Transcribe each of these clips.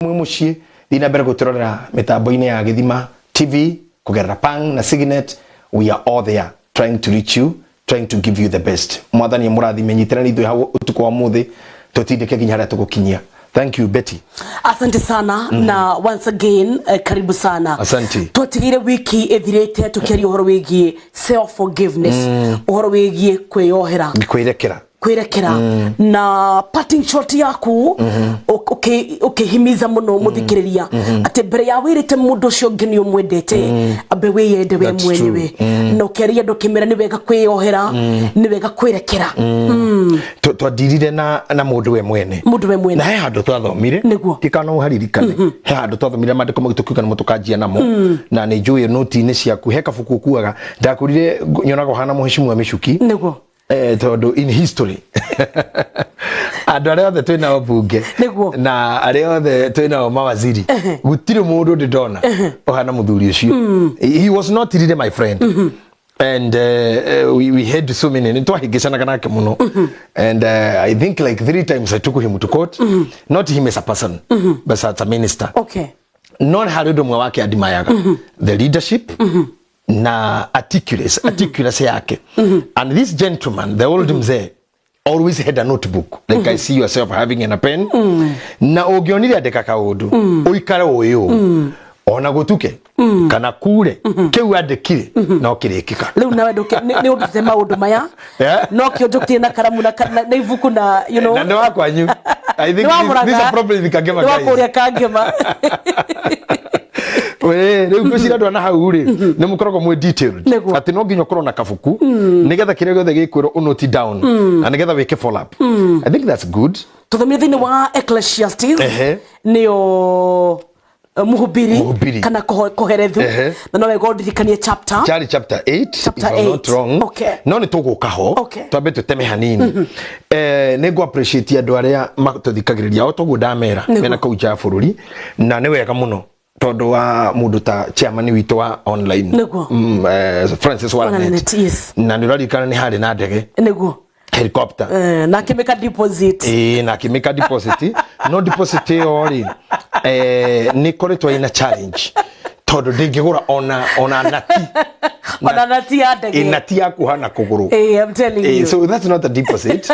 Mwĩ mũciĩ, thiĩ na mbere gũtũrorera mĩtambo-inĩ ya Gĩthima TV kũgerera Pang na Signet. We are all there trying to reach you, trying to give you the best. Mwathani mũrathime, nyitĩrani ithuĩ hau ũtukũ wa mũthĩ, tũtindĩke nginya harĩa tũgũkinyia. Thank you, Betty. Asante sana. Na once again, karibu sana. Asante. Twatigire wiki ĩthirĩte tũkĩaria ũhoro wĩgiĩ self forgiveness, ũhoro wĩgiĩ kwĩyohera. Kwĩrekera. Kwĩrekera. Na parting shot yaku, ũkĩhimiza mũno mũthikĩrĩria atĩ mbere ya wĩrĩte mũndũ ũcio ũngĩ nĩ ũmwendete, ambe wĩyende we That's mwenyewe. Na ũkĩaria andũ ũkĩmera nĩ wega kwĩyohera, nĩ wega kwĩrekera. Twadirire na mũndũ we mwene. Mũndũ we mwene. Na he handũ twathomire. Nĩguo. Tikana ũharirikane, he handũ twathomire maandĩko maitũ tukiuga nĩmo tũkanjia namo, na nĩ njũĩ noti-inĩ ciaku he kabuku ũkuaga ndakũrire nyonaga ũhana mũhecimu wa mĩcuki. Nĩguo. Tondũ in history andũ arĩa othe twĩ nao bunge na arĩa othe twĩ nao mawaziri, gũtirĩ mũndũ ndĩ ndona ũhana mũthuri ũcio. He was not really my friend and we had so many, nĩ twahĩngĩcanaga nake mũno, and I think like three times I took him to court, not him as a person but as a minister. No harĩ ũndũ ũmwe wake adimayaga, the leadership na articulacy yake. And this gentleman, the old mzee, always had a notebook like I see yourself having in a pen, na ũngĩonire andĩka kaũndũ, ũikare ũyũ ona gũtuke kana kure, kĩu andĩkire no kĩrĩkĩka. Rĩu nawe nĩ ũndutĩte maũndũ maya. No kĩo njũkire na karamu na ibuku na you know Na nĩ wa kwanyu. I think this is a problem with Kangema Nĩ wa guys. kũrĩa Kangema. We rĩu ngwĩciria andũ ana hau rĩ, nĩ mũkoragwo mwĩ detailed atĩ no nginya ũkorwo na kabuku nĩgetha kĩrĩa gĩothe gĩkwĩrwo ũnote down na nĩgetha wĩke follow up. I think that's good. Tũthomire thĩinĩ wa Ecclesiastes, nĩyo Mũhubiri. Mũhubiri. Kana Koherethu. Na no wega ũndirikanie chapter. Charlie, chapter 8, Chapter if I'm not 8. wrong. No nĩ tũgũka ho. Twambe tũteme hanini. Nĩ ngũ appreciate andũ arĩa matũthikagĩrĩria o toguo ndamera mena kũu nja ya bũrũri, na nĩ wega mũno tondũ wa mũndũ ta chairman witũ wa online, Francis Walanet. Walanet, yes. Na nĩ ũraririkana nĩ harĩ na ndege, helicopter. Na akĩmĩka deposit. Ĩĩ, na akĩmĩka deposit. No deposit ĩyo rĩ, nĩ ĩkoretwo ĩna challenge tondũ ndĩngĩgũra ona nati. Ona nati ya ndege. Ĩ, nati ya kuoha na kũgũrũ. I'm telling you. So that's not a deposit.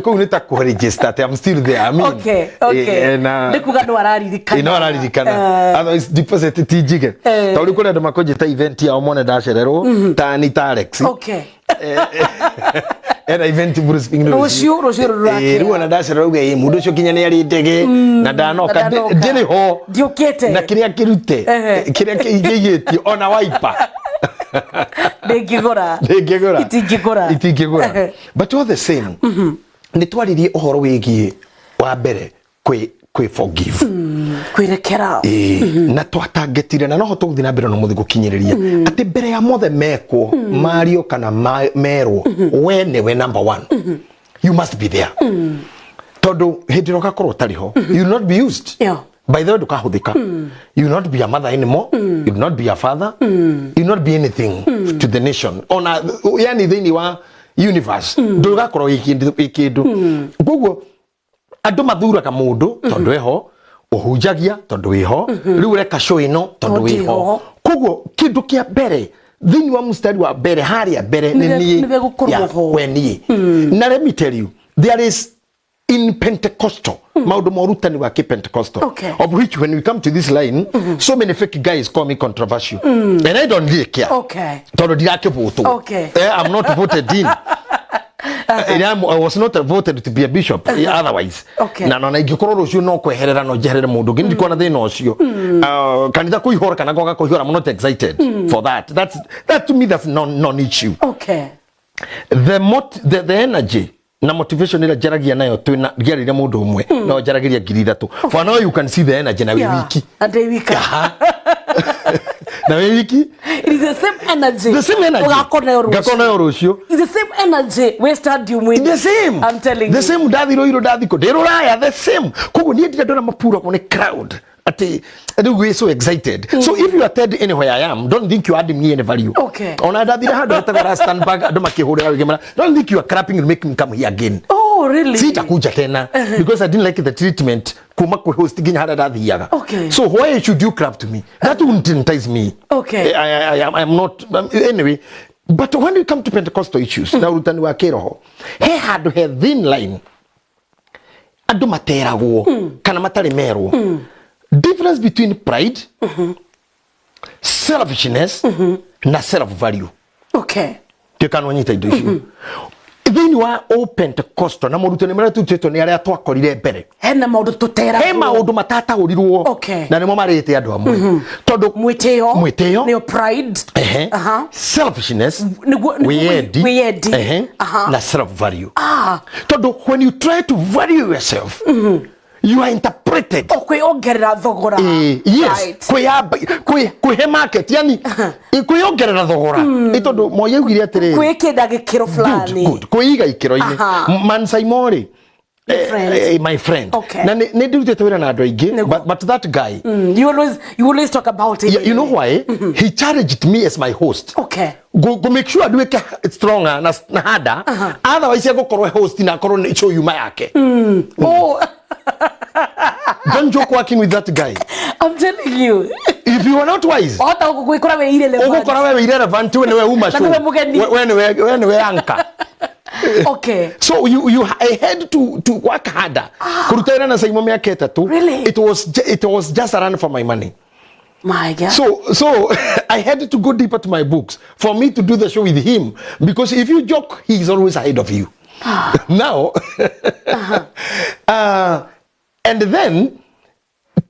Kũu nĩ ta kũ-register atĩ I'm still there. I mean, na Nĩ kuga no araririkana. Ĩ, no araririkana. Otherwise deposit ti njige. Tondũ kũrĩ andũ makũnjĩta event yao mone ndacererwo ta ni ta Alex. Ena event Bruce Spring. Rũciũ rũrakĩa. Rĩu ona ndacererwo uge, mũndũ ũcio nginya nĩ arĩ ndege na ndanoka. Na ndanoka. Ndĩrĩ ho. Ndiũkĩte. Na kĩrĩa kĩrute, kĩrĩa kĩigĩtio ona wiper. Ndĩngĩgũra. Ndĩngĩgũra. Itingĩgũra. Itingĩgũra. But all the same, nĩ twaririe ũhoro wĩgiĩ wa mbere kwĩ forgive. Kwĩrekera. Ĩĩ, na twatangetire na noho tũgũthiĩ na mbere na mũthĩ gũkinyĩrĩria atĩ mbere ya mothe mekwo, mario kana merwo, we nĩwe number one. You must be there, tondũ hĩndĩ ĩrĩa ũgakorwo ũtarĩ ho, you will not be used. By the way, ndũkahũthĩka. You will not be a mother anymore, you will not be a father, you will not be anything to the nation, ona yani thĩinĩ wa universe ndũgakorwo wĩ kĩndũ. Koguo andũ mathuraga mũndũ tondũ eho, ũhunjagia tondũ wĩho, rĩu ũreka show ĩno tondũ Tondũ wĩho. wĩho. Koguo kĩndũ kĩa mbere thĩinĩ wa mũstari wa mbere harĩa mbere nĩ niĩ. Nĩwe gũkorwo Yeah, ho. we niĩ. Na let me tell you, there is in Pentecostal maũndũ ma ũrutani wa kĩ-Pentecostal, of which when we come to this line, so many fake guys call me controversial and I don't really care tondũ ndirakĩvũtwo. I'm not voted in. I was not voted to be a bishop otherwise. Na nona ingĩkorwo rũciũ no kweherera no njeherere mũndũ ũngĩ, ndikuona thĩna ũcio. Kanitha kũihũra kana kwaga kũihũra, I'm not excited for that. That to me, that's non issue. The energy na motivation ĩrĩa njaragia nayo twĩna ngĩarĩria mũndũ ũmwe no njaragĩria 3,000. For now you can see the energy na wĩ wiki. Na ndĩ wika. Aha. Na wĩ wiki. It is the same energy. The same energy. Ũgakorwo nayo rũciũ. Ngakorwo nayo rũciũ. It's the same energy wĩ stadium ĩno. The same. I'm telling The you. same. Ndathi Ruiru, ndathi kũ, ndĩ rũraya, the same. Koguo niĩ ndirĩ ndona mapuragwo nĩ crowd atĩ rĩu wĩ so excited. So if you attend anywhere I am, don't think you add me any value. Ona ndathire handũ hetagwo Rustenburg, andũ makĩhũrĩra rwĩgĩ mara, don't think you are clapping will make me come here again. Oh, really? Sitakuja tena because I didn't like the treatment. Kuma kwĩ host nginya harĩa ndathiaga. Okay. So why should you clap to me? That wouldn't entice me. Okay. I am not, anyway, but when we come to Pentecostal issues na ũrutani wa kĩroho, he handũ he thin line andũ materagwo kana matarĩ merwo, difference between pride, selfishness na self value. Tuĩka nyita indo icio thĩinĩ wa o Pentecostal na morutani marĩa turutĩtwo nĩ arĩa twakorire mbere. Hena maũndũ tũteragwo. He maũndũ matataũrirwo. Na nĩmo marĩte andũ amwe tondũ Mwĩtĩo. Mwĩtĩo. Nĩyo pride. Selfishness. Nĩguo Wĩyendi. Wĩyendi. Na self value, tondũ when you try to value yourself, you are interpreted. O kwĩongerera thogora. Yes. Kwĩhe market, yani kwĩongerera thogora. Tondũ Moi augire atĩrĩrĩ, Kwĩkĩnda gĩkĩro good, fulani. Good, kwĩiga ikĩro-inĩ. Mansaimo rĩ, Friend. My friend. Na nĩ ndĩrutĩte wĩra na andũ aingĩ, but that guy, You always talk about it. Yeah, you know why he challenged me as my host? Go make sure nduĩke stronger na harder, otherwise egũkorwo host na akorwo nĩ show yuma yake. Oh, Don't joke working with that guy. I'm telling you. If you are not wise, Wahota gwĩkora wĩ irrelevant. ũgũkora wewe irrelevant, we nĩwe uma Na show. nĩwe mũgeni. We nĩwe anchor. So you I had to work harder kũruta wĩra na Saimo mĩaka 3. Really? It was just a run for my money. My God. So I had to go deeper to my books for me to do the show with him, because if you joke, he is always ahead of you. Now, and then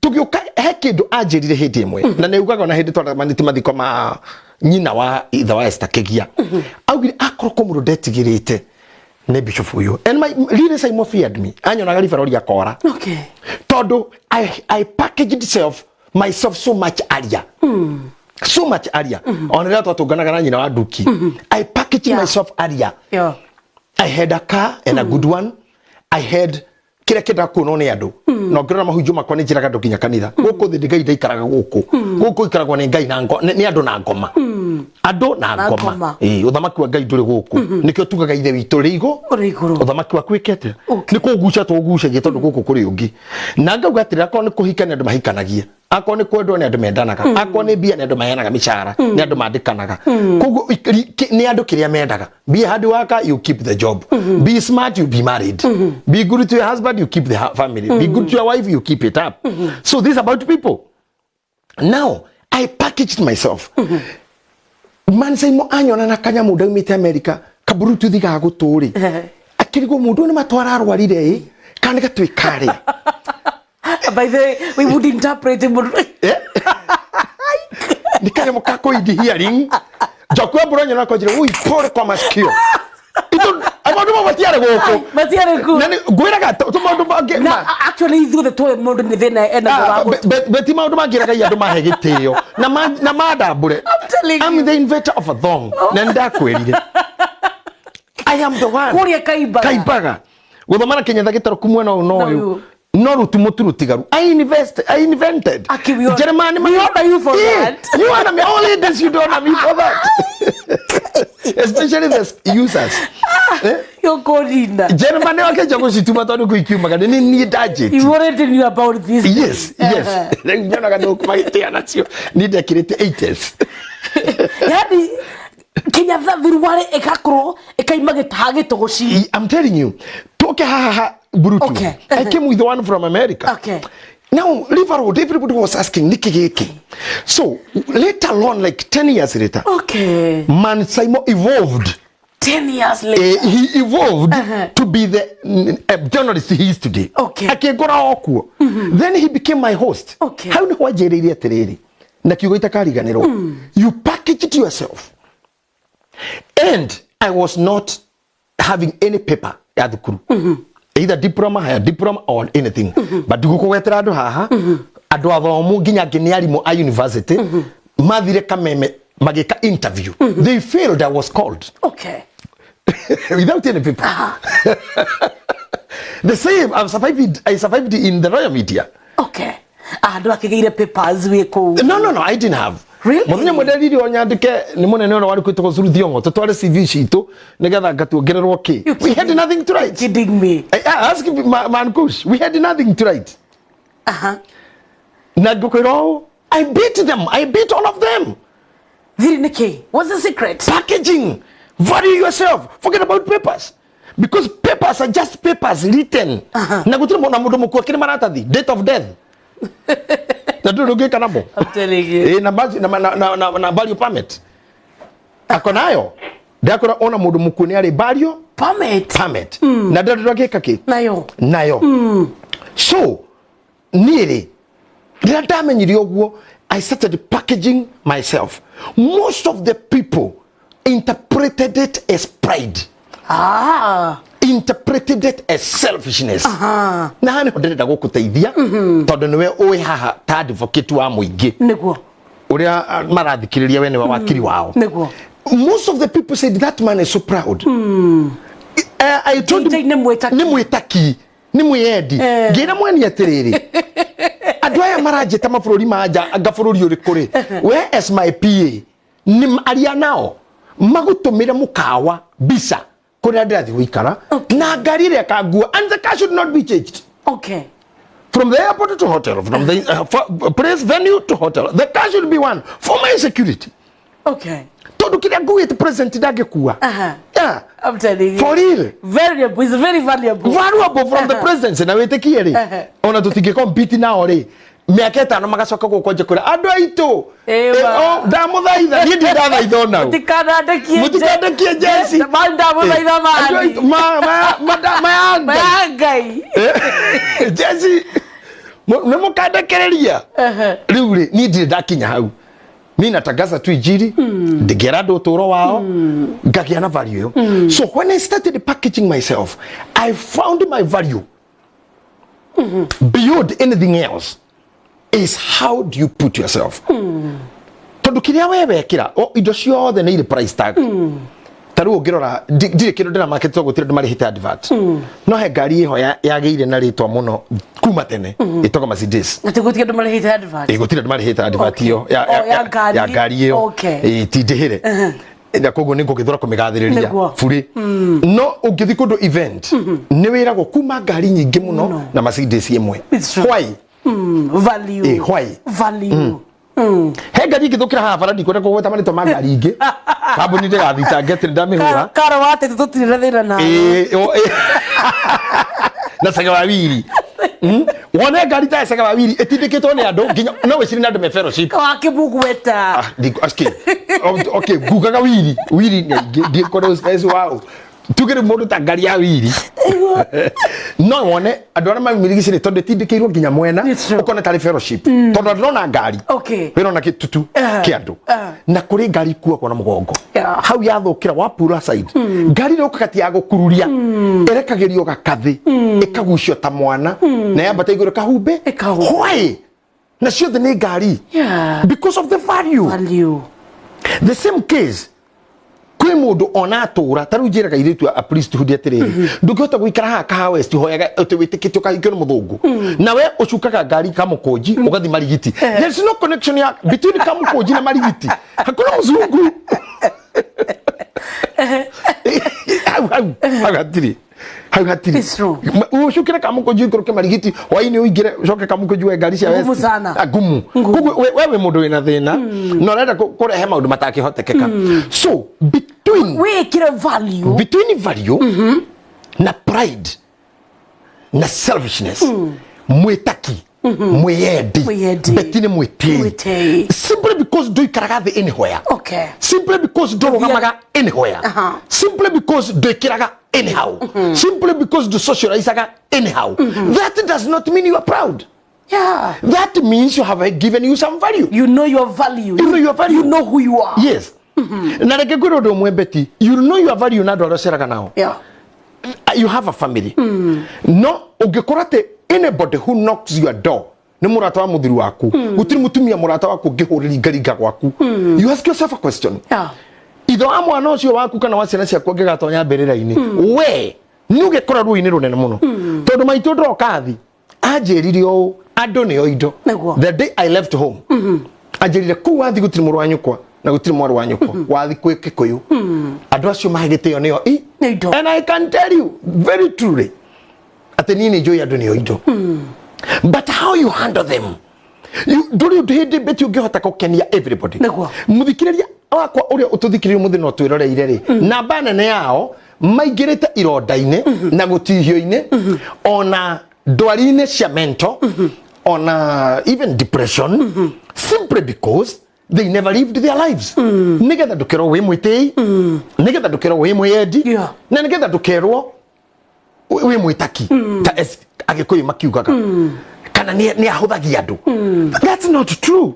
tũgĩũka he kĩndũ anjĩrire hĩndĩ ĩmwe, na nĩ ugaga ona hĩndĩ twaramanĩtie mathiko ma nyina wa ithe wa Esther Kĩgia, augire akorwo kũ mũndũ ndetigĩrĩte nĩ bishop ũyũ. And my really, Simon feared me. Anyonaga ribarori akora, tondũ I packaged myself so much earlier, so much earlier. Ona rĩrĩa twatũnganaga na nyina wa Nduki, I packaged myself earlier. I had a car and a good one. I had kĩrĩa kĩendaga kuonwo nĩ andũ, na ũngĩrora mahunjio makwa nĩ njĩraga andũ nginya kanitha gũkũ thĩ ndĩ Ngai ndaikaraga gũkũ. Gũkũ ikaragwo nĩ Ngai na nĩ andũ na ngoma, andũ na Na ngoma. ngoma. Ĩĩ, ũthamaki wa Ngai ndũrĩ gũkũ, nĩkĩo tugaga Ithe witũ rĩ igũ Ũrĩ igũrũ. Ũthamaki waku wĩke atĩa? Nĩ kũgucia tũgucagia, tondũ gũkũ kũrĩ ũngĩ. Na ngauga atĩrĩ, akorwo nĩ kũhika nĩ andũ mahikanagia, akorwo nĩ kwendwo nĩ andũ mendanaga, akorwo nĩ mbia nĩ andũ maheanaga mĩcara, nĩ andũ mandĩkanaga. Koguo nĩ andũ kĩrĩa mendaga. Be a hard worker, you keep the job. Be smart, you be married. Be good to your husband, you keep the family. Be good to your wife, you keep it up. So this about people. Now I packaged myself. Mansaimo anyona na kanyamũ ndaumĩte America, kaburututhi ga gũtũ rĩ, akĩrigwo mũndũ ũyũ nĩ matwara arwarire ĩ kana nĩ gatuĩka rĩ. By the way, we would interpret it. Nĩ kanyamũ ka kũindi hearing. Njoku ya mbura nyona kwanjĩra, "Ui, pole kwa masikio." Ito maũndũ mau matiarĩ gũkũ. Matiarĩ kuo. Na nĩ ngwĩraga tũ maũndũ mangĩ Na actually ithuothe tũĩ mũndũ nĩ thĩna ena Ah, wa gũtũ. beti maũndũ mangĩraga andũ mahe gĩtĩo na mandambũre. I'm telling I'm you. the inventor of a thong, na nĩ ndakwĩrire I am the one. Kũrĩa kaimbaga. Kaimbaga gũthoma na Kenyatta gĩtarũ mwena ũyũ no Na ũyũ ũyũ. No rĩu ti mũtu rũtigaru. I invented. Aki, we Jeremani. We honor you for Yeah, that. You honor me. All ladies, you don't honor me for that, especially the users, eh? Yũkũrinda. Jeremani wakenja gũcituma tondũ kũu ikiumaga nĩ niĩ ndanjĩtie. You already knew about this. Yes. Rĩu nyonaga nĩ magĩtĩa nacio niĩ ndekĩrĩte 80s. Yani Kenyatta thuruarĩ ĩgakorwo ĩkaima gĩtaha gĩtũgũci. I'm telling you, toke ha ha Bluetooth. I came with one from America. Now, River Road, everybody was asking, niki giki. So, later on, like 10 years later, Man Simon evolved. 10 years later. He evolved to be the journalist he is today. Akĩngora o kuo. Then he became my host. Hau nĩho anjĩrĩire atĩrĩrĩ, na kiugo itakariganĩrwo, "You packaged yourself." And I was not having any paper ya thukuru, either diploma, higher diploma or anything, but ndigũkũgwetera andũ haha, andũ athomu nginya angĩ nĩ arimũ a university mathire Kameme magĩka interview. They failed. I was called without any paper. The same, I survived in the royal media. Okay. Andũ akĩgĩire papers wĩ kũu. No, I didn't have. Really? Mũthenya mũnderirie o nyandĩke nĩ mũnene ũrĩa warĩ kwĩtagwo Zuru Thiong'o, tũtware CV citũ nĩgetha ngatuongererwo kĩ. You We had nothing to write. Kidding me. I ask man coach, we had nothing to write. Na ngũkwĩra ũũ, I beat them. I beat all of them. Thiri nĩ kĩ? What's the secret? Packaging. Value yourself. Forget about papers. Because papers are just papers written. Na gũtirĩ mwana mũndũ mũkuũ akĩrĩ maratathi. Date of death. Na ndũrĩ ũngĩka namo. I'm telling you. Eh, na na burial permit. Ako nayo. Ndakora ona mũndũ mũkuũ nĩ arĩ burial permit. Permit. Na ndũrĩ ũngĩka kĩ? Nayo. Nayo. So, niĩ rĩ, rĩrĩa ndamenyire ũguo, I started packaging myself. Most of the people interpreted it as pride. Interpreted it as selfishness. Na haha nĩho ndĩrenda gũkũteithia tondũ nĩwe ũĩ haha ta advocate wa mũingĩ. Nĩguo. Ũrĩa marathikĩrĩria we nĩwe wakiri wao. Nĩguo. Most of the people said that man is so proud. I told him, nĩ mwĩtaki. Nĩ mwĩtaki. Nĩ mwĩyendi. Ngĩra mweni atĩrĩrĩ. Andũ aya maranjĩta mabũrũri ma nja, anga bũrũri ũrĩkũ rĩ? We as my PA, nĩ aria nao magũtũmĩre mũkawa mbica kũrĩa ndĩrathiĩ gũikara na ngari ĩrĩa ĩkangua, and the car should not be changed. From the airport to hotel, from the place venue to hotel, the car should be one for my security. Tondũ kĩrĩa nguĩte president ndangĩkua. Yeah. I'm telling you. For real. Valuable. It's very valuable. Valuable from the presidency. Na wĩtĩkie rĩ. Ona tũtingĩ compete nao rĩ. Mĩaka ĩtano magacoka gũkũ nje kwĩra andũ aitũ. Ndamũthaitha. Niĩ ndirĩ ndathaitha ona ũ. Mũtikanandekie Mũtikanandekie jeci. Ndamũthaitha Andũ aitũ, maya Ngai. Maya Ngai. Jeci. Nĩ mũkandekereria. Rĩu rĩ, niĩ ndirĩ ndakinya hau. Mi natangaza tu injili, ndingĩera andũ ũtũũro wao, ngagĩa na value ĩyo. So when I started packaging myself, I found my value beyond anything else is how do you put yourself. Tondũ kĩrĩa we wekĩra, indo ciothe nĩ irĩ price tag. Ta rĩu ũngĩrora, ndirĩ kĩndũ ndĩramarket tondũ gũtirĩ andũ marĩhĩte advert. No he ngari ĩho yagĩire na rĩtwa mũno kuma tene, ĩtagwo Mercedes. Na ti gũtirĩ andũ marĩhĩte advert? Ĩ, gũtirĩ andũ marĩhĩte advert ĩyo, Ya ngari. ya ngari ĩyo. Ĩ, ti ndĩhĩre. Na koguo nĩ ngũgĩthũra kũmĩgathĩrĩria burĩ. No ũngĩthiĩ kũndũ event, nĩ wĩragwo kuma ngari nyingĩ mũno na Mercedes ĩmwe. It's true. Why? Value. Why? Value. He ngari ingĩthũkĩra haha bara ndikwenda kũgweta marĩtwa ma ngari ingĩ. Kambuni ndĩgathitange atĩ nĩndamĩhũra. Karo wa ateti tũtirĩ na thĩna nawe. Na Sega wa Wili. Wone ngari ta Sega wa Wili ĩtindĩkĩtwo nĩ andũ nginya no wĩcirie nĩ andũ me fellowship. Wa kĩmũgweta. Okay, ngugaga Wili. Wili nĩ aingĩ, ndikwenda space wao. Tuge rĩu mũndũ ta ngari ya Wili. No wone andũ arĩa mamĩrigicĩrĩtie tondũ ĩtindĩkĩirwo nginya mwena, It's true. ũkona tarĩ fellowship. Tondũ ndĩrona ngari. Wĩrona gĩtutu kĩa andũ. Na kũrĩ ngari ikuagwo na mũgongo. Hau yathũkĩra wa pull aside. Ngari ĩrĩa ũkaga ti ya gũkururia. Ĩrekagĩrio gakathĩ, ĩkagucio ta mwana, na yambata igũrũ ĩkahumbĩ. Ĩkahumbĩ. Why? Na ciothe nĩ ngari. Because of the value. Value. The same case. Kwĩ mũndũ ona atũra, ta rĩu njĩraga airĩtu a priesthood atĩrĩrĩ, ndũngĩhota gũikara haha Kahawa West ũhoyaga atĩ wĩtĩkĩtie ũkahikio nĩ mũthũngũ. Na we ũcukaga ngari Kamũkũnji, ũgathiĩ Marigiti. There is no connection ya between Kamũkũnji na Marigiti. Hakuna mũzungu. Hau, hau, hau hatirĩ. Hau hatirĩ. It's true. Ũcukĩre Kamũkũnji ũikũrũke Marigiti, hwaĩ-inĩ ũingĩre ũcoke Kamũkũnji woe ngari cia Ngumu West. sana. Ngumu. Ngumu. Koguo we wĩ mũndũ wĩna thĩna, na ũrenda kũrehe maũndũ matakĩhotekeka. So, between Wĩkĩre value. Between value na pride na selfishness. Mwĩtaki, mwĩyendi, Mwĩyendi. Beti nĩ mwĩtĩi. Mwĩtĩi. Simply because ndũikaraga thĩ anywhere. Simply because ndũrũgamaga anywhere. Simply because ndwĩkĩraga anyhow. Simply because ndũsocializaga anyhow. That does not mean you are proud. That means you have given you some value. You know your value. You know your value. You know who you are. Yes. Na reke ngwĩre ũndũ ũmwe Betty, you know your value na andũ arĩa ũceraga nao. You have a family. No ũngĩkorwo atĩ anybody who knocks your door nĩ mũrata wa mũthuri waku, gũtirĩ mũtumia mũrata waku ũngĩhũrĩringaringa gwaku. You ask yourself a question. Ithe wa mwana ũcio waku kana wa ciana ciaku angĩgatonya mbĩrĩra-inĩ, we nĩ ũgĩkora ruo-inĩ rũnene mũno. Tondũ maitũ ndoka thi, anjĩrire ũũ, andũ nĩo indo. The day I left home, anjĩrire kũu wathi gũtirĩ mũrũ wa nyũkwa na gũtirĩ mwarĩ wa nyũkwa, wathi kwĩ Kĩkũyũ. Andũ acio mahe gĩtĩo nĩo i. Nĩ indo. And I can tell you very truly atĩ niĩ nĩ njũĩ andũ nĩo indo. But how you handle them, ndũrĩ ũndũ hĩndĩ mbeti ũngĩhota gũkenia everybody. Nĩguo. Mũthikĩrĩria wakwa ũrĩa ũtũthikĩrĩria ũmũthĩ no twĩroreire rĩ, namba nene yao maingĩrĩte ironda-inĩ na gũtihio-inĩ, ona ndwari-inĩ cia mental, ona even depression, simply because they never lived their lives. Nĩgetha ndũkerwo wĩ mwĩtĩi, nĩgetha ndũkerwo wĩ mwĩyendi, na nĩgetha ndũkerwo wĩ mwĩtaki ta Agĩkũyũ makiugaga kana nĩ ahũthagia andũ. That's not true.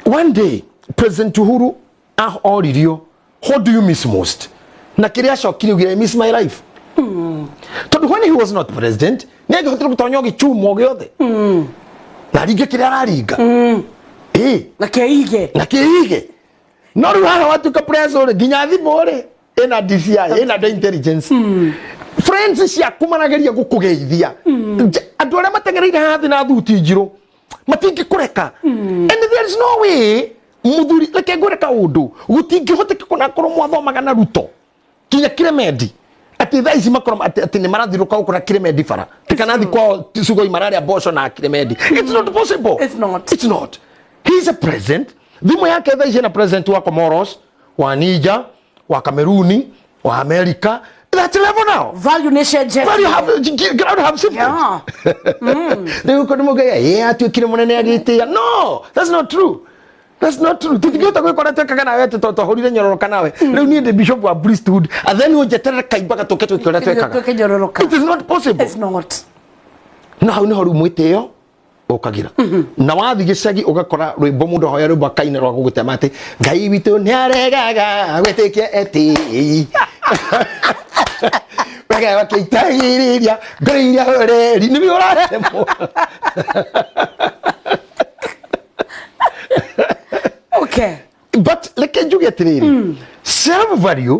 One day President Uhuru oririo, "What do you miss most?" Na kĩrĩa acokire augire, "I miss my life." Tondũ when he was not president, nĩ angĩhotire gũtonya o gĩchumo gĩothe na ringe kĩrĩa araringa. Ĩ. Na keige. Na kĩige. No rĩu haha watuĩka preso rĩ, nginya thimũ rĩ ĩna DCI, ĩna andũ a intelligence, friends ciaku marageria gũkũgeithia. Andũ arĩa matengereire haha thĩ na thuti njirũ matingĩkũreka, and there is no way. Mũthuri, reke ngwĩre kaũndũ, gũtingĩhoteka kũna korwo mwathomaga na Ruto kinya Kiremendi atĩ thaa ici makorwo atĩ nĩ marathiũrũka gũkũ na Kiremendi bara atĩ kana thi kwao Sugoi mararĩa mboco na Kiremendi. It's not possible. It's not. It's not. He is a president. Thimũ yake thaa ici ena president wa Comoros, wa Niger, wa Cameroon, wa America. That level now. Value nĩ cenjetie. Value have ground have shifted. Rĩu kũndũ mũngĩgĩa ĩ atuĩkire mũnene agĩtĩĩa. No, that's not true. That's not true. Tũtingĩhota gwĩkora twekaga nawe atĩ tondũ twahũrire nyororoka nawe. Rĩu niĩ ndĩ bishop wa priesthood and then ũnjeterere kaimba gatũke twĩke ũrĩa twekaga. Twĩke nyororoka. It is not possible. It's not. No hau nĩho rĩu mwĩtĩo ũkagira na wathi gĩcagi ũgakora rwĩmbo mũndũ ahoya rwĩmbo akaina rwa gũgũtema atĩ Ngai witũ nĩ aregaga gwĩtĩkia etĩi wega makĩitagĩrĩria ngoro iria horeri nĩguo ũratemwo. But reke njuge atĩrĩrĩ, self value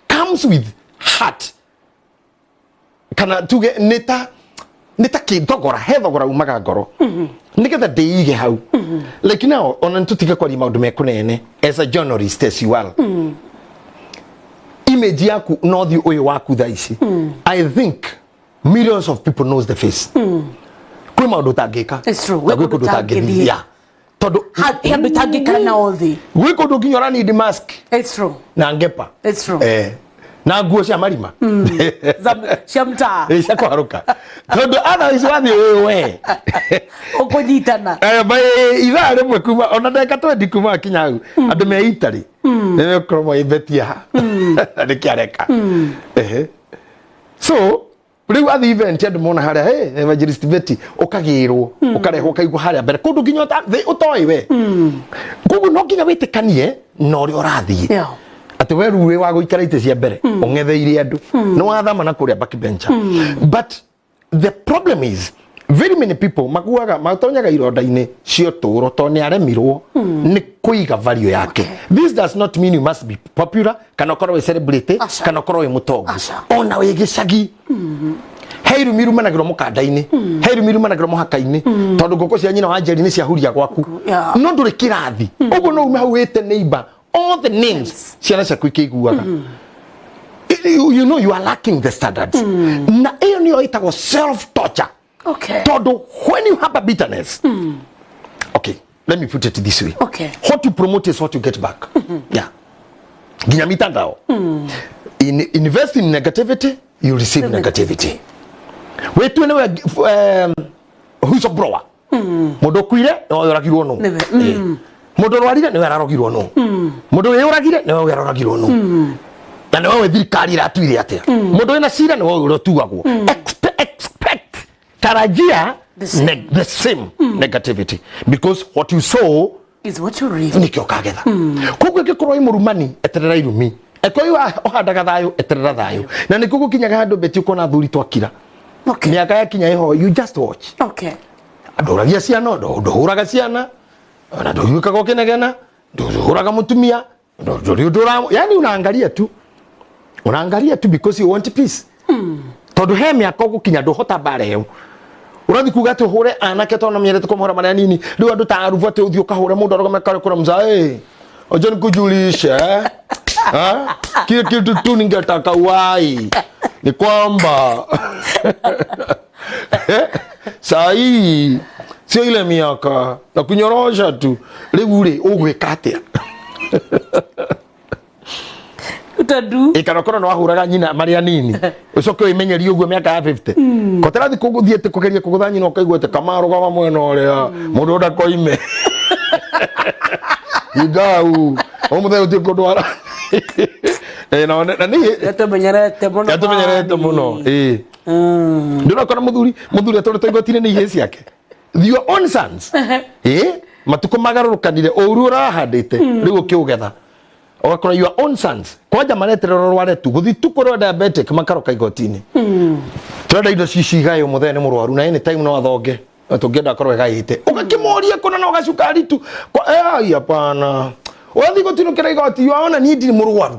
comes with heart, kana tuge nĩ ta kĩthogora, he thogora umaga ngoro nĩgetha ndĩige hau. Like now, ona nĩtũtige kwaria maũndũ mekũnene, as a journalist as you are, image yaku na ũthiũ ũyũ waku thaa ici, I think millions of people knows the face. Kwĩ maũndũ ũtangĩka It's true. na gwĩ kũndũ ũtangĩthiĩ. Yeah. Tondũ He handũ itangĩikara na othi. Gwĩ kũndũ nginya ũra mask It's true. na ngepa. It's true. Na nguo cia marima. Cia mtaa. Cia kũharũka, tondũ otherwise wathiĩ wĩ we ũkũnyitana. By ithaa rĩmwe kuma ona ndagĩka 20 kuma akinya hau, andũ me Italy nĩ mekorwo moimbetie ha nĩkĩ areka. Ehe. So rĩu athi event, andũ mona harĩa, hey, Evangelist Betty, ũkagĩrwo, ũkarehwo, ũkaigwo harĩa mbere kũndũ nginya ũtoĩ we. Koguo no nginya wĩtĩkanie na ũrĩa ũrathiĩ atĩ we rĩu wĩ wa gũikara itĩ cia mbere ũng'etheire andũ, nĩ wathama na kũrĩa backbencher. But the problem is very many people maguaga matonyaga ironda-inĩ cia ũtũũro tondũ nĩ aremirwo nĩ kũiga value yake. This does not mean you must be popular kana ũkorwo wĩ celebrity Aca. kana ũkorwo wĩ mũtongu. Aca. Ona wĩ gĩcagi, he irumi irumanagĩrwo mũkanda-inĩ, he irumi irumanagĩrwo mũhaka-inĩ, tondũ ngũkũ cia nyina wa Njeri nĩ ciahuria gwaku. No ndũrĩ kĩrathi ũguo no ume hau wĩte neighbor all the names, ciana ciaku ikĩiguaga. You know you are lacking the standards, na ĩyo nĩyo ĩtagwo self torture. Tondũ when you have a bitterness, okay, let me put it this way, what you promote is what you get back. Yeah, nginya mitandao, invest in negativity, you receive negativity. Wĩtue nĩwe whistleblower, mũndũ ũkuire nĩwe ũragirwo nũ. Nĩwe. Ĩ. Mũndũ ũrwarire nĩwe ararogirwo nũ, mũndũ wĩyũragire nĩwe aroragirwo nũ, na nĩwe thirikari ĩratuire atĩa, mũndũ wĩna cira nĩwe ũrĩa ũtuagwo. Expect, tarajia The same. The same negativity, because what you sow is what you reap. Nĩkĩo ũkagetha. Koguo ĩngĩkorwo ĩ mũrumani, eterera irumi. Ĩkorwo ũhandaga thayũ, eterera thayũ. Na nĩkuo gũkinyaga handũ beti ũkona athuri twakira mĩaka yakinya ĩho, you just watch. Ndũragia ciana, ndũhũraga ciana, ona ndũiguĩkaga ũkĩnegena, ndũhũraga mũtumia, ndũrĩ ũndũ yani unaangalia tu, unaangalia tu, because you want peace. Tondũ he mĩaka ũgũkinya ndũhota mbara ĩyo ũrathiĩ kuga atĩ ũhũre anake, tondũ menyerete kũmũhũra marĩa nini. Rĩu andũ ta arubu atĩ ũthiĩ ũkahũre mũndũ arũgame kare kũra mzaa, "Hey, acha nikujulishe, eh? Ha? Kile kitu tu ningetaka uwai ni kwamba Saa hii sio ile miaka na kunyorosha tu. Rĩu rĩ ũgwĩka atĩa? Utadu. Ĩkana korwo nĩ wahũraga nyina marĩ anini, ũcoke wĩmenyerie ũguo mĩaka ya 50 koterathi kũgũthiĩte kũgeria kũgũtha nyina, ũkaigua atĩ kamarũgama mwena ũrĩa mũndũ ndakoime ingau ũmũthenya ũthiĩ kũndwara. Eh, na nĩ Yatũmenyerete mũno. Yatũmenyerete mũno, ĩĩ. Ndũrakora mũthuri atũrĩtwo igoti-inĩ nĩ ihĩĩ ciake, your own sons. Ĩĩ, matukũ magarũrũkanire, ũru ũrahandĩte rĩu ũkĩũgetha, ũgakora your own sons kwanja mareterera rware tu gũthi tu kũrĩa diabetic, makaroka igoti-inĩ, tũrenda indo cici igaywo, mũthenya nĩ mũrwaru na anytime no athonge na tũngĩenda akorwo ĩgaĩte, ũgakĩmoria kũna no gacukari tu. Ai, hapana, ũgathiĩ gũtinũkĩra igoti, waona niĩ ndirĩ mũrwaru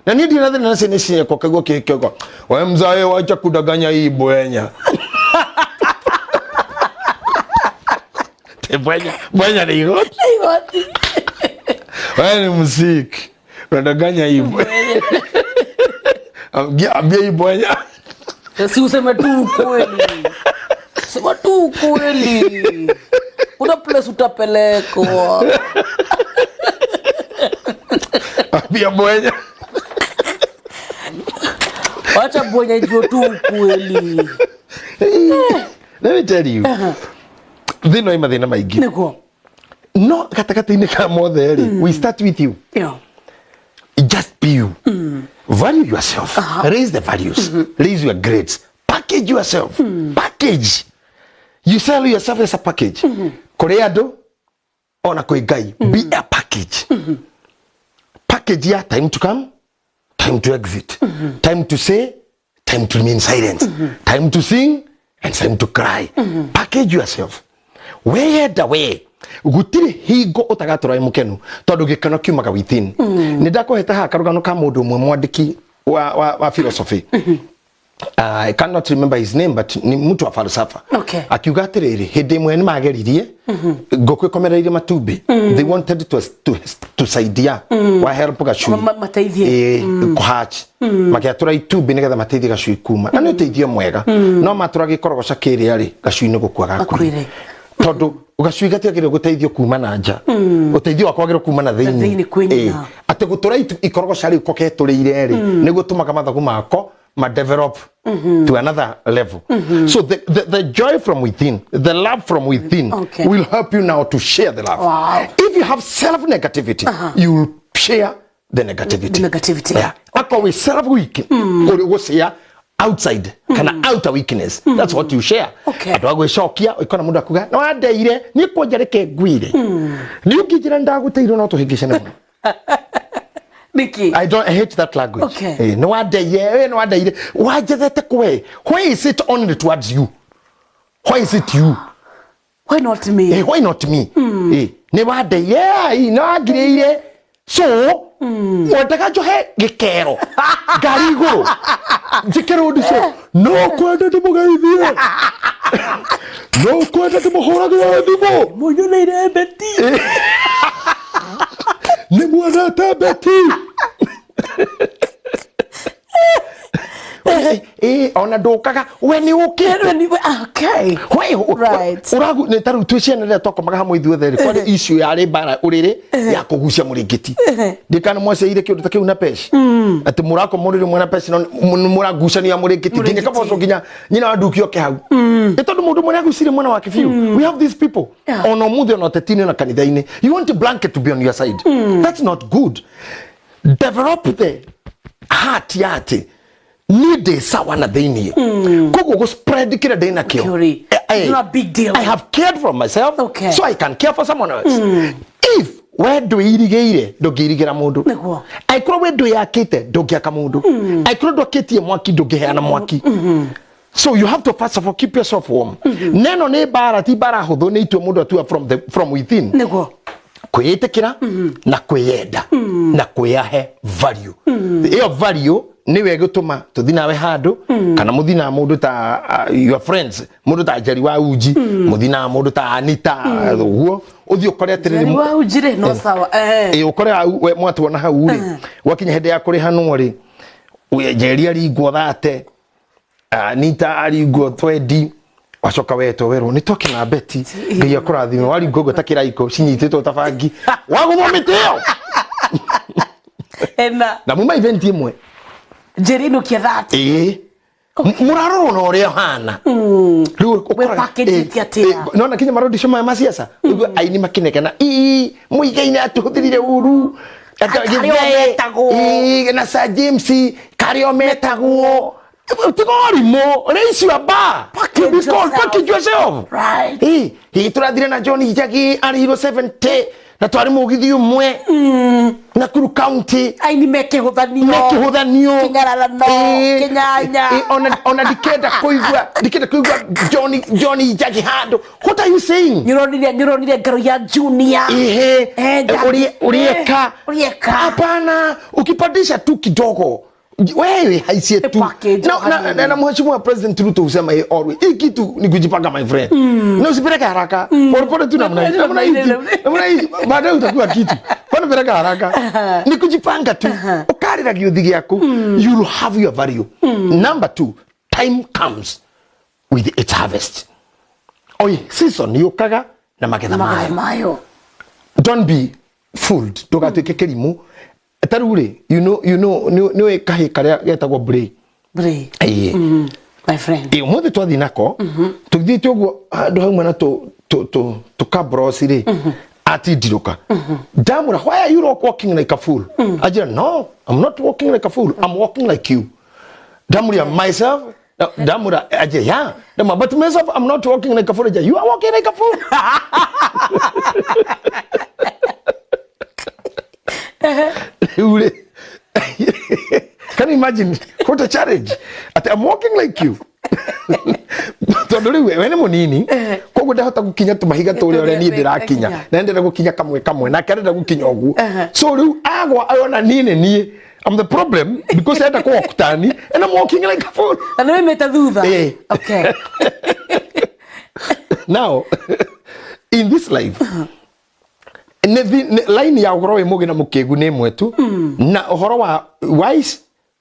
na niĩ ndirĩ na thĩna na ciana ciakwa, kaigua kĩkĩgo, we mzae, wacha kudanganya hii bwenya. Te bwenya bwenya ni igoti. Igoti. Wewe ni msiki, unadanganya hii bwenya, ambia ambia hii bwenya. Si useme tu ukweli. Sema tu ukweli. Kuna place utapelekwa. Ambia bwenya. Wacha bwenya ijue tu ukweli. Let me tell you, thĩna ĩ mathĩna maingĩ. Nĩguo. No gatagatĩ-inĩ ka mothe rĩ, we start with you. Just be you. Value yourself. Raise the values, raise your grades, package yourself. Package, you sell yourself as a package kũrĩ andũ ona kwĩ Ngai. Be a package. Package ya time to come, time to exit, time to say, time to remain silent, time to sing and time to cry. Package yourself. Weyenda we, gũtirĩ hingo ũtagatũra wĩ mũkenu, tondũ gĩkeno kiumaga within. Nĩ ndakũhete haha karũgano ka mũndũ ũmwe mwandĩki wa philosophy. I cannot remember his name, but ni mtu wa falsafa. Akiuga atĩrĩrĩ, hĩndĩ ĩmwe nĩ mageririe ngũkũ ĩkomereirie matumbĩ. They wanted to saidia wa help gacui. Mateithie. Ĩĩ, kũhatch, magĩatũra itumbĩ nĩgetha mateithie gacui kuma, na nĩ ũteithio mwega, no matũra gĩkorogoca kĩrĩa rĩ, gacui nĩ gũkua gakuire. Gakuire. Tondũ gacui gatiagĩrĩire gũteithio kuma na nja, ũteithio wakwa wagĩrĩirwo kuma na thĩinĩ thĩinĩ. Kwĩ nyina. Ĩĩ. Atĩ gũtũra ikorogoca rĩu ko ketũrĩire rĩ, nĩguo tũmaga mathagu mako ma develop to another level. So the joy from within, the love from within will help you now to share the love. If you have self negativity, you will share the negativity. The negativity. Yeah. Ako we self weak, uri share outside kana outer weakness. That's what you share. Andũ agwĩcokia ikona mũndũ akuga no wandeire niĩ kwanja reke ngwire niĩ ũngĩnjĩra ndagũteire no tũhĩngĩcane mũno. Nĩkĩ? I don't I hate that language. Eh, no wandeire, no wandeire. Wanjethete kwe. Why is it only towards you? Why is it you? Why not me? Eh, why not me? Eh, nĩ wandeire, ai, nĩ wangirĩire. So, wendaga njohe gĩkero ngari igũrũ njĩke road show, no kwenda ndĩmũgeithie, no kwenda ndĩmũhũragĩre thimũ. Mũnyoneire Beti. Nĩ mwendete Beti. Eh, ona ndũkaga we nĩ ũkĩte. Okay. We Right. ũragu nĩ ta rĩu twĩ ciana rĩrĩa twakomaga hamwe ithuothe rĩ, kwarĩ issue yarĩ mbara ũrĩrĩ ya kũgucia mũrĩngĩti. Ndikana mwaceire kĩũndũ ta kĩu na peci atĩ mũrakoma ũrĩrĩ mwena peci no mũragucania mũrĩngĩti nginya Mũrĩngĩti. kaboco nginya nyina wa nduki oke hau, nĩ tondũ mũndũ ũmwe nĩagucirie mwena wake biũ. We have these people ona ũmũthĩ, ona ũteti-inĩ na kanitha-inĩ. You want a blanket to be on your side. That's not good. Develop the heart ya atĩ niĩ ndĩ sawa na thĩiniĩ, koguo gũ spread kĩrĩa ndĩ nakĩo. Kĩo-rĩ, Eh, it's not a big deal. I have cared for myself, so I can care for someone else. If we ndwĩirigĩire, ndũngĩirigĩra mũndũ. Nĩguo. Angĩkorwo we ndwĩyakĩte, ndũngĩaka mũndũ. Angĩkorwo ndwakĩtie mwaki, ndũngĩheana mwaki. So you have to first of all keep yourself warm. Neno nĩ mbara, ti mbara hũthũ, nĩ itua mũndũ atua from within. Nĩguo. Kwĩĩtĩkĩra na kwĩyenda na kwĩyahe value. Ĩyo value nĩwe ĩgũtũma tũthi nawe handũ, kana mũthi na mũndũ ta your friends, mũndũ ta Njeri wa Uji, mũthi na mũndũ ta Anita ũguo, ũthiĩ ũkore atĩrĩrĩ, Njeri wa Uji rĩ, no sawa. Eh. Ĩ, ũkore hau we mwatuona hau rĩ, gwakinya hĩndĩ ya kũrĩhanwo rĩ, Njeri aringwo 30, Anita aringwo 20. Wacoka wetwo werwo nĩ twakena Beti, Ngai akũrathime, waringwo ũguo ta kĩraiko cinyitĩtwo ta bangi, wagũthwo mĩtĩ ĩyo. Ena. Na muma event ĩmwe. Njĩrĩinũkia that. Ĩĩ, mũrarorwo na ũrĩa ũhana rĩu. We package ĩte atĩa? Nona kinya marodisho maya ma siasa ũguo, aini makinegena, ii Muigai nĩ atũhũthĩrire ũru. Karĩa o metagwo. Ii, na Sir James karĩa o metagwo. Tiga ũrimũ, raise your bar. Package You be called, yourself. package yourself. Right. Ĩ, ĩ tũrathire na John Njagi arĩhirwo 70 na twarĩ mũgithi ũmwe Nakuru County. Aini mekĩhũthanio. Mekĩhũthanio. Kĩnyararano, kĩnyanya. Ona ndikenda kũigua John Njagi handũ. What are you saying? Nyũronire ngaro ya Junior. Ehe. Eh, Urieka. Urieka. Hapana, ukipandisha tu kidogo wewe haisie tu. Package Na, na mheshimiwa President Ruto husema yeye always, hii kitu ni kujipanga, my friend, na usipeleke haraka, pole pole tu, namna hii, namna hii tu, namna hii, baadaye utakuwa kitu. Kwani peleka haraka? Ni kujipanga tu, ukarira giuthi gĩaku, you'll have your value. Number two, time comes with its harvest. Oi, season yũkaga na magetha magetha mayo. Mayo. Don't be fooled, ndũgatuĩke kĩrimũ. Ta rĩu rĩ, you know nĩ kahĩ karĩa getagwo Bray. Bray. Ĩĩ. My friend. Ĩ, ũmũthĩ twathiĩ nako, tũthiĩte ũguo handũ hauma na tũkabrosi rĩ, atindirũka. Ndamwĩra, "Why are you not walking like a fool?" Anjĩra, "No, I'm not walking like a fool, I'm walking like you." Ndamũria, "Myself?" Ndamwĩra, anjĩra, "Yeah." Ndamwĩra, "But myself, I'm not walking like a fool." Anjĩra, "You are walking like a fool." Rĩu rĩ, can you imagine what a challenge, at I'm walking like you? Tondũ rĩu we nĩ mũnini, koguo ndahota gũkinya tũmahiga tũrĩa ũrĩa niĩ ndĩrakinya, na ndĩrenda gũkinya kamwe kamwe, nake arenda gũkinya ũguo. So rĩu agwa ona niĩ nĩ niĩ I'm the problem, because enda kũ tani and I'm walking like a fool. Na nĩ wĩmĩte thutha. Eh. Okay. Now in this life, nĩ line ya ũhoro wĩ mũgĩ na mũkĩgu nĩ ĩmwe tu, na ũhoro wa wise,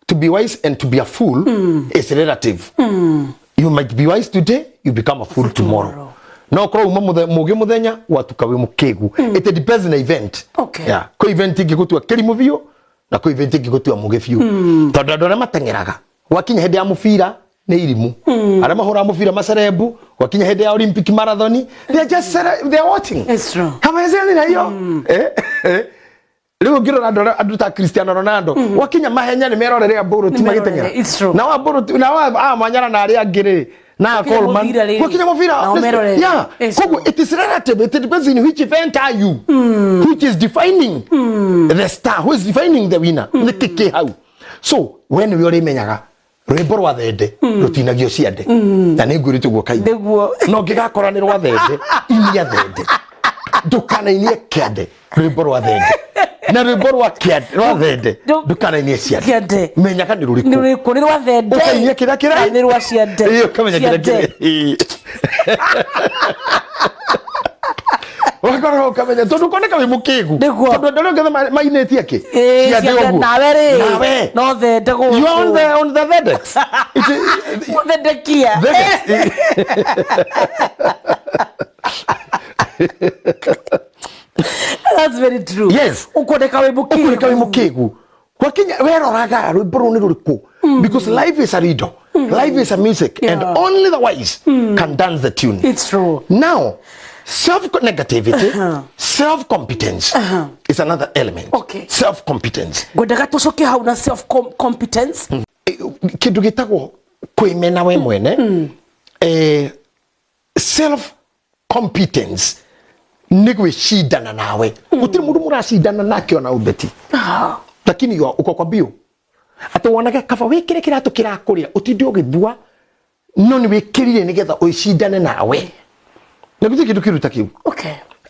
to be wise and to be a fool is relative. You might be wise today, you become a fool tomorrow. No ũkorwo uma mũgĩ mũthenya, watuka wĩ mũkĩgu. It depends na event. Yeah. Kwĩ event ĩngĩgũtua kĩrimũ biũ na kwĩ event ĩngĩgũtua mũgĩ biũ, tondũ andũ arĩa mateng'eraga gwakinya hĩndĩ ya mũbira nĩ irimũ, arĩa mahũraga mũbira macerebu, gwakinya hĩndĩ ya Olympic marathon they are just they are watching. It's true. Hamezani na hiyo. Rĩu ũngĩrora andũ andũ ta Cristiano Ronaldo, wakinya mahenya nĩ merorerea mbũrũ ti magĩteng'era. It's true. Na wa mbũrũ na wa a Manyara na arĩa angĩ rĩ, na Gwakinya Coleman mũbira rĩ, gwakinya mũbira. Nao merorere. Yeah. It's Koguo true. it is relative. It depends in which event are you, which is defining the star, who is defining the winner, nĩ kĩ hau. So we nĩwe ũrĩmenyaga rwĩmbo rwa thende rũtinagio ciande, na nĩ ngwĩrĩte ũguo kaingĩ. Nĩguo. No ngĩgakora nĩ rwa thende, inia thende, ndũkanainie kĩande. Rwĩmbo rwa thende na rwĩmbo rwa kĩande, rwa thende, ndũkanainie ciande. Ciande. Menyaga nĩ rũrĩkũ. Nĩ rũrĩkũ? Nĩ rwa thende. Ũkainia kĩrĩa kĩrai. Nĩ rwa ciande. Ĩĩ, ũkamenya kĩrĩa Ciande. kĩrĩa. Ũgakorwo ũkamenya tondũ ũkoneka wĩ mũkĩgu. Nĩguo. Tondũ andũ arĩa othe mainĩtie kĩ Ĩĩ, ciande ciande. ũguo. Nawe rĩ, Nawe no thende gũkũ. You are on the verdict. Mũthendekia. Verdict. That's very true. Yes. Ũkuoneka wĩ mũkĩgu. Ũkuoneka wĩ mũkĩgu gwakinya weroraga rwĩmbo rũu nĩ rũrĩkũ, because life is a riddle, life is a music, and only the wise can dance the tune. It's true. Now, self negativity, self competence is another element. Self competence. Ngwendaga tũcoke hau na self competence. Kindu gitagwo kwimena we mwene, self competence nĩ gwĩcindana nawe. Gũtirĩ mũndũ mũracindana nake ona ũbeti, lakini yo uko kwa biũ atĩ wonage kaba wĩkĩre kĩratũ kĩrakũrĩa, ũtinde ũgĩthua, no nĩ wĩkĩrire nĩgetha ũcindane nawe, na gũtirĩ kĩndũ kĩru ta kĩu.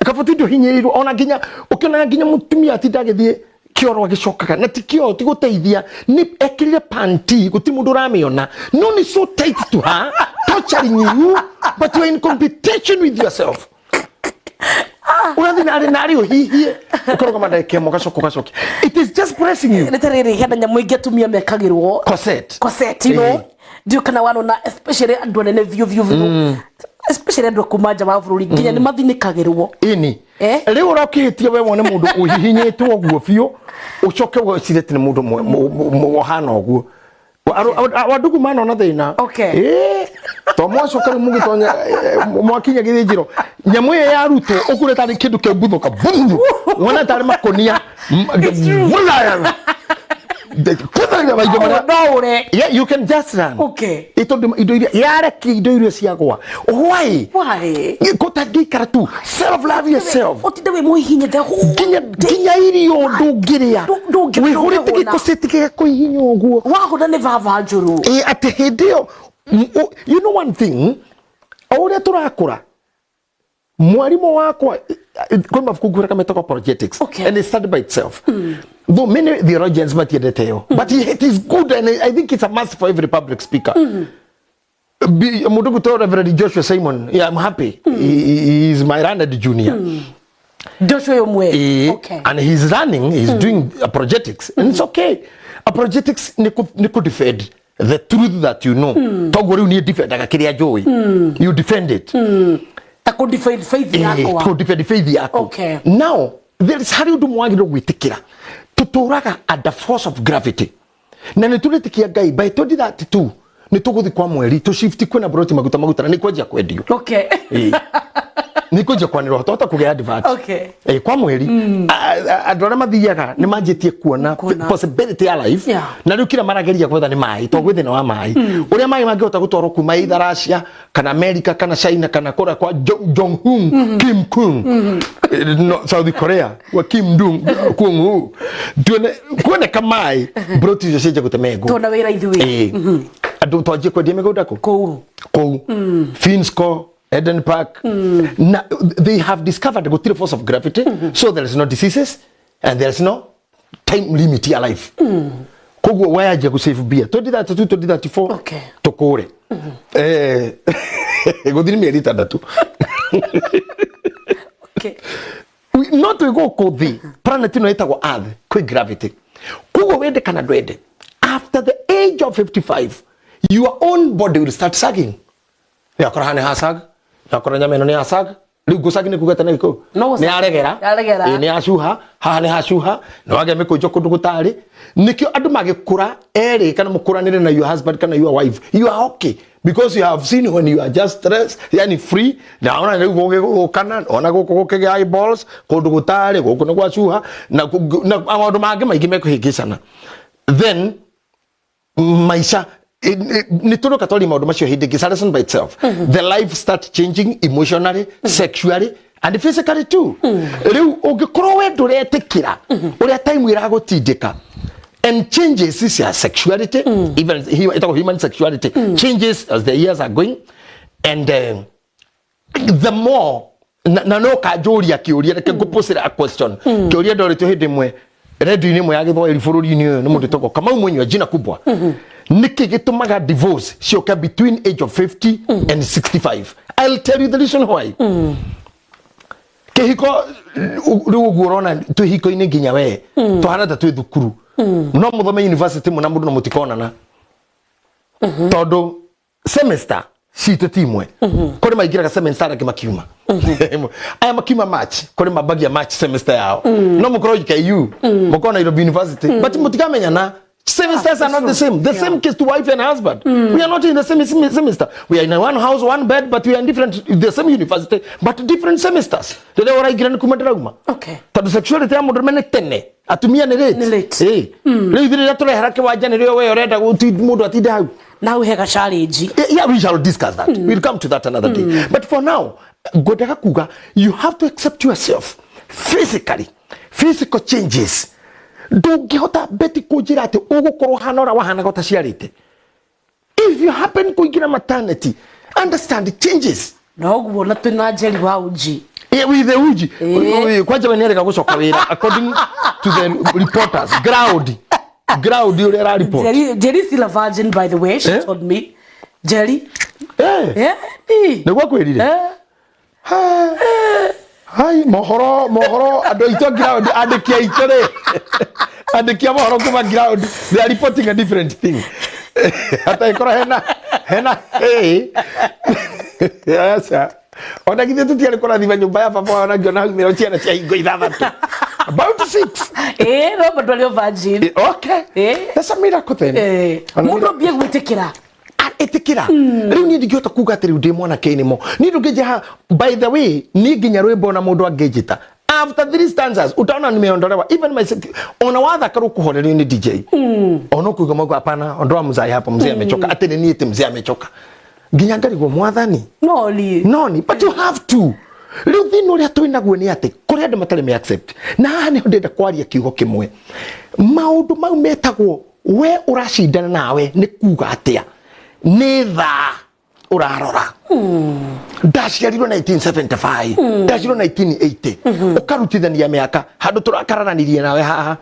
Kaba ũtinde ũhinyĩrĩirwo, ona nginya ũkĩonaga nginya mũtumia atinda agĩthiĩ kĩoro agĩcokaga, na ti kĩoro, ti gũteithia, nĩ ekĩrire panti, gũtirĩ mũndũ ũramĩona, no nĩ so tight to her, torturing you, but you are in competition with yourself. Ũrathiĩ narĩ narĩ ũhihie, ũkarũgama ndagĩka ĩmwe, ũgacoka ũgacokia. It is just pressing you. Nĩ ta rĩrĩ, hena nyamũ ingĩ atumia mekagĩrwo. Corset. Corset, you know. Ĩĩ. Ndiũ kana wanona, especially andũ anene biũ biũ biũ, especially andũ a kuma nja wa bũrũri, nginya nĩ mathinĩkagĩrwo. Ini. Eh? Rĩu ũrakĩhĩtia we wone mũndũ ũhihinyĩtwo ũguo biũ, ũcoke wĩcirie atĩ nĩ mũndũ ũhana ũguo. Wandugu manona thĩna. Okay. Ĩĩ. To mwacoka rĩu mũgĩtonya, mwakinya gĩthĩnjĩro, nyamũ ĩyo yarutwo ũkure tarĩ kĩndũ kĩmbuthũka buthu, wona tarĩ makũnia. It's true. No ũre. Yeah, you can just run. Okay. Ĩtondũ indo iria yarekia, indo iria ciagwa. Why? Why? Gũtangĩikara tu. Self love yourself. Ũtinde wĩ mũhihinye the whole Nginya irio ndũngĩrĩa. Wĩhũrĩte ndũngĩhũna. gĩko cĩtigĩge kũhihinya ũguo. Wahũna nĩ baba njũrũ. Ĩ atĩ hĩndĩ ĩyo, you know one thing, o ũrĩa tũrakũra, mwarimũ wakwa, kwĩ mabuku ngwĩraga metagwo apologetics. Okay. And it's studied by itself, though many theologians matiendete ĩyo, but it is good and I think it's a must for every public speaker. Mũndũ gwĩtwo Reverend Joshua Simon, yeah, I'm happy he is my learned junior. Joshua ũmwe. Okay. And he's running, he's doing apologetics, and it's okay. Apologetics nĩ kũ defend the truth that you know. Toguo rĩu niĩ defendaga kĩrĩa njũĩ. You defend it. Ta kũ defend faith yakwa. Kũ defend faith yaku. Okay. Now, there is harĩ ũndũ mwagĩrĩirwo gwĩtĩkĩra. Tũtũraga under force of gravity. Na nĩ tũretĩkia Ngai by 2032 nĩ tũgũthiĩ kwa mweri tũ shift, kwĩna broti maguta maguta na nĩ kwanjia kwendio. Okay. Ĩĩ. Nĩ kwanjia kwanĩrwo twahota kũgĩa advert. Okay. Ĩĩ, kwa mweri. Andũ arĩa mathiaga nĩ manjĩtie kuona Kuona. possibility ya life. Yeah. Na rĩu kĩrĩa marageria gwetha nĩ maĩ, to gwĩ thĩna wa maĩ, ũrĩa maĩ mangĩhota gũtwarwo kuma either Russia kana America kana China kana kũrĩa kwa Jong Un Kim Kung, no, South Korea wa Kim Dong Kung Hu, tuone kuoneka maĩ, broti icio cianjia gũtemengwo. Tuona wĩra ithuĩ. Ĩĩ. Andũ twanjie kwendia mĩgũnda kũ Kũu. Kũu Finsco Eden Park. Na they have discovered gũtirĩ force of gravity, so there is no diseases and there is no time limit ya life. Koguo wayanjia gũsave beer 2032, 2034. Okay. Tũkũre gũthiri mĩeri 6. Okay. No twĩ gũkũ thĩ, planet ĩno ĩtagwo Earth, kwĩ gravity. Koguo wende kana ndwende, after the age of 55 your own body will start sagging. Yakora haha nĩ hasag, yakora nyama ĩno nĩ hasag. Rĩu ngũcagi nĩ kuga tene gĩkũyũ No nĩ yaregera. Yaregera. Ĩ, nĩ yacuha haha, nĩ hacuha, nĩ wagĩa mĩkũnjo kũndũ gũtarĩ. Nĩkĩo andũ magĩkũra erĩ, kana mũkũranĩre na your husband kana your wife, you are okay because you have seen when you are just stressed, yani free, na ona rĩu gũgĩgũkana ona gũkũ gũkĩgĩa eyeballs kũndũ gũtarĩ, gũkũ nĩ gwacuha na maũndũ mangĩ maingĩ mekũhĩngĩcana. Then maisha nĩ tũroka twaria maũndũ macio hĩndĩ ĩngĩ. It's a lesson by itself. The life start changing emotionally, sexually and physically too. Rĩu ũngĩkorwo we ndũretĩkĩra ũrĩa time ĩragũtindĩka and changes cia sexuality, even ĩtagwo human sexuality, changes as the years are going and the more na no kanjũria kĩũria, reke ngũpũcĩra a question, kĩũria ndorĩtio hĩndĩ ĩmwe redio-inĩ ĩmwe ya gĩthwaĩri bũrũri-inĩ ũyũ nĩ mũndũ wĩtagwo Kamau Mũnyua, jina kubwa. Nĩkĩ gĩtũmaga divorce cioke between age of 50 and 65? I'll tell you the reason why. Kĩhiko rĩu ũguo ũrona twĩ hiko-inĩ nginya we tũhana ta twĩ thukuru, no mũthome university mũna mũndũ na mũtikonana tondũ semester citũ ti imwe. Kũrĩ maingĩraga semester, angĩ makiuma, aya makiuma March, kũrĩ mambagia March semester yao. No mũkorwo UKU, mũkorwo Nairobi University, but mũtikamenyana. Semesters are not the same. The same case to wife and husband. We are not in the same semester. We are in one house, one bed, but we are in different, the same university, but different semesters. Rĩrĩa ũraingĩra nĩ kuma ndĩrauma. Tondũ sexuality ya mũndũrũme nĩ tene, atumia nĩ late. Nĩ late. Ĩĩ. Rĩu ithuĩ rĩrĩa tũrehera kĩwanja nĩrĩo we ũrenda mũndũ atinde hau. Na hau hega challenge. Yeah, we shall discuss that. We'll come to that another day. But for now, ngwendaga kuga you have to accept yourself physically. Physical changes. Ndũngĩhota beti kũnjĩra atĩ ũgũkorwo hana ũrĩa wahanaga ũtaciarĩte. If you happen kũingĩra maternity, understand changes. Noguo na twĩna Njeri wa uji. Yeah, with the uji. Eh. Kwanja we nĩarega gũcoka wĩra according to the reporters. Ground. Ground ũrĩa ara report. Jerry still a virgin, by the way, she Eh? told me. Jerry. Eh. Yeah. Ni. Nĩguo akwĩrire? Eh. Hai, mohoro mohoro andũ aitũ a ground, andĩki aitũ rĩ, andĩki a mohoro kuma ground, they are reporting a different thing. Hata ĩkorwo hena Hena hey. Aca ona githĩ tũtiarĩ kũrathima nyũmba ya baba ona ngĩona haumĩra ciana cia hingo ithathatũ, about six. Ĩĩ, no mũndũ arĩ o virgin. Okay. That's a miracle then. Ona Mũndũ ambie gwĩtĩkĩra. Ĩtĩkĩra rĩu niĩ ndingĩhota kuga atĩ rĩu ndĩ mwanake nĩmo niĩ ndũngĩnjĩra haha. By the way, niĩ nginya rwĩmbo na mũndũ angĩnjĩta, after three stanzas utaona nimeondolewa. Even my ona wathaka rũkũhorerio nĩ DJ, ona ũkũigua mauga, "Hapana, ondoa mzai hapa, mzee amechoka." Atĩ nĩ niĩ, atĩ mzee amechoka, nginya ngarigwo, Mwathani. No niĩ. Noni, but you have to. Rĩu thĩna ũrĩa twĩ naguo nĩ atĩ kũrĩ andũ matarĩ me accept, na haha nĩho ndĩrenda kwaria kiugo kĩmwe. Maũndũ mau metagwo we ũracindana nawe nĩ kuga atĩa? Nĩ thaa ũrarora, ndaciarirwo 1975, ndaciarirwo 1980, ũkarutithania mĩaka handũ tũrakararanirie nawe haha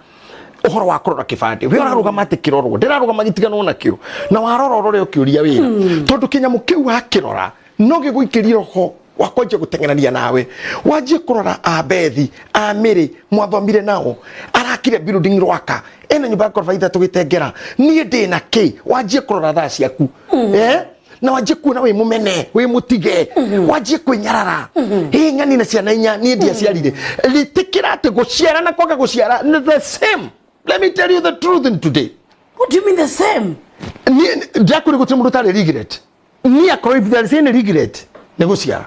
ũhoro wa kũrora kĩbandĩ. We ũrarũgama atĩ kĩrorwo, ndĩrarũgama gĩtiganwo nakĩo, na warora ũrore ũkĩũria wĩra, tondũ kĩnyamũ kĩu wakĩrora no gĩgũikĩrie roho wa kwanjia gũteng'erania nawe, wanjie kũrora ambethi amĩrĩ mwathomire nao, arakire building rwaka, ena nyũmba ya ngoroba ithatũ gĩtengera, niĩ ndĩ na kĩ? Wanjie kũrora thaa ciaku, eh? Na wanjie kuona wĩ mũmene, wĩ mũtige, wanjie kwĩnyarara, ĩ ng'ani na ciana inya, niĩ ndiaciarire. Rĩtĩkĩra atĩ gũciara na kwaga gũciara nĩ the same. Let me tell you the truth in today. What do you mean, the same? Ndiakwĩrĩ gũtirĩ mũndũ ũtarĩ regret. Niĩ akorwo if there is any regret, nĩ gũciara.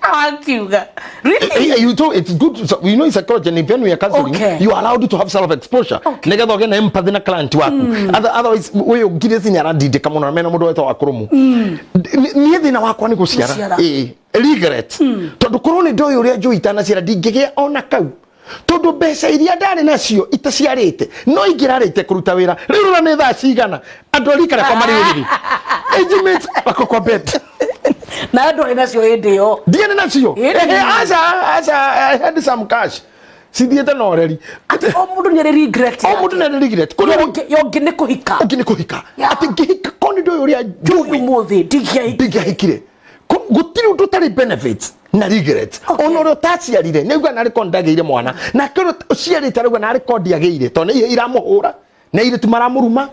Akiuga really? You know, it's good. So, in psychology and when we are counseling, you are allowed to have self-exposure. Nigetha ũgĩe na empathy na client waku. Otherwise, ũyũ ngirĩci nĩ arandindĩka mũno na mena mũndũ wetwo wa kũrũmũ. Niĩ thĩna wakwa nĩ gũciara. Gũciara. Ĩĩ, regret. Tondũ korwo nĩ ndoĩ ũrĩa njũĩ itanaciara, ndingĩgĩa ona kau. Tondũ mbeca iria ndarĩ nacio itaciarĩte no ingĩrarĩte kũruta wĩra. Rĩu rora nĩ thaa cigana, andũ a rika rĩakwa marĩ ũrĩrĩ. Age mates wako kwa bed. Na andũ arĩ nacio hĩndĩ ĩyo. Ndiarĩ nacio. Ĩĩ. Ehe, aca aca, I had some cash cithiĩte na ũreri. Atĩ o mũndũ nĩ arĩ regret O mũndũ nĩ arĩ regret. Kũrĩ yongĩ nĩ kũhika. Ũngĩ nĩ kũhika. Atĩ ngĩhika ko nĩ ndũĩ ũrĩa njũĩ ũmũthĩ ndingĩahika. Ndingĩahikire. Gũtirĩ ũndũ ũtarĩ benefits na regrets. Ona ũrĩa ũtaciarire nĩ auga narĩ ko ndagĩire mwana, nake ũrĩa ũciarĩte arauga narĩ ko ndiagĩire, tondũ nĩ ihe iramũhũra na airĩtu maramũruma.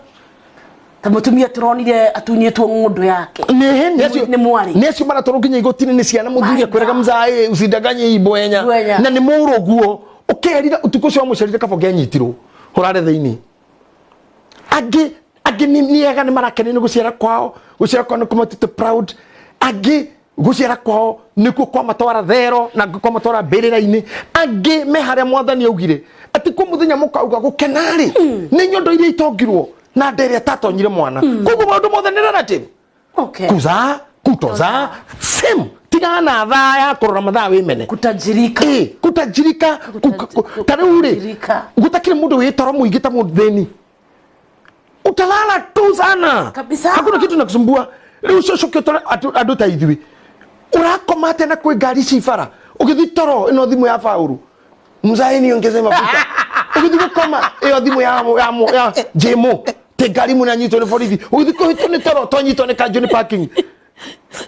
Ta mũtumia tũronire atunyĩtwo ng'ũndũ yake. Nĩ nĩ acio Nĩ mwarĩ. Nĩ acio maratwarwo nginya igoti-inĩ nĩ ciana. Mũthuri My akwĩraga, God. "Mzae, usindanganye hii bwenya." Bwenya. Na nĩ mũrũguo ũkerira ũtukũ ũcio wamũcerire kaba ũngĩanyitirwo ũrare thĩinĩ. Angĩ nĩ ega, nĩ marakenio nĩ gũciara kwao, gũciara kwao nĩ kũmatute proud. Angĩ gũciara kwao nĩkuo kwamatwara thero na angĩ kwamatwara mbĩrĩra-inĩ. Angĩ me harĩa Mwathani augire atĩ kwĩ mũthenya mũkauga gũkena-rĩ nĩ nyondo iria itongirwo na nda ĩrĩa ĩtatonyire mwana. Koguo maũndũ mothe nĩ relative. Kuzaa, kutozaa, same. Tigana na thaa ya kũrora mathaa wĩmene. Kutajirika. Ĩ, kutajirika, ta rĩu rĩ, Kutajirika. gũtakĩrĩ mũndũ wĩ toro mũingĩ ta mũthĩni. Utalala tu sana. Kabisa. Hakuna kitu nakusumbua. Rĩu ũcio ũcoke ũtore andũ ta ithuĩ, ũrakoma atĩa na kwĩ ngari ci bara? Ũgĩthiĩ toro, ĩno thimũ ya baũrũ, "Mzae, niongeze mafuta." Ũgĩthiĩ gũkoma, ĩyo thimũ ya jemo te ngari mũno anyitwo nĩ borithi. Ũgĩthiĩ kũhĩtwo nĩ toro, twanyitwo nĩ kanjũ nĩ parking.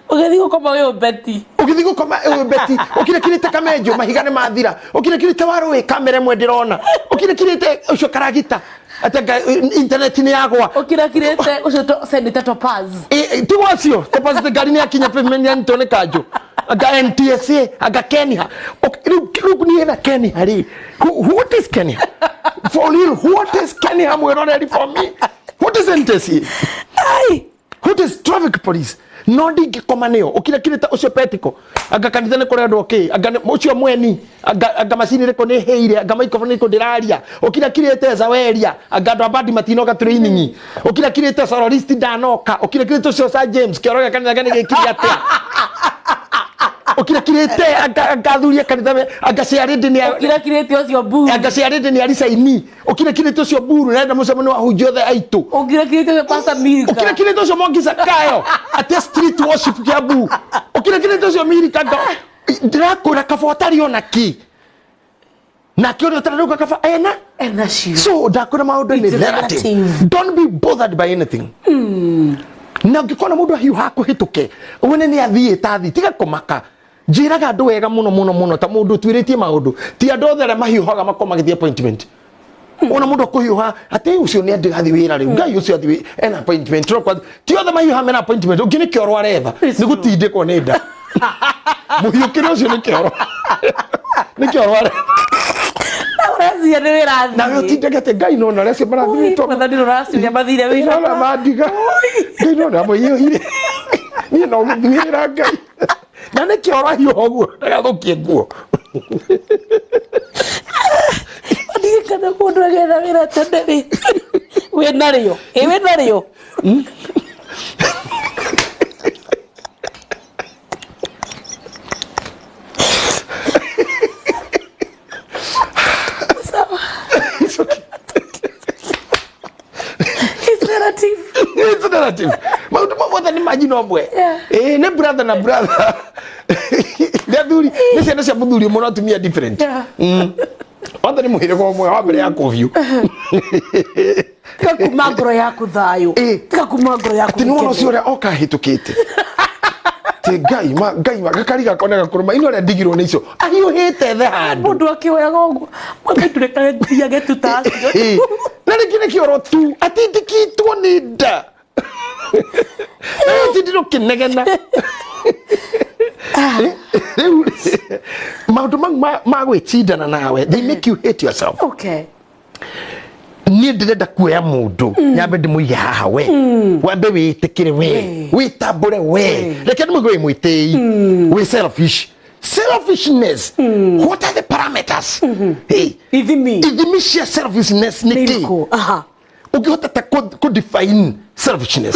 Ũgĩthiĩ gũkoma wĩ ũbeti. Ũgĩthiĩ gũkoma ũyũ beti, ũkirekirĩte kamenjo, mahiga nĩ mathira, ũkirekirĩte warũĩ kamera ĩmwe ndĩrona, ũkirekirĩte ũcio karagita atĩ internet nĩ yagwa. Ũkirakirĩte ũcio Senator Topaz. Tigo acio topaz, ngari nĩ yakinya pavement, yanyitwo nĩ kanjũ, anga NTSA, anga Kenya. Rĩu niĩ na Kenya rĩ, what is Kenya for real? What is Kenya, mwĩroreri? For me, what is NTSA? Ai. What is traffic police? No ndingĩkoma nĩyo ũkirekirĩte ũcio petiko, anga kanitha nĩ kũrendwo kĩ, anga ũcio mweni, anga macini ĩrĩkũ nĩ hĩire, anga microphone ĩrĩkũ ndĩraria, ũkirekirĩte zaweria, anga andũ a bandi matinoka training, ũkirekirĩte sororist ndanoka, ũkirekirĩte ũcio Sir James kĩoro gĩa kanitha nĩ gĩkire atĩa, ũkirekirĩte anga athuri a kanitha anga ciarĩndĩ nĩ Ũkirakirĩte ũcio mburu. Anga ciarĩndĩ nĩ aricaini, ũkirekirĩte ũcio mburu nenda mũcemanio wa ahunjia othe aitũ. Ũkirakirĩte ũcio Pastor Milka. Ũkirekirĩte ũcio Mwangi Zakayo atĩ street worship Kiambu, ũkirekirĩte ũcio Milika nga ndĩrakwĩra kaba ũtarĩ ona ki nake ũrĩa ũtararauga kaba ena. Enacio. So ndakwĩra maũndũ nĩ It's relative. relative. Don't be bothered by anything. Na ũngĩkona mũndũ ahiũha kũhĩtũke wone nĩ athiĩ tathi, tiga kũmaka. Njĩraga andũ wega mũno mũno mũno, ta mũndũ ũtuĩrĩtie maũndũ, ti andũ othe arĩa mahiũhaga makorwo magĩthiĩ appointment. Ona mundu akuhiuha ati ucio ni andigathi wira riu, Ngai ucio athi ena appointment ro kwa ti othe mahiuha mena appointment, ungi ni kioro aretha ni gutindikwo ni nda. Muhiukire ucio ni kioro, ni kioro aretha. Uracia ni wira. Nawe utindage ati Ngai no na acio marathire to mwathani ruraciria mathire wira no mandiga Ngai no na muhiuhire ni no guthiira Ngai na ni kioro ahiuha uguo ndagathukie nguo. Kana mundu agetha wira tene ri wina rio ĩ wina rio. Sawa. It's okay. It's narrative. It's narrative. Maundu mothe ni majina amwe. Eh, ni brother na brother. Nĩ athuri, nĩ ciana cia mũthuri ũmwe no atumia different. Othe nĩ mũhĩrĩga ũmwe wa mbere ya kũbiũ. Tiga kuma ngoro yaku thayũ. Tiga kuma ngoro yaku. Atĩ nĩwona ũcio ũrĩa oka ahĩtũkĩte. Atĩ Ngai ma Ngai ma gakari gakwa nĩ gakũrũma ino ũrĩa ndigirwo nĩ icio ahiũhĩte the handũ. Mũndũ akĩoyaga ũguo mwaka ndũrekaga thiage tu ta acio. Na rĩngĩ nĩ kĩoro tu atindĩkĩtwo nĩ nda. Na ũtindire ũkĩnegena. Rĩu maũndũ mau ma gwĩtindana nawe, they make you hate yourself. Okay. Niĩ ndĩrenda kuoya mũndũ nyambe ndĩmũige haha we wambe wĩtĩkĩre we wĩtambũre we reke ndĩmũigue wĩ mwĩtĩi wĩ selfish. Selfishness, what are the parameters? Hey, ithimi ithimi cia selfishness nĩ kĩ? Ũngĩhota ta kũ define selfishness,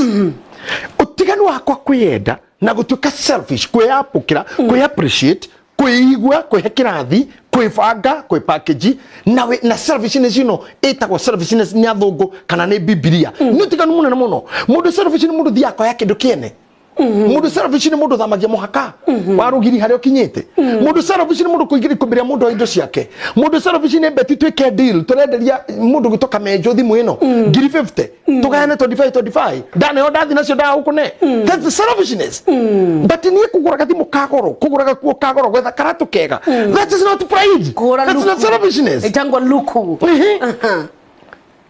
ũtiganu wakwa kwĩyenda na gũtuĩka selfish, kwĩyapũkĩra, kwĩ appreciate, kwĩigua, kwĩhe kĩrathi, kwĩbanga, kwĩ package na na selfishness ĩno ĩtagwo selfishness nĩ athũngũ kana nĩ Bibilia. Nĩ ũtiganu mũnene mũno. Mũndũ selfish nĩ mũndũ thiaga akoya kĩndũ kĩene. Mũndũ selfish nĩ mũndũ thamagia mũhaka wa rũgiri harĩa ũkinyĩte. Mũndũ selfish nĩ mũndũ kũingĩra ikũmbĩ rĩa mũndũ indo ciake. Mũndũ selfish nĩ beti twĩke deal tũrenderia mũndũ gwĩtwo Kamenjo thimũ ĩno 50,000 tũgayane 25 25 ndaneo ndathi nacio ndagũkũne. That's selfishness. But niĩ kũgũra gathimũ ka goro, kũgũra gakuo ka goro, gwetha karatũ kega, that is not pride. That's not selfishness. Ĩtangwo luku.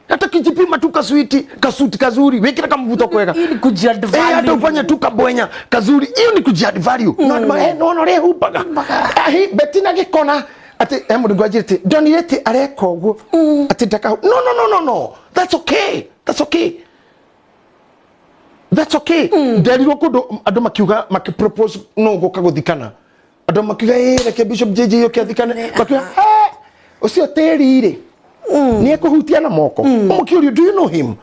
Hata kijipima tu kasuiti, kasuti kazuri, wekira kamvuto kwega. Hii ni kujiadd value. Hata ufanye tu kabwenya kazuri, hiyo ni kujiadd value. No no no rehubaga. Ahi betina gikona ati mundu ngwajirite ndonire areka uguo ati ndaka. No no no no no. That's okay. That's okay. That's okay. Nderirwo kundu andu makiuga makipropose no guka guthikana. Andu makiuga reke Bishop JJ yoke athikane. Makiuga ucio teri ri. Ni ekuhutia na moko. Umukiurio, do you know him?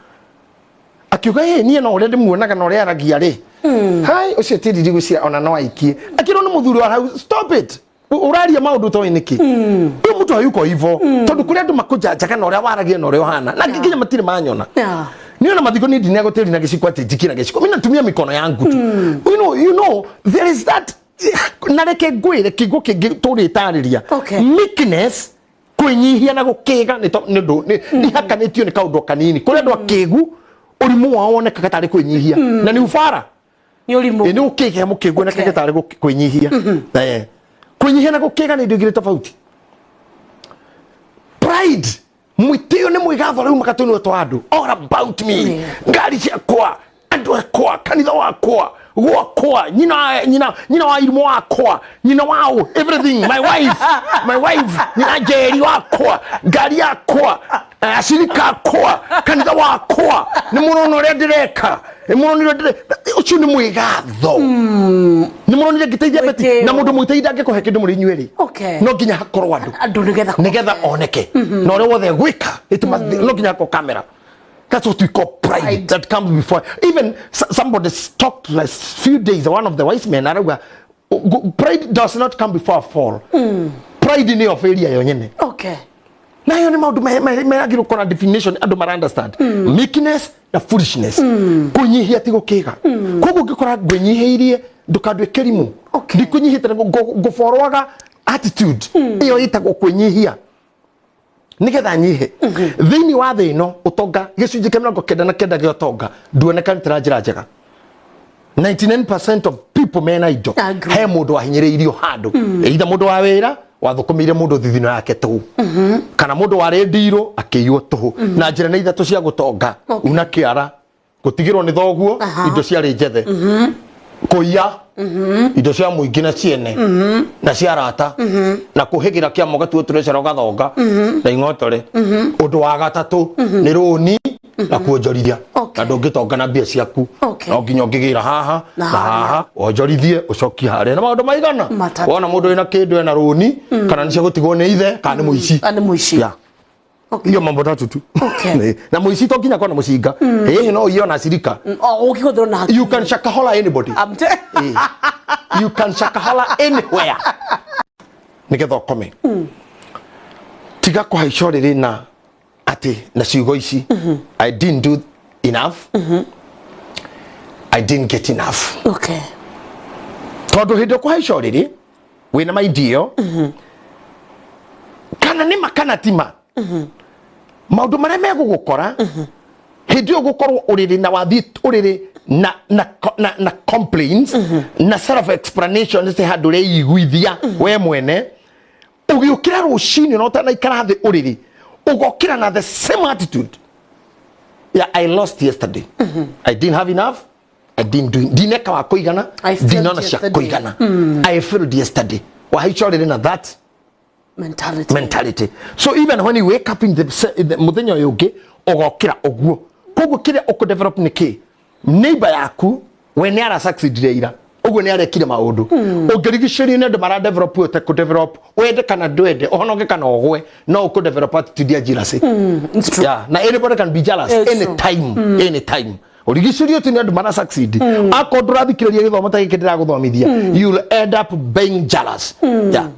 Akiuga niĩ no ũrĩa ndĩmuonaga na ũrĩa aragia rĩ. Hai ũcio tĩri ndigwĩciria ona no aikie. Akĩrwo nĩ mũthuri wa hau, stop it. Ũraria maũndũ toĩ nĩkĩ? Ũyũ mũndũ hayuko hivyo. Tondũ kũrĩ andũ makũjanjaga na ũrĩa waragia na ũrĩa ũhana. Na nginya matirĩ manyona. Niĩ ona mathiko niĩ ndinegwo tĩri na gĩciko atĩ njikira gĩciko. Mimi natumia mikono yangu tu. You know there is that na reke ngwĩre kiugo kĩngĩ tũrĩtarĩria. Meekness, kwĩnyihia na gũkĩga nĩ ũndũ nĩ hakanĩtio nĩ kaũndũ kanini. Kũrĩ andũ akĩgu ũrimũ wao wonekaga tarĩ kwĩnyihia na nĩ ubara. Nĩ ũrimũ. Nĩ ũkĩge mũkĩgu onekaga tarĩ kwĩnyihia. Kwĩnyihia na gũkĩga nĩ indo igĩrĩ tofauti. Pride, mwĩtĩo nĩ mwĩgatho rĩu makatũnua twa andũ. All about me. Ngari ciakwa, andũ akwa, kanitha wakwa, gwakwa, nyina wa irimũ wakwa, nyina wao, everything, my wife, nyina Njeri wakwa, ngari yakwa, acirika akwa, kanitha wakwa, nĩ mũrona ũrĩa ndĩreka, nĩ mũronire ũcio nĩ mwĩgatho. Nĩ mũronire ngĩteithia Beti, na mũndũ mwĩtĩi ndangĩkũhe kĩndũ mũrĩ inyuĩ rĩ. No nginya hakorwo andũ nĩgetha oneke na ũrĩa wothe egwĩka, no nginya hakorwo kamera. That's what we call pride that comes before. Even somebody talked last few days, one of the wise men, pride does not come before a fall. Pride in your failure yonyene. Okay. Na hiyo ni maundu meragirwo kona definition andu mara understand. Meekness na foolishness. Kunyihia ti gukiga. Koguo ngikora ngwinyiheirie ndukandwe kirimu. Ndikunyihite nguforwaga attitude. Iyo itagwo kwinyihia. Nigetha nyihe. Thiini wa thi ino utonga gicunji kia 99 gia utonga nduonekanite na njira njega. 99% of people mena indo he mundu wahinyiriirio handu, either mundu wa wira, Wathũkũmĩire mũndũ thithino yake tũhũ, kana mũndũ warĩ ndirũ akĩiywo tũhũ. Na njĩra nĩ ithatũ cia gũtonga. Una kĩara, gũtigĩrwo nĩ thoguo indo ciarĩ njethe, kũiya indo cia mũingĩ na ciene na cia arata, na kũhĩgĩra kĩama ũgatuo tũrecera ũgathonga na ing'otore. Ũndũ wa gatatũ nĩ rũni na kuonjorithia. Na ndũngĩtonga na mbia ciaku. No nginya ũngĩgĩra haha na na haha wonjorithie ũcokie harĩa na maũndũ maigana. Matatũ. Wona mũndũ wĩna kĩndũ ena rũni, kana nĩ cia gũtigwo nĩ ithe, kana nĩ mũici. Ah, nĩ mũici. Yeah. Hiyo mambo tatu tu. Na mũici to nginya kona mũcinga ĩĩ, no iye ona cirika. O ũkĩhũthĩrwo na hakiri. You can shakahola anybody. You can shakahola anywhere nigetha ũkome. Tiga kũhaica ũrĩrĩ na atĩ na ciugo ici, "I didn't do enough, I didn't get enough." Tondũ hĩndĩ ũkũhaica ũrĩrĩ wĩna maindi ĩyo, kana nĩma kana tima, maũndũ marĩa megũgũkora hĩndĩ ĩyo gũkorwo ũrĩrĩ na wathiĩ ũrĩrĩ na complaints na self explanation atĩ handũ ũreiguithia we mwene, ũgĩũkĩra rũcinĩ na ũtanaikara thĩ ũrĩrĩ, ũgokĩra na the same attitude ya "I lost yesterday, I didn't have enough, I didn't do, ndineka wa kũigana, I failed ndinona cia yesterday. kũigana, I failed yesterday." Wahaica ũrĩrĩ na that mentality. Mentality. So even when you wake up in the muthenya ũyũ ũngĩ ũgokĩra ũguo, koguo kĩrĩa ũkũdevelop nĩ kĩ neighbor yaku we nĩ ara succeedire ira ũguo, nĩ arekire maũndũ ũngĩrigicĩrio nĩ andũ mara develop, ũte kũdevelop, wende kana ndwende, ũhonoke kana ũgwe, no ũkũdevelop attitude ya jealousy. It's true. Yeah, na anybody can be jealous. It's Anytime, anytime ũrigicĩrio tu nĩ andũ mara succeed, akorwo ndũrathikĩrĩria gĩthomo ta gĩkĩ ndĩragũthomithia, you'll end up being jealous. Yeah,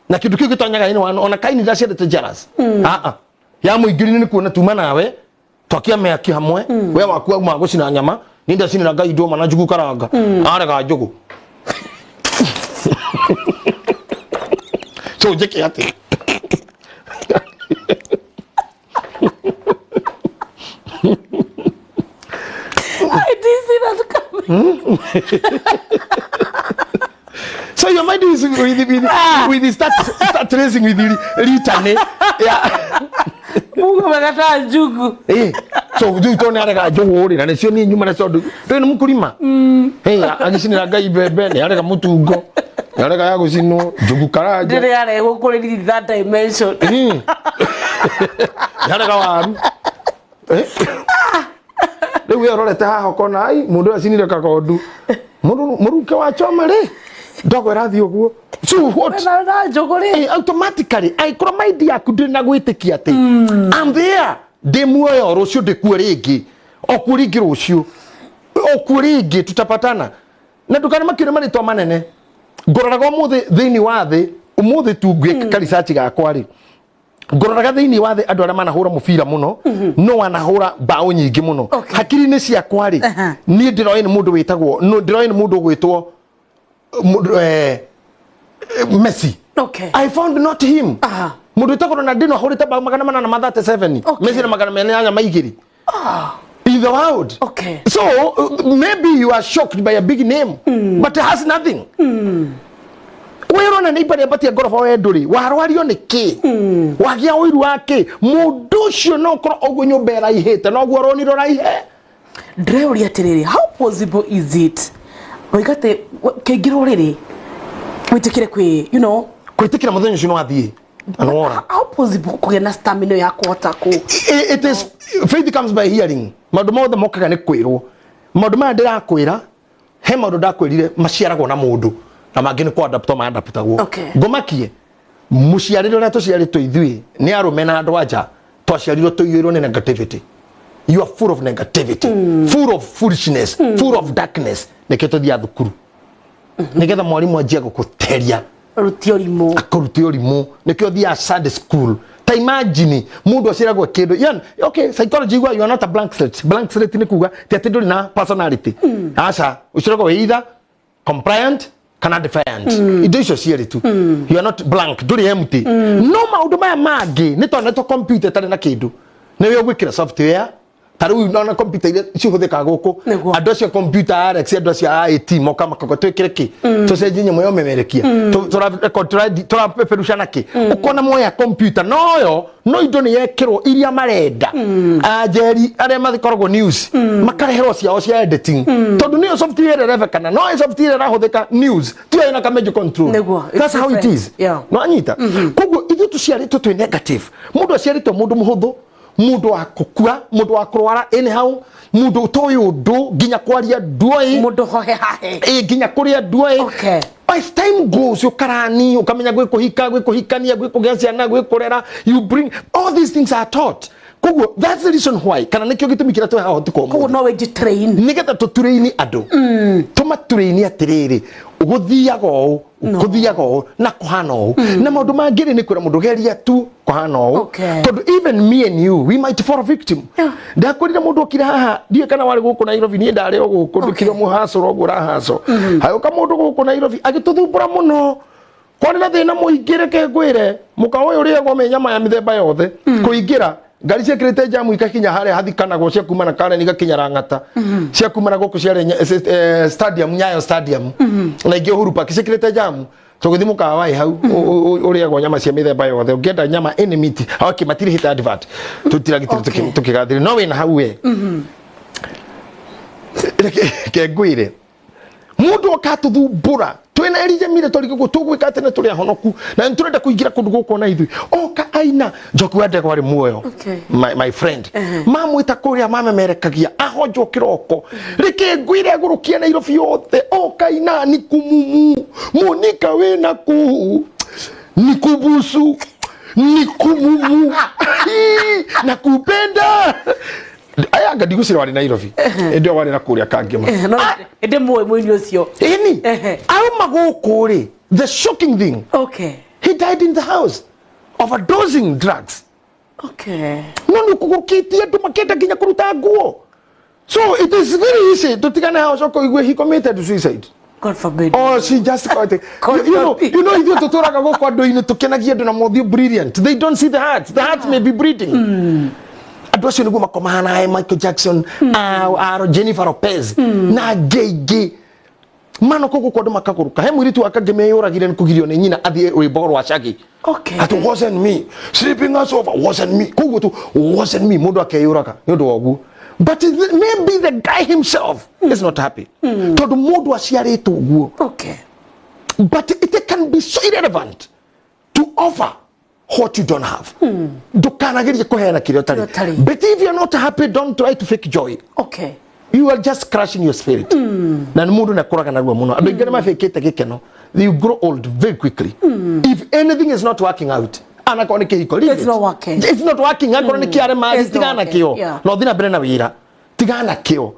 na kindu kiu gitonyaga ini wano ona kaini ndaciendete jealous. Ah ah, ya muingiri ni kuona tuma nawe twakia mĩaki hamwe, we waku auma gũcina nyama, ni ndacinĩra ngai ndũma na njugu karanga, arega njugu, so njĩke atĩ? I didn't see that coming. So your mind is with start racing with the litany, yeah. Mungu amekataa njugu. Eh, so rĩu tondũ nĩ arega njũgũ rĩ, na nĩcio niĩ nyuma nacio, ndũ ndũĩ nĩ mũkũrima. Eh, agĩcinĩra ngai mbembe, nĩ arega mũtungo, nĩ arega ya gũcinwo njugu karanja. Ndĩrĩ yarehwo kũrĩ that dimension. Nĩ arega waru. Eh. Rĩu we ũrorete haha ũkona ai mũndũ ũyũ acinire kagondu. Mũruke wa choma rĩ, ndogo ĩrathiĩ ũguo, so what? Na njugu rĩ. Eh, automatically angĩkorwo mind yaku ndĩrĩ na gwĩtĩkia atĩ I'm there, ndĩ muoyo, rũciũ ndĩkuo rĩngĩ, o kuo rĩngĩ rũciũ, o kuo rĩngĩ tutapatana. Na ndũkanamakio nĩ marĩtwa manene. Ngũroraga ũmũthĩ thĩinĩ wa thĩ, ũmũthĩ tu ngwĩka research gakwa rĩ, ngũroraga thĩinĩ wa thĩ andũ arĩa manahũra mũbira mũno, no wanahũra mbaũ nyingĩ mũno. Hakiri-inĩ ciakwa rĩ, niĩ ndĩroĩ nĩ mũndũ wĩtagwo no ndĩroĩ nĩ mũndũ ũgwĩtwo Messi. I found not him. Mũndũ wĩtagwo Ronaldinho ahũrĩte mbaũ 837. Messi na 802 in the world. So maybe you are shocked by a big name, but it has nothing. We ũrona nĩ ibarĩa mbatia ngoroba, we ndũrĩ warwario nĩ kĩ, wagĩa ũiru wa kĩ? Mũndũ ũcio no ũkorwo ũguo nyũmba ĩraihĩte noguo ũronire ũraihe. Ndĩreũria atĩrĩrĩ, how possible is it oiga atĩ kĩingĩra ũrĩrĩ wĩtĩkĩre kwĩ Gwĩtĩkĩra mũthenya ũcio no athiĩ na nĩwora. How possible kũgĩa na stamina ya kũhota kũ It is faith comes by hearing. Maũndũ mothe mokaga nĩ kwĩrwo. Maũndũ maya ndĩrakwĩra, he maũndũ ndakwĩrire maciaragwo na mũndũ, na mangĩ nĩ kũadaptwo maadaptagwo. Ngomakie mũciarĩre ũrĩa tũciarĩtwo ithuĩ nĩ arũme na andũ anja, twaciarirwo tũiyũirwo nĩ negativity. You are full of negativity, full of foolishness, full of darkness. Nĩkĩo tũthiaga thukuru, nĩgetha mwarimũ anjie gũkũteria. Rutia ũrimũ. Akũrute ũrimũ. Nĩkĩo thiaga Sunday school. Ta imagine mũndũ aciaragwo kĩndũ yani, okay, psychology igua you are not a blank slate. Blank slate nĩ kuga ti atĩ ndũrĩ na personality. Aca, ũciaragwo wĩ either compliant kana defiant, indo icio cierĩ tu. You are not blank, ndũrĩ empty. No maũndũ maya mangĩ nĩ tondũ nĩtũ computer ĩtarĩ na kĩndũ, nĩwe ũgwĩkĩra software. Ta rĩu nona computer iria cihũthĩkaga gũkũ, Nĩguo. andũ acio computer Alex, andũ acio a IT moka makauga twĩkĩre kĩ, tũcenjie nyamũ ya ũmemerekia, tũrapeperusha na kĩ, ũkona moya computer noyo no indo nĩ yekĩrwo iria marenda. Anjeri arĩa makoragwo news makareherwo ciao cia editing, tondũ nĩyo software ĩrĩa ĩrevekana, no software ĩrahũthĩka news tiyo ĩna ka control. Nĩguo, it's That's how it different. is. Yeah. No anyita koguo ithuĩ tũciarĩtwo twĩ negative. Mũndũ aciarĩtwo mũndũ mũhũthũ, mũndũ wa kũkua, mũndũ wa kũrwara anyhow, mũndũ ũtoĩ ũndũ, nginya kwaria nduoĩ. Mundu hohe hahe. Ĩ, nginya kũrĩa nduoĩ. Okay. As time goes, ũkarani ũkamenya gwĩ kũhika, gwĩ kũhikania, gwĩ kũgĩa ciana, gwĩ kũrera. You bring all these things are taught. Koguo that's the reason why, kana nĩkĩo gĩtũmi kĩrĩa twĩ haha ũtukũ Koguo ũmũthĩ, no wenji train. Nĩgetha tũturĩini andũ, tũmaturĩini atĩrĩrĩ, gũthiaga ũũ, gũthiaga ũũ na kũhana ũũ, na maũndũ mangĩ rĩ, nĩ kwĩra mũndũ geria tu kũhana ũũ, Okay. tondũ even me and you, we might fall a victim. Yeah. Ndakorire mũndũ okire haha, ndiũĩ kana warĩ gũkũ Nairobi, niĩ ndarĩ o gũkũ ndũkire mũhacũro ũguo ũrahacwo. Hagĩũka mũndũ gũkũ Nairobi agĩtũthumbũra mũno, kwarĩ na thĩna mũingĩ. Reke ngwĩre, mũkawa ũyũ ũrĩagwo me nyama ya mĩthemba yothe, kũingĩra ngari ciĩkĩrĩte jamu ikakinya harĩa hathikanagwo, cia kuma na Karen igakinya Rang'ata, cia kuma na gũkũ ciarĩ stadium, Nyayo Stadium, na ingĩ Uhuru Park ciĩkĩrĩte jamu. Tũgĩthiĩ mũkawa ĩ hau ũrĩagwo nyama cia mĩthemba yothe, ũngĩenda nyama any meat. Okay, matirĩhĩte advert, tũtiragitire. Okay. Tũkĩgathĩrĩria no wĩna hau we. Reke ngwĩre, mundu akatuthumbura twina Elijah twarigwo tugwika atä na tå ahonoku na nä tå renda kå ingä ra kå ndå gå kå na ithuä oka aina Njoki wa Ndegwa arĩ muoyo. Okay. My friend mamwĩta kũrĩa mamemerekagia ahonjwo kĩroko. Reke ngwĩre, agũrũkia Nairobi yothe oka ina nikumumu Monika wĩna kuu nikubusu nikumumu Hii, nakupenda aya anga ndigũcira warĩ Nairobi ĩndĩ ĩyo warĩ na kũrĩa Kangema. No ĩndĩ muoĩ mũini ũcio. Ĩni. Ehe. Auma gũkũ rĩ, the shocking thing, Okay. he died in the house overdosing drugs. Okay. No nĩ ũkũgũrũkĩtie andũ makĩenda nginya kũruta nguo. So it is very easy tũtigane haha ũcoke ũigue he committed suicide. God forbid. Oh, she just got it. God You forbid. Ithuĩ tũtũraga gũkũ andũ-inĩ tũkenagia andũ na mothiũ brilliant. They don't see the heart. The heart may be bleeding. Andũ acio nĩguo makomaga na Michael Jackson, Jennifer Lopez na angĩ aingĩ mano kũgũ kwa andũ makagũrũka. He mũirĩtu wa Kangemi eyũragire nĩ kũgirio nĩ nyina athiĩ rwĩmbo rwa Shaggy. Okay. Ati wasn't me sleeping us over, wasn't me, koguo tu wasn't me, mũndũ akeyũraga nĩ ũndũ wa ũguo. But maybe the guy himself is not happy, tondũ mũndũ aciarĩtwo ũguo. Okay. But it can be so irrelevant to offer what you don't have. Ndũkanagerie kũheana kĩrĩa Kĩrĩa ũtarĩ. ũtarĩ. But if you're not happy, don't try to fake joy. Okay. You are just crushing your spirit. Na nĩ mũndũ nĩakũraga narua mũno. Andũ aingĩ nĩmabĩkĩte gĩkeno. You grow old very quickly. If anything is not working out, anakorwo nĩ kĩhiko, leave It's it. not working. It's not working. Akorwo nĩ kĩarema, It's not tigana working. nakĩo. Yeah. Na ũthiĩ na mbere na wĩra, tigana nakĩo.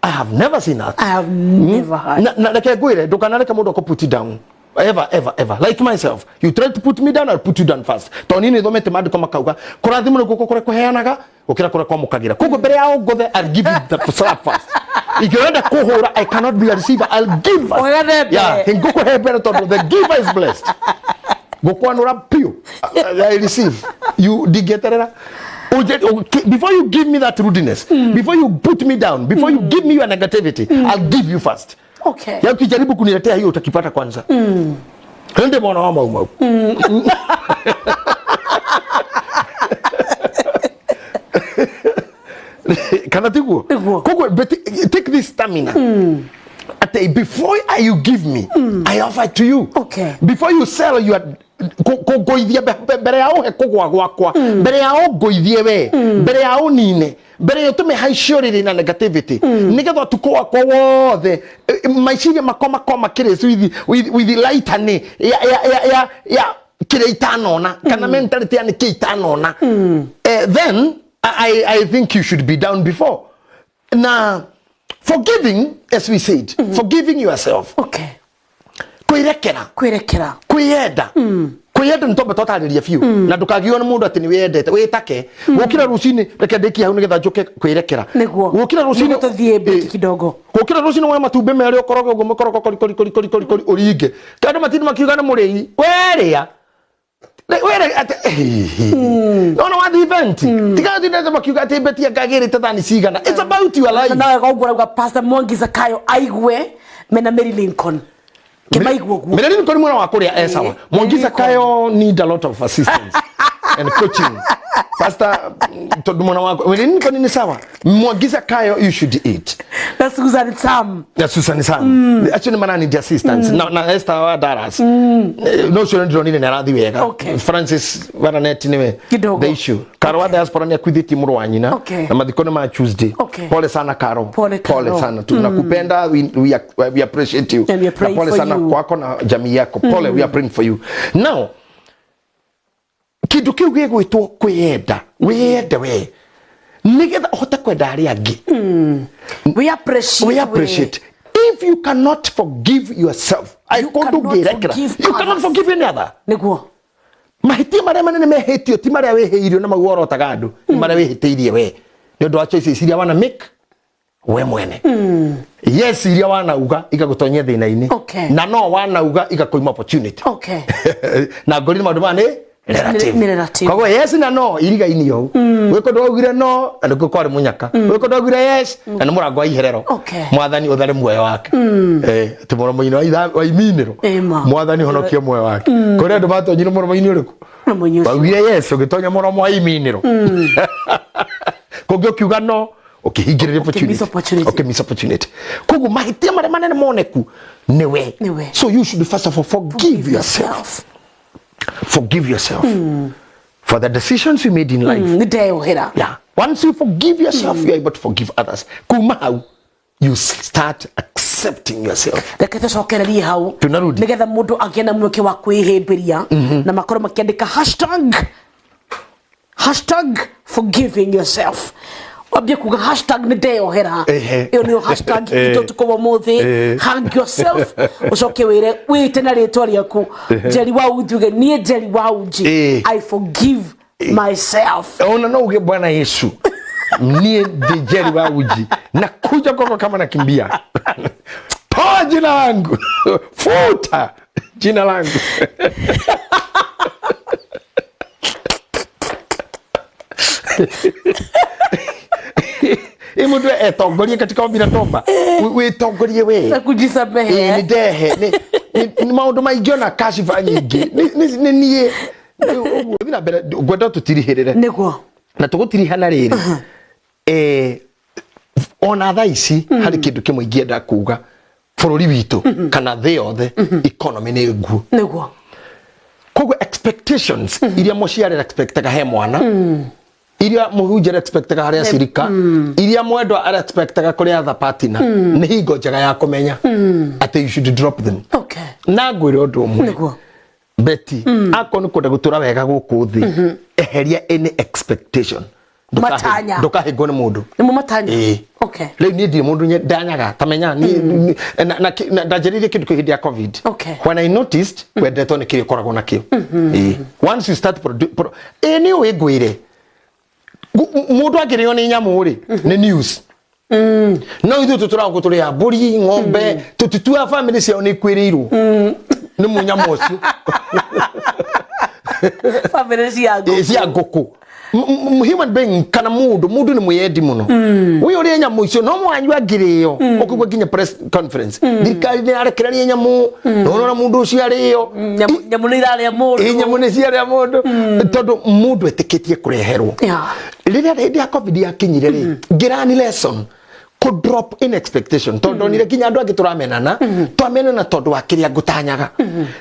I have never seen that. I have never heard. Na reke ngwĩre, ndũkanareke mũndũ akũ put you down ever, ever, ever. Like myself, you try to put me down, I'll put you down first, tondũ niĩ nĩthomete maandĩko makauga kũrathimwo nĩ guoko kũrĩa kũheanaga gũkĩra kũrĩa kwamũkagĩra. Koguo mbere ya ũngũthe, I'll give you the slap first. Ingĩrenda kũhũra, I cannot be a receiver. I'll give first. Ũheane mbere. Yeah, ngũkũhe mbere tondũ the giver is blessed. Ngũkwanũra piũ, I receive you, ndingĩeterera. Before you give me that rudeness, before you put me down, before you give me your negativity, I'll give you first. Okay. Ya ukijaribu kuniletea hiyo, utakipata kwanza. Ndi mwana wa Mau Mau. Kana tiguo? Nĩguo. Koguo but take this stamina ati before you give me, I offer to you. Okay. Before you sell your kũngũithia mbere ya ũhe kũgwa gwakwa, mbere ya ũngũithie we, mbere ya ũnine, mbere ya ũtũme haicio rĩrĩ na negativity, nĩgetha ũtukũ wakwa wothe meciria makwa makwa makĩrĩcu with lightning ya kĩrĩa itanona, kana mentality ya nĩkĩ itanona. Then I think you should be down before. Na forgiving, as we said, forgiving yourself, Okay. kwĩrekera, Kwĩrekera. Kwiyenda, kwiyenda nĩ twamba twatarĩria biũ, na ndũkagio nĩ mũndũ atĩ nĩ wĩyendete wĩtake gũkĩra rũcinĩ. Reke ndĩkie hau nĩgetha njũke kwĩrekera. Nĩguo. Gũkĩra rũcinĩ. Nĩguo tũthiĩ break kidogo. Gũkĩra rũcinĩ woe matumbĩ merĩ, ũkoroge ũguo mũkorogo kori kori kori kori kori kori, ũringe. Andũ matindi makiuga nĩ mũrĩi werĩa. Were atĩ nona wathi event tiga thindete makiuga atĩ beti angagĩrĩte thani cigana. It's about your life. Na wega ũguo rauga Pastor Mwangi Zakayo aigue mena Mary Lincoln kĩmaigua ũguo. Mary Lincoln mwena wa kũrĩa e sawa. Mwangi Zakayo need a lot of assistance and coaching. Pastor, tondũ mwena wa Mary Lincoln nĩ sawa. Mwangi Zakayo, you should eat. Na Susan Sam. Na Susan Sam, acio nĩ mara need assistance na Esther wa Dallas. No ũcio nĩ ndĩronire nĩ arathiĩ wega. Francis Varanet nĩwe Kidogo. the issue. Karo wa diaspora nĩ akuithĩtie mũrũ wa nyina na mathiko nĩ ma Tuesday. Pole sana Karo. Pole, Karo. Pole sana, tunakupenda. We appreciate you. And we are Na praying pole for sana you. kwako na jamii yako. Pole, we are praying for you. Now kindu kiu gĩgwĩtwo kwĩyenda, wĩyende we nĩgetha ũhote kwenda arĩa angĩ. We appreciate. We appreciate. If you cannot forgive yourself, You angĩkorwo cannot ndũngĩrekera, forgive you cannot others. forgive any other. Nĩguo. Mahĩtia marĩa manene mehĩtio ti marĩa wĩhĩirio na mau worotaga andũ, nĩ marĩa wĩhĩtĩirie we nĩ ũndũ wa choices iria wana make we mwene, yes iria wanauga igagũtonyia thĩna-inĩ na no wanauga igakũima opportunity. Na ngorire maũndũ maya nĩ relative. Nĩ relative. Koguo yes na no irigaini ũũ. Gwĩ kũndũ waugire no na nĩkuo kwarĩ mũnyaka, gwĩ kũndũ waugire yes na nĩ mũrango wa iherero. Mwathani ũthare muoyo wake. Atĩ mũromo-inĩ wa iminĩro. Ĩma. Mwathani honokie muoyo wake. Kũrĩ andũ matonyire mũromo-inĩ ũrĩkũ? Mũromo-inĩ ũcio. Waugire yes ũgĩtonya mũromo wa iminĩro, kũngĩ ũkiuga no ũkĩhingĩrĩria Ũkĩ miss opportunity. Ũkĩ miss opportunity. Koguo mahĩtia marĩa manene moneku nĩwe. Nĩwe. So you should first of all forgive yourself. Forgive yourself for the decisions you made in life. Nĩ ndeyohera. Yeah. Once you forgive yourself, you are able to forgive others. Kuma hau, you start accepting yourself. Reke tũcokererie hau. Tunarudi. Nĩgetha mũndũ agĩe na mweke wa kwĩhĩmbĩria na makorwo makĩandĩka hashtag forgiving yourself, wambie kuga #nĩndeyohera. Ĩyo nĩyo hashtag itũ ũtukũ wa ũmũthĩ. Hug yourself, ũcoke wĩre wĩte na rĩtwa rĩaku, Njeri wa Uji, uge niĩ Njeri wa Uji, I forgive myself. Ona no uge, Bwana Yesu, niĩ ndi Njeri wa Uji na kuja kwako kama nakimbia, toa jina langu, futa jina langu. Ĩ mũndũ etongorie katika ombi na tomba, wĩtongorie we. Na kujisamehe. Ĩ, nĩ ndehe nĩ maũndũ maingĩ ona kashifa nyingĩ nĩ niĩ. Ũguo thiĩ na mbere, ngwenda tũtirihĩrĩre Nĩguo. Na tũgũtirihana rĩrĩ, ona thaa ici harĩ kĩndũ kĩmwe ingĩenda kuga bũrũri witũ kana thĩ yothe, economy nĩ nguo. Koguo expectations iria mũciari expectaga he mwana, iria mũhunjia expectaga harĩ acirika, iria mwendwa ara expectaga kũrĩ other partner, nĩ hingo njega ya kũmenya atĩ you should drop them. Na ngwĩre ũndũ ũmwe. Betty, akorwo nĩ kwenda gũtũra wega gũkũ thĩ, eheria any expectation. Matanya. Ndũkahĩngwo nĩ mũndũ. Nĩmo matanya. Ĩĩ. Rĩu niĩ ndirĩ mũndũ ndanyaga ta menya niĩ ndanjĩrĩirie kĩndũ kĩu hĩndĩ ya COVID. When I noticed wendetwo nĩ kĩrĩa ũkoragwo nakĩo. Ĩĩ. Once you start ĩĩ nĩ ũĩ ngwĩre, mũndũ angĩrĩo nĩ nyamũ rĩ, nĩ news. No ithuĩ tũtũraga gũkũ tũrĩ a mbũri, ng'ombe, tũtituaga family ciao nĩ ikuĩrĩirwo nĩ mũnyamũ ũcio. Family cia ngũkũ. Ĩĩ, cia ngũkũ. Human being kana mũndũ nĩ mwĩyendi mũno. Ũyũ ũrĩa nyamũ icio no mwanyu angĩrĩo, ũkũigua nginya press conference, thirikari nĩ yarekereria nyamũ, no ũrona mũndũ ũcio arĩo. Nyamũ nĩ irarĩa mũndũ. Ĩ, nyamũ nĩ ciarĩa mũndũ tondũ mũndũ etĩkĩtie kũreherwo. Rĩrĩa hĩndĩ ya COVID yakinyire rĩ, ngĩrani lesson kũ drop in expectation tondũ ndonire nginya andũ angĩ tũramenana, twamenana tondũ wa kĩrĩa ngũtanyaga.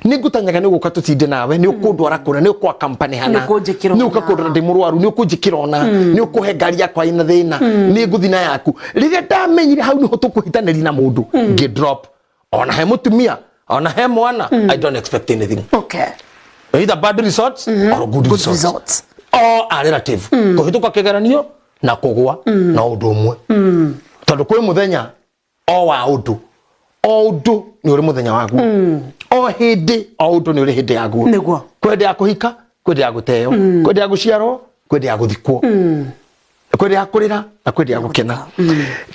Nĩ ngũtanyaga nĩ gũka tũtinde nawe, nĩ ũkũndwara kũna, nĩ ũkwa company hana, Nĩ ũkũnjĩkĩra nĩ ũka ũna. kũndora ndĩ mũrwaru, nĩ ũkũnjĩkĩra ona, nĩ ũkũhe ngari yakwa ĩna thĩna, nĩ ngũthi na yaku. Rĩrĩa ndamenyire hau nĩho tũkũhitanĩria na mũndũ, ngĩ drop ona he mũtumia ona he mwana, I don't expect anything. Either bad results or good Good results. results. All are relative. Kũhĩtũka kĩgeranio na kũgũa na ũndũ ũmwe, tondũ kwĩ mũthenya o wa ũndũ, o ũndũ nĩ ũrĩ mũthenya waguo, o hĩndĩ o ũndũ nĩ ũrĩ hĩndĩ yaguo. Kwĩ hĩndĩ ya kũhika, kwĩ hĩndĩ ya gũteo, kwĩ hĩndĩ ya gũciarwo, kwĩ hĩndĩ ya gũthikwo, kwĩ hĩndĩ ya kũrĩra na kwĩ hĩndĩ ya gũkena.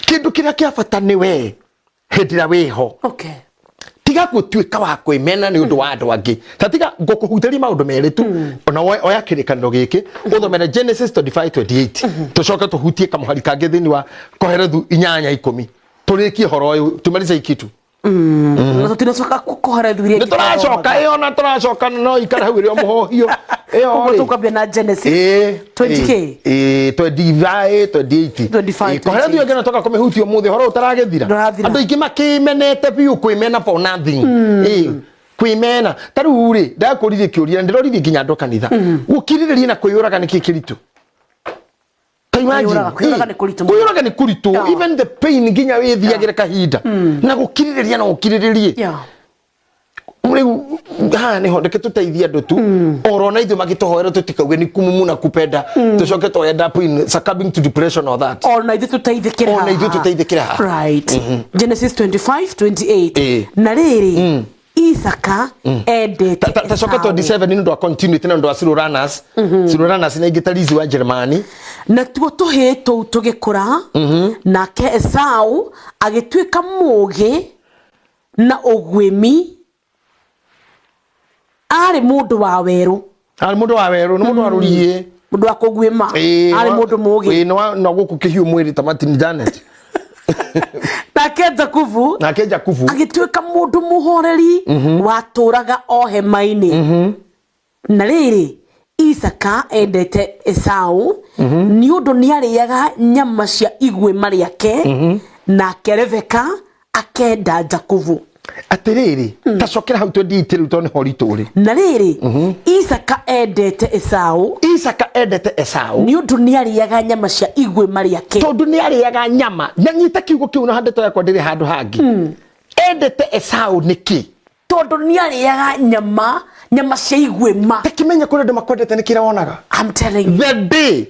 Kĩndũ kĩrĩa kĩa bata nĩ we hĩndĩ ĩrĩa wĩho. Tiga gũtuĩka wa kwĩmena nĩ ũndũ wa andũ angĩ. Ta tiga ngũkũhutĩria maũndũ merĩ tu. Ona oya kĩrĩkanĩro gĩkĩ ũthomere Genesis 25:28. Tũcoke tũhutie kamũhari kangĩ thĩinĩ wa Kohelethu 8:10. Tũrĩkie horo ũyũ tumalize kitu. Na tũtinacoka kũhorethu iria Nĩ tũracoka ĩyo na tũracoka no ikara hau ĩrĩ o mũhohio. Ĩyo Ũguo rĩ. tũkwambia na Genesis. 20K. 25 28. 25, Kohelethu ĩngĩ no toka kũmĩhutia ũmũthĩ horo ũtaragĩthira. Ndũrathira. Andũ aingĩ makĩmenete biũ kwĩmena for nothing. Kwĩmena ta rĩu rĩ ndakũririe kĩũria na ndĩroririe nginya andũ kanitha. Gũkirĩrĩria na kwĩyũraga nĩ kĩĩ kĩritũ? Ta imagine. Kwĩyũraga nĩ kũritũ mũno. Kwĩyũraga nĩ kũritũ. Even the pain nginya wĩthiagĩre kahinda. Na gũkirĩrĩria no ũkirĩrĩrie. Rĩu haha nĩho reke tũteithie andũ tu oro na ithuĩ magĩtũhoera tũtikauge nĩ kumumuna kupenda tũcoke to end up in succumbing to depression or that. Ona ithuĩ tũteithĩkĩre Ona ithuĩ haha. tũteithĩkĩre haha. Right. Genesis 25:28. Na rĩrĩ Isaka endete Tacoka Esau. 27 nĩ ũndũ wa continuity na ũndũ wa slow runners. Slow runners nĩ aingĩ ta Lizzy wa Jeremani. Na tuo tũhĩĩ tũu tũgĩkũra nake Esau agĩtuĩka mũũgĩ na ũguĩmi arĩ mũndũ wa werũ. Arĩ mũndũ wa werũ, nĩ mũndũ wa rũriĩ. Mũndũ wa kũguĩma. Arĩ mũndũ mũũgĩ. Nĩ wa gũkũ kĩhiũ mwĩrĩ ta Martin Janet. Nake Jakubu Nake Jakubu agĩtuĩka mũndũ mũhoreri watũraga o hema-inĩ. Na rĩrĩ Isaka endete Esau nĩ ũndũ nĩarĩaga nyama cia iguĩma rĩake nake Rebeka akenda Jakubu. Atĩrĩrĩ tacokera hau 28 rĩu tondũ nĩho ritũ rĩ. Na rĩrĩ Isaka endete Esau. Isaka endete Esau nĩ ũndũ nĩarĩaga nyama cia iguĩma rĩake. Tondũ nĩarĩaga nyama. Na nyita kiugo kĩu na ndeto yakwa ndĩrĩ handũ hangĩ. Endete Esau nĩkĩ? Tondũ nĩarĩaga nyama cia iguĩma. Takĩmenya kũrĩ andũ makwendete nĩ kĩrĩa wonaga. I'm telling you. The day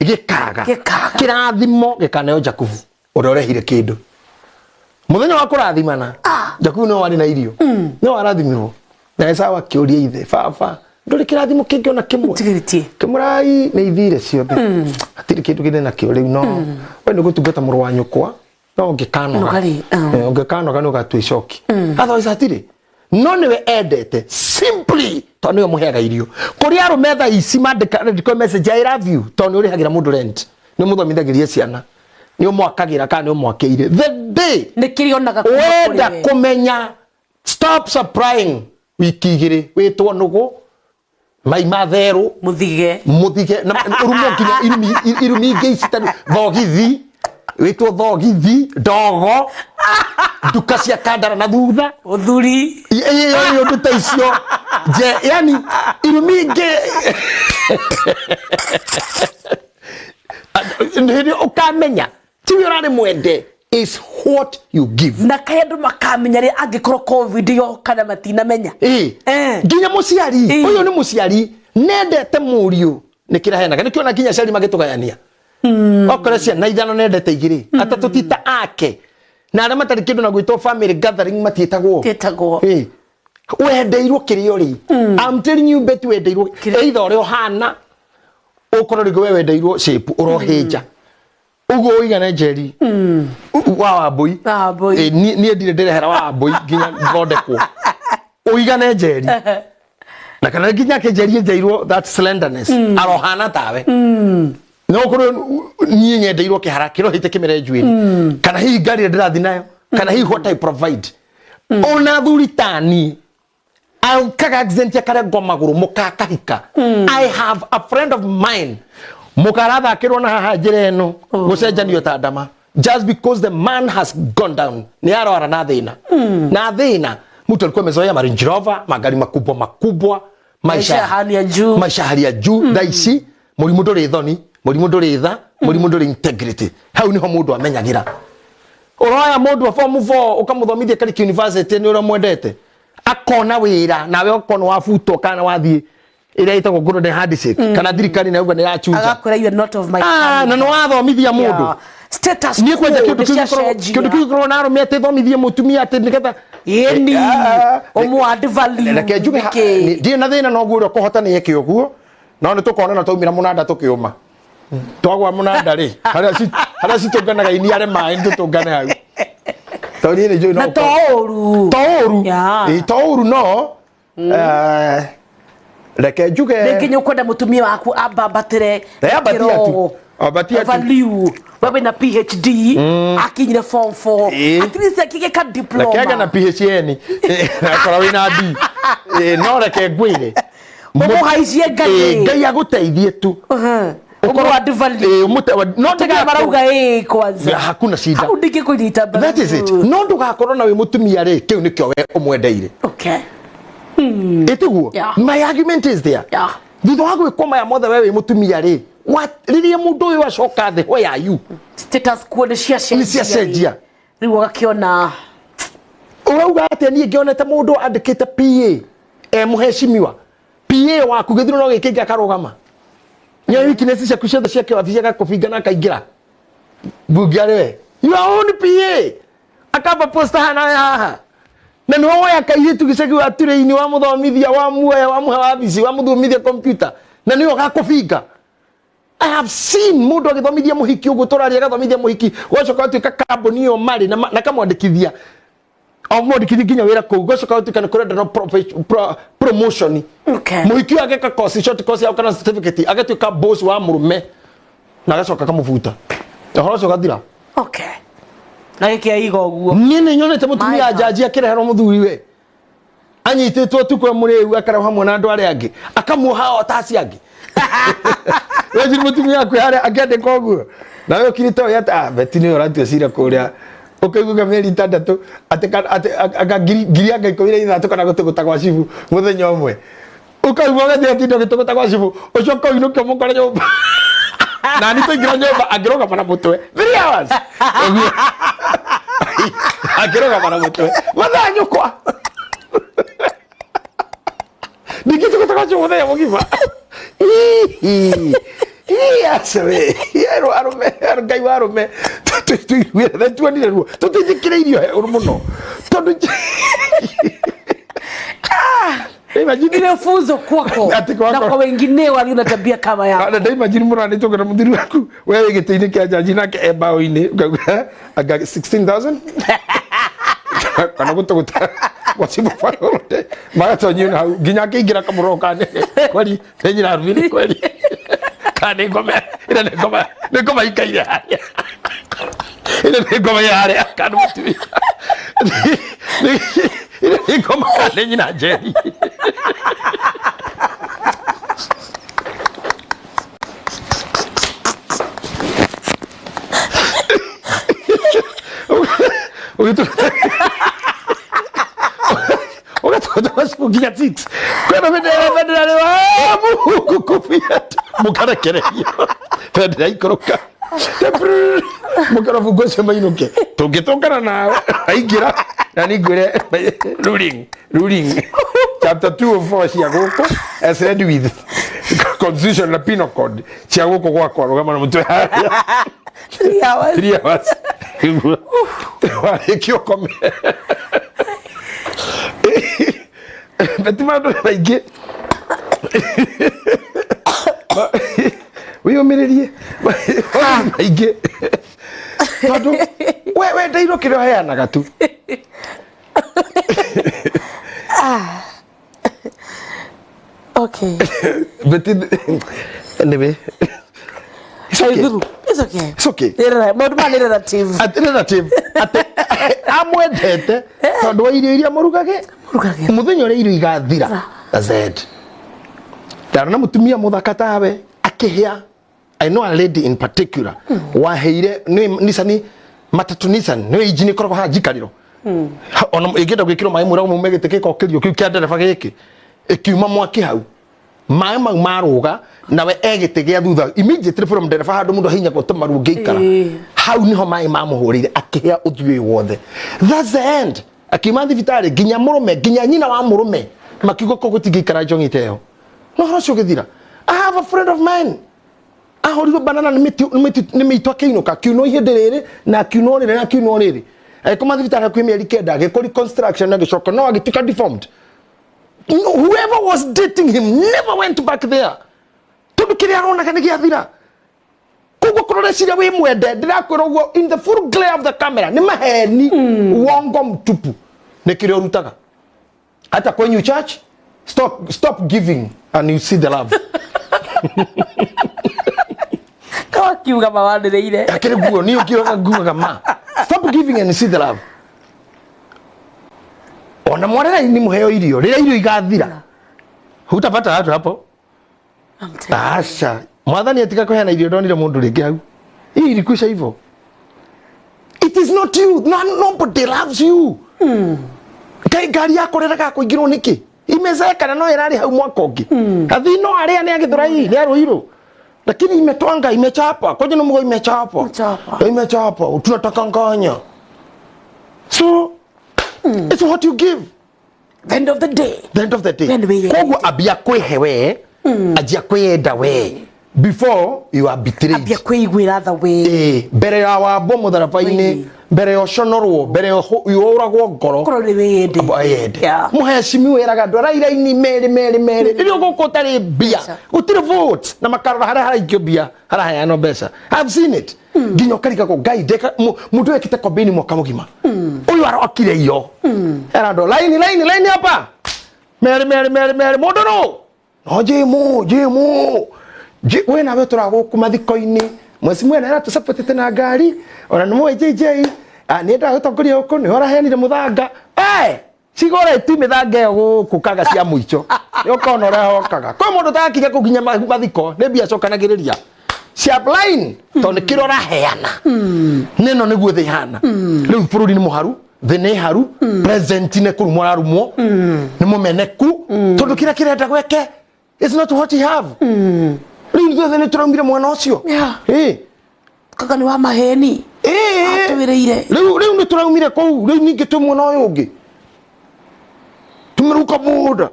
gĩkaga. Gĩkaga. Kĩrathimo gĩkaneo Jakubu ũrĩa ũrehire kĩndũ. Mũthenya wa kũrathimana Jakubu no warĩ na irio. No arathimirwo. Na Esau akĩũria ithe, baba, ndũrĩ kĩrathimo kĩngĩ ona kĩmwe? Tigĩrĩtie. Kĩmũrai nĩ ithire ciothe. Hatirĩ kĩndũ kĩndĩ nakĩo rĩu no we nĩ gũtungata mũrũ wa nyũkwa no ũngĩkanoga. Nũgarĩ, Ũngĩkanoga nĩ ũgatua icoki. Otherwise hatirĩ. No nĩwe endete simply tondũ nĩwe mũheaga irio. Kũrĩ arũme thaa ici mandĩka message I love you tondũ nĩ ũrĩhagĩra mũndũ rent. Nĩ ũmũthomithagĩria ciana. Nĩ ũmwakagĩra kana nĩ ũmwakĩire. The day nĩ kĩrĩonaga kuma kũrĩ wenda we. kũmenya stop supplying wiki igĩrĩ wĩtwo nũgũ mai matherũ Mũthige. Mũthige na ũrumo nginya irumi ingĩ ici ta thogithi wĩtwo thogithi ndogo nduka cia kandara na thutha Ũthuri. Ĩyo ũndũ ta icio je yani irumi ingĩ hĩndĩ ũkamenya tiwe ũrarĩ mwende is what you give. Na kaĩ andũ makamenya rĩ angĩkorwo COVID yoka na matinamenya. Nginya mũciari ũyũ nĩ mũciari nendete mũriũ nĩ kĩraheanaga. Nĩkĩo nginya aciari magĩtũgayania. Okorwo ciana ithano nendete igĩrĩ atatũ ti ta ake na arĩa matarĩ kĩndũ na gwĩtwo family gathering matiĩtagwo. Matiĩtagwo. Wendeirwo kĩrĩa ũrĩ. I'm telling you bet wendeirwo either ũrĩa ũhana ũkorwo rĩngĩ we wendeirwo shape ũrohĩnja. Ũguo ũigane Njeri. Wa Wambũi. Wa Wambũi. Niĩ ndirĩ ndĩrehera wa Wambũi nginya thondekwo. Ũigane Njeri. Na kana nginya ke Njeri njeirwo that slenderness. Arohana tawe. No ũkorwo niĩ nyendeirwo kĩhara kĩrohĩte kĩmere njuĩrĩ. Kana hihi ngari ĩrĩa ndĩrathiĩ nayo. Kana hihi what I provide. Ona thuri ta niĩ aukaga accident akarengwo magũrũ mũkakahika. I have a friend of mine mũkarathakĩrwo na haha njĩra ĩno gũcenjanio ta ndama just because the man has gone down nĩ arwara na thĩna. Na thĩna mtu alikuwa amezoea ma Range Rover, magari makubwa makubwa, Maisha ya hali ya juu. Maisha hali ya juu. Thaa ici mũrimũ ndũrĩ thoni, mũrimũ ndũrĩ tha, mũrimũ ndũrĩ integrity. Hau nĩho mũndũ amenyagĩra. Ũroya mũndũ wa form 4 ũkamũthomithia Kariki University nĩ ũrĩa mwendete. Akona wĩra nawe ũkona wabutwo kana wathiĩ ĩrĩa ĩtagwo golden handshake kana thirikari nayo nĩ ĩrachunja. Agakwĩra you are not of my Na nĩ wathomithia mũndũ. Status Niĩ kwanja quo kĩndũ nĩ kĩu ciacenjia. kĩndũ kĩu gĩkoragwo na arũme atĩ thomithie mũtumia atĩ nĩgetha Ĩni, ũmũ add value Reke njuge nĩkĩ? ndirĩ na thĩna na ũguo ũrĩa ũkũhota nĩ eke ũguo no nĩ tũkonana twaumĩra mũnanda tũkĩũma. Twagwa mũnanda rĩ, harĩa citũnganaga iniare maĩ nĩ tũtũngane hau. Tondũ niĩ nĩ njũĩ no Na to ũru. To ũru. Yeah. Ĩ, to ũru no reke njuge Rĩngĩ nĩ ũkwenda mũtumia waku ambambatĩre Eh, ambatia tu. gĩkĩro. Ambatia tu. Value. We wĩna PhD, akinyire form 4. Ĩ. At least akĩgĩka diploma. Reke age na PHN akorwo wĩna D. Ĩ, no reke ngwĩre. Ũmũhaicie Ngai. Ĩ, Ngai agũteithie tu. Ũmũ add value. Ĩ, no Tiga ndũgakorwo- marauga ĩ kwanza. Hakuna shida. Hau ndingĩkũnyita mbaru. That is it. No ndũgakorwo na wĩ mũtumia rĩ, kĩu nĩkĩo we ũmwendeire. Okay. Ĩtiguo? Yeah. My argument is there. Yeah. Thutha wa gwĩkwo maya mothe we wĩ mũtumia rĩ, rĩrĩa mũndũ ũyũ acoka thĩ, where are you? Status quo nĩ ciacenjia. Nĩ ciacenjia. Rĩu ũgakĩona Ũrauga atĩa niĩ ngĩonete mũndũ andĩkĩte PA e mũheshimiwa PA waku gĩthurano gĩkĩ akarũgama nyoe weakness ciaku ciothe cia kĩwabici agakũbinga na akaingĩra mbunge arĩ we your own PA akamba posta hana haha na nĩwe woya kairĩtu gĩcagi wa turĩini wamũthomithia wamuoya wamũhe wabici wamũthomithia kompyuta na nĩwe ũgakũbinga. I have seen mũndũ agĩthomithia mũhiki ũguo tũraria agathomithia mũhiki gwacoka gũtuĩka kambuni ĩyo marĩ na kamwandĩkithia o mwandĩkithia nginya wĩra kũu gwacoka gũtuĩka nĩ kũrenda no promotion. Okay. Mũhiki ũyũ ageka course, short course ya kana certificate agatuĩka boss wa mũrũme na agacoka akamũbuta ũhoro ũcio ũgathira. Okay. Na gĩkĩ aiga ũguo. Niĩ nĩ nyonete mũtumia My God. njanji akĩreherwo mũthuri we anyitĩtwo ũtukũ e mũrĩu akarehwo hamwe na andũ arĩa angĩ akamuoha o ta acio angĩ. Wejiri mũtumia waku harĩa akĩandĩka ũguo na we ũkirĩte ũyũ atĩ beti nĩwe ũratua cira kũrĩa ũkaiguaga mĩeri ĩtandatũ atĩ anga ngiri anga ikũmi na ithatũ kana gũtũgũta gwa cibu mũthenya ũmwe ũkaigua ũgathiĩ atinda ũgĩtũgũta gwa cibu ũcoka ũinũke ũmũkore nyũmba na nĩ twaingĩra nyũmba angĩrũgama na mũtwe 3 hours ũguo angĩrũgama na mũtwe mathaa nyũkwa ndingĩtũgũta gwa cibu mũthenya mũgima. Aca we arũme Ngai wa arũme tũiguire tuonire ruo tũtinjĩkĩrĩirio he ũru mũno tondũ Imagine Ile funzo kwako Ati kwako. na kwa wengine walio na tabia kama yako. Na ndaimagine mũno nĩ tũngĩra mũthuri waku we wĩ gĩtĩ-inĩ kĩa njanji nake e mbaũ-inĩ ũkauga anga 16,000 kana gũtũgũta gwa cibũ magatonyio na hau nginya akĩingĩra kamũrogo kana kweli nĩ nyina Rubini kweli kana nĩ ngoma ĩrĩa nĩ ngoma nĩ ngoma ikaire harĩa ĩrĩa nĩ ngoma ya harĩa kana mũtumia ĩrĩa nĩ ngoma kana nĩ nyina Njeri. Ũgatũgũta macibũ nginya 6 kwĩna bendera bendera rĩ Mungu kubia mũkarekererio bendera ikũrũka mũkara bungo ũcio mainũke tũngĩtũngana nawe aingĩra na ningwĩre ruling chapter 204 cia gũkũ as read with constitution na penal code cia gũkũ gwakwa rũgama na mũtwe harĩa. 3 hours. 3 hours. Warĩkia ũkome. Beti maũndũ nĩ maingĩ. Wĩyũmĩrĩrie. Maũndũ nĩ maingĩ. Tondũ we wendeirwo kĩrĩa ũheanaga tu. Okay. Beti anyway. It's okay. It's okay. It's okay. Maũndũ maya nĩ relative. Atĩ relative. Atĩ amwendete tondũ wa irio iria mũrugage. Mũrugage. Mũthenya ũrĩa irio igathira. That's it. Ndarona mũtumia mũthaka tawe akĩhĩa. I know a lady in particular waheire nĩ Nissan matatu Nissan nĩ injini ĩkoragwo haha njikarĩro. Ona ĩngĩenda gwĩkĩrwo maĩ mwĩragwo mume gĩtĩ gĩkokĩrio kĩu kĩa ndereba gĩkĩ ĩkiuma mwaki hau maĩ mau marũga nawe e gĩtĩ gĩa thutha immediately from ndereba handũ mũndũ ahinyagwo tũmaru ũngĩikara hau nĩho maĩ mamũhũrĩire akĩhĩa ũthiũ ũyũ wothe. That's the end. Akiuma thibitarĩ nginya mũrũme nginya nyina wa mũrũme makiuga kũu gũtingĩikara njong'i ta ĩyo no ũhoro ũcio ũgĩthira. I have a friend of mine ahũrirwo banana nĩ mĩitũ akĩinũka akiunwo ihĩndĩ rĩrĩ na akiunwo rĩrĩ na akiunwo rĩrĩ agĩkoma thibitarĩ hakuhĩ mĩeri kenda agĩkwo reconstruction agĩcoka no agĩtuĩka deformed. Whoever was dating him never went back there tondũ kĩrĩa aronaga nĩ gĩathira. Koguo kũroreciria wĩ mwende, ndĩrakwĩra ũguo in the full glare of the camera, nĩ maheni, uongo mtupu. Nĩ kĩrĩa ũrutaga hata kwenyu church. Stop giving and you see the love. Kawakiuga mawanĩrĩire. Akĩrĩ guo niĩ ũkiugaga ngugaga ma stop giving and you see the love. Ona mwarera-inĩ mũheo irio, rĩrĩa irio igathira hutapata watu hapo. I'm telling you. Aca mwathani atiga kũheana irio, ndonire mũndũ rĩngĩ hau. Hii ilikwisha hivyo. It is not you. No, nobody loves you. Ngai ngari yako rĩrega kũingĩrwo nĩkĩ? Imezeeka na no ĩrarĩ hau mwaka ũngĩ. Athii no arĩa nĩ agĩthũra hii nĩ arũirũ, lakini imetwanga, imechapa kwaje no mugo imechapa. Imechapa. Imechapa, tunataka nganya. So it's what you give. The end of the day. The end of the day. When we Koguo ambia kwĩhe we, anjia kwĩyenda we before you are betrayed. Ambia kwĩiguĩra tha we. Ĩĩ, mbere ya wambwo mũtharaba-inĩ, Ĩĩ. mbere ya ũconorwo, mbere ya ũragwo ngoro. Korwo nĩ wĩyende. Amba eyende. Yeah. Mũhecimi wĩraga andũ arairaini merĩ merĩ merĩ, rĩrĩa gũkũ ũtarĩ mbia, gũtirĩ vote, na makarora harĩa haraikio mbia haraheanwo mbeca. I've seen it. Nginya ũkarigagwo ngai ndeka mũndũ wekĩte kombini mwaka mũgima ũyũ arokire iyo era andũ laini laini laini hapa merĩ merĩ merĩ merĩ mũndũ nũ no jimu jimu. We nawe tũragũkũ mathiko-inĩ mweci mwena era tũcapotete na ngari ona nĩ mũĩ JJ nĩ endaga gũtongoria gũkũ nĩ ũraheanire mũthanga. Eh, cigore ti mĩthanga ĩyo gũkũ kaga cia mũico nĩ ũkona ũrĩa hokaga kwĩ mũndũ ũtagakinya kũu nginya mathiko nĩ mbia acokanagĩrĩria cia line tondũ nĩ kĩrĩa ũraheana. Nĩno nĩguo thĩ ihana rĩu. Bũrũri nĩ mũharu, thĩ nĩ haru, president nĩ kũrumwo ararumwo nĩ mũmeneku tondũ kĩrĩa kĩrenda gweke is not what he have. Rĩu ithuothe nĩ tũraumire mwena ũcio. Yeah. Ĩĩ. Kaka nĩ wa maheni. Ĩĩ. Atwĩrĩire. Rĩu nĩ tũraumire kũu, rĩu ningĩ twĩ mwena ũyũ ũngĩ, tumeruka boda.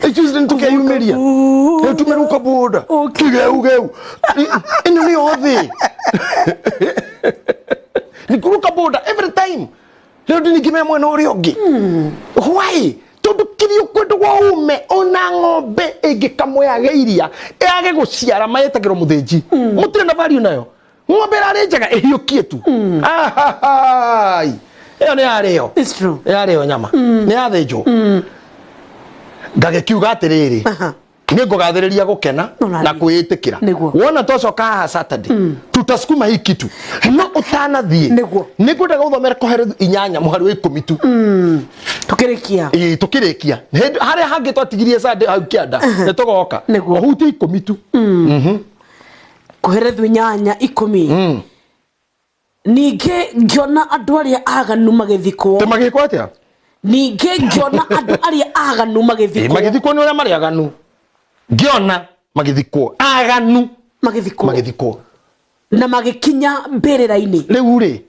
Ithuĩ nĩ tũkeyumĩria rĩu, tumeruka boda. Okay. Kĩgeu geu ĩno nĩyo thĩ, nĩ kũruka boda every time. Rĩu ningĩ me mwena ũrĩa ũngĩ. Why? Tondũ kĩrĩa ũkwenda gwa ume, ona ng'ombe ĩngĩkamwo yage iria yage gũciara mayetagĩrwo mũthĩnji, mũtirĩ na value nayo. Ng'ombe ĩrarĩ njega ĩhiũkie tu. Ahahai. Ĩyo nĩ yarĩo. It's true. Yarĩo nyama nĩ yathĩnjwo. Ngagĩkiuga atĩrĩrĩ, nĩ ngũgathĩrĩria gũkena Nona na nĩ. kwĩĩtĩkĩra. Nĩguo. Wona twacoka haha Saturday tutasukuma hii kitu, no ũtanathiĩ Nĩguo. nĩ ngwendaga gũthomera Kohelethu 8 mũhari wa 10 tu. Tũkĩrĩkia. Ĩĩ, tũkĩrĩkia. Harĩa hangĩ twatigirie Sunday hau kĩanda nĩ tũgoka. Nĩguo. Ũhutie 10 tu. Kũherethu 8:10. Ningĩ ngĩona andũ arĩa aganu magĩthikwo. Tĩ magĩkwo atĩa? Ningĩ ngĩona andũ arĩa aganu Ĩĩ, magĩthikwo. Magĩthikwo nĩ ũrĩa marĩ aganu. Ngĩona magĩthikwo aganu. Magĩthikwo. Magĩthikwo. Na magĩkinya mbĩrĩra-inĩ. Rĩu rĩ,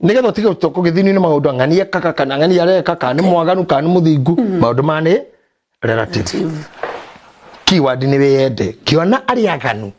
nĩgetha ũtige kũgĩthinio nĩ maũndũ ng'ani ekaga kana ng'ani areka kana nĩ mwaganu kana nĩ mũthingu, maũndũ maya nĩ relative. Keyword nĩ wĩyende. Ngĩona arĩa aganu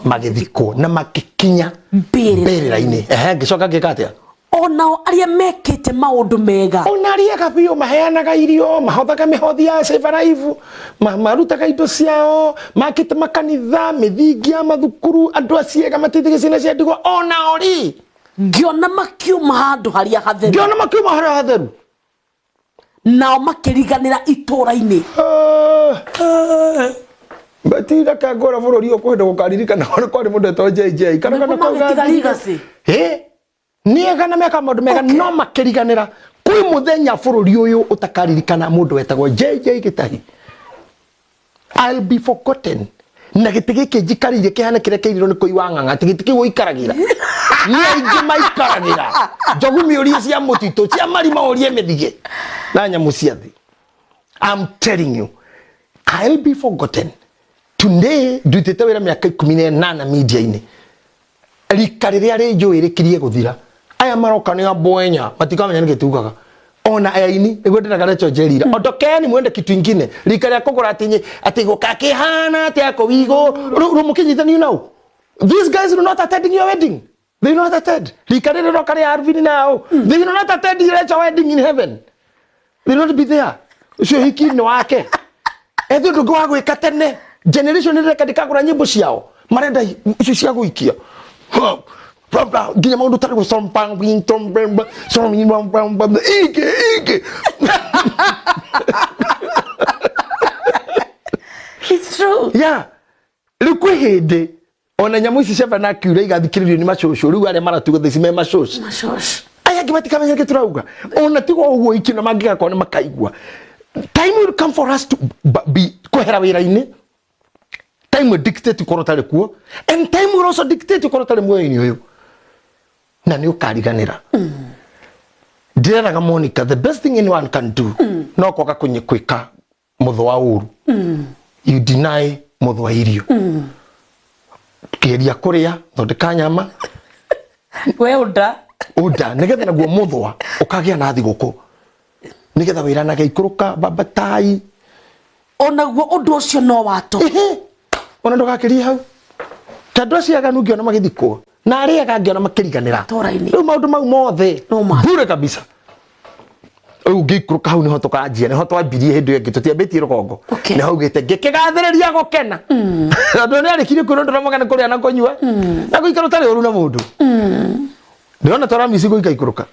magĩthikwo na magĩkinya Mbĩrĩra-inĩ. mbĩrĩra-inĩ. Ehe, ngĩcoka ngĩka atĩa? Onao arĩa mekĩte maũndũ mega. Ona arĩaga biũ, maheanaga irio, mahothaga mĩhothi ya Save Life, marutaga indo ciao, makĩte makanitha, mĩthingi ya mathukuru, andũ aciega mateithagia ciana cia ndigwa, onao rĩ, Ngĩona makiuma handũ harĩa hatheru. Ngĩona makiuma harĩa hatheru. Nao makĩriganĩra itũũra-inĩ. Batira kangora bũrũri ũyũ kwenda gũkaririkana ona kwarĩ mũndũ etwo JJ kana Nĩguo kana kau magĩtiga gathire. legacy. Ĩ, nĩ ega na meka maũndũ mega no makĩriganĩra. Kwĩ mũthenya bũrũri ũyũ ũtakaririkana mũndũ wetagwo JJ Gĩtahi. I'll be forgotten. Na gĩtĩ gĩkĩ njikarĩire kĩhana kĩrĩa kĩirirwo nĩ kũiwa ng'ang'a, atĩ gĩtĩ kĩu ũikaragĩra nĩ aingĩ maikaragĩra. Njogu mĩũrie cia mũtitũ cia marima ũrie mĩthige na nyamũ cia thĩ. I'm telling you, I'll be forgotten. Today ndutĩte wĩra mĩaka 18 media-inĩ, rika rĩrĩa rĩnjũĩ rĩkirie gũthira. Aya maroka nĩ ambwenya, matikamenya nĩkĩ tugaga. Ona aini nĩguo ndĩraga Rachel Jerira, ondokeni mwende kitu ingine. Rika rĩa kũgũra atĩ atĩ gũkakĩhana atĩa kũu igũ rĩu mũkĩnyitanio nau. These guys will not attend your wedding. They will not attend. Rika rĩrĩ roka rĩa Alvin nao, they will not attend Rachel wedding in heaven. They will not be there. Ũcio hiki nĩ wake. Ethĩ ũndũ ũngĩ wa gwĩka tene, generation ĩreka ndĩkagũra nyĩmbo ciao, marenda icio cia gũikia nginya maũndũ tarĩ ingĩ ingĩ. It's true. Yeah, rĩu kwĩ hĩndĩ ona nyamũ ici cia vernacular igathikĩrĩrio nĩ macũcũ. Rĩu arĩa maratuga thaa ici me macũcũ. Macoci. Aya angĩ matikamenya kĩ tũrauga, ona tiga ũguo iki na mangĩgakorwo nĩ makaigua. Time will come for us to be kwehera wĩra-inĩ. Time will dictate ũkorwo ũtarĩ kuo, and time will also dictate ũkorwo ũtarĩ muoyo-inĩ ũyũ, na nĩ ũkariganĩra. Ndĩreraga Monica, the best thing anyone can do no kwaga kwĩka mũthũa ũru. You deny mũthũa irio, geria kũrĩa, thondeka nyama. We ũnda. Ũnda nĩgetha naguo mũthũa ũkagĩa na thigũkũ, nĩgetha wĩranage ikũrũka babatai. Onaguo ũndũ ũcio no watũ. Ehe. Ona ndũgakĩrie hau, tondũ acio aganu ngĩona magĩthikwo na arĩa ega ngĩona makĩriganĩra. Matũũra-inĩ. Rĩu maũndũ mau mothe No ma. bure kabisa. Rĩu ngĩikũrũka hau nĩho tũkanjia, nĩho twambirie. Hĩndĩ ĩyo ĩngĩ tũtiambĩtie rũgongo. Nĩho augĩte ngĩkĩgathĩrĩria gũkena, tondũ nĩ arĩkirie kwĩrwo ndũramoga nĩ kũrĩa na kũnyua na gũikara ũtarĩ ũru na mũndũ. Ndĩrona twaramici gũikaikũrũka.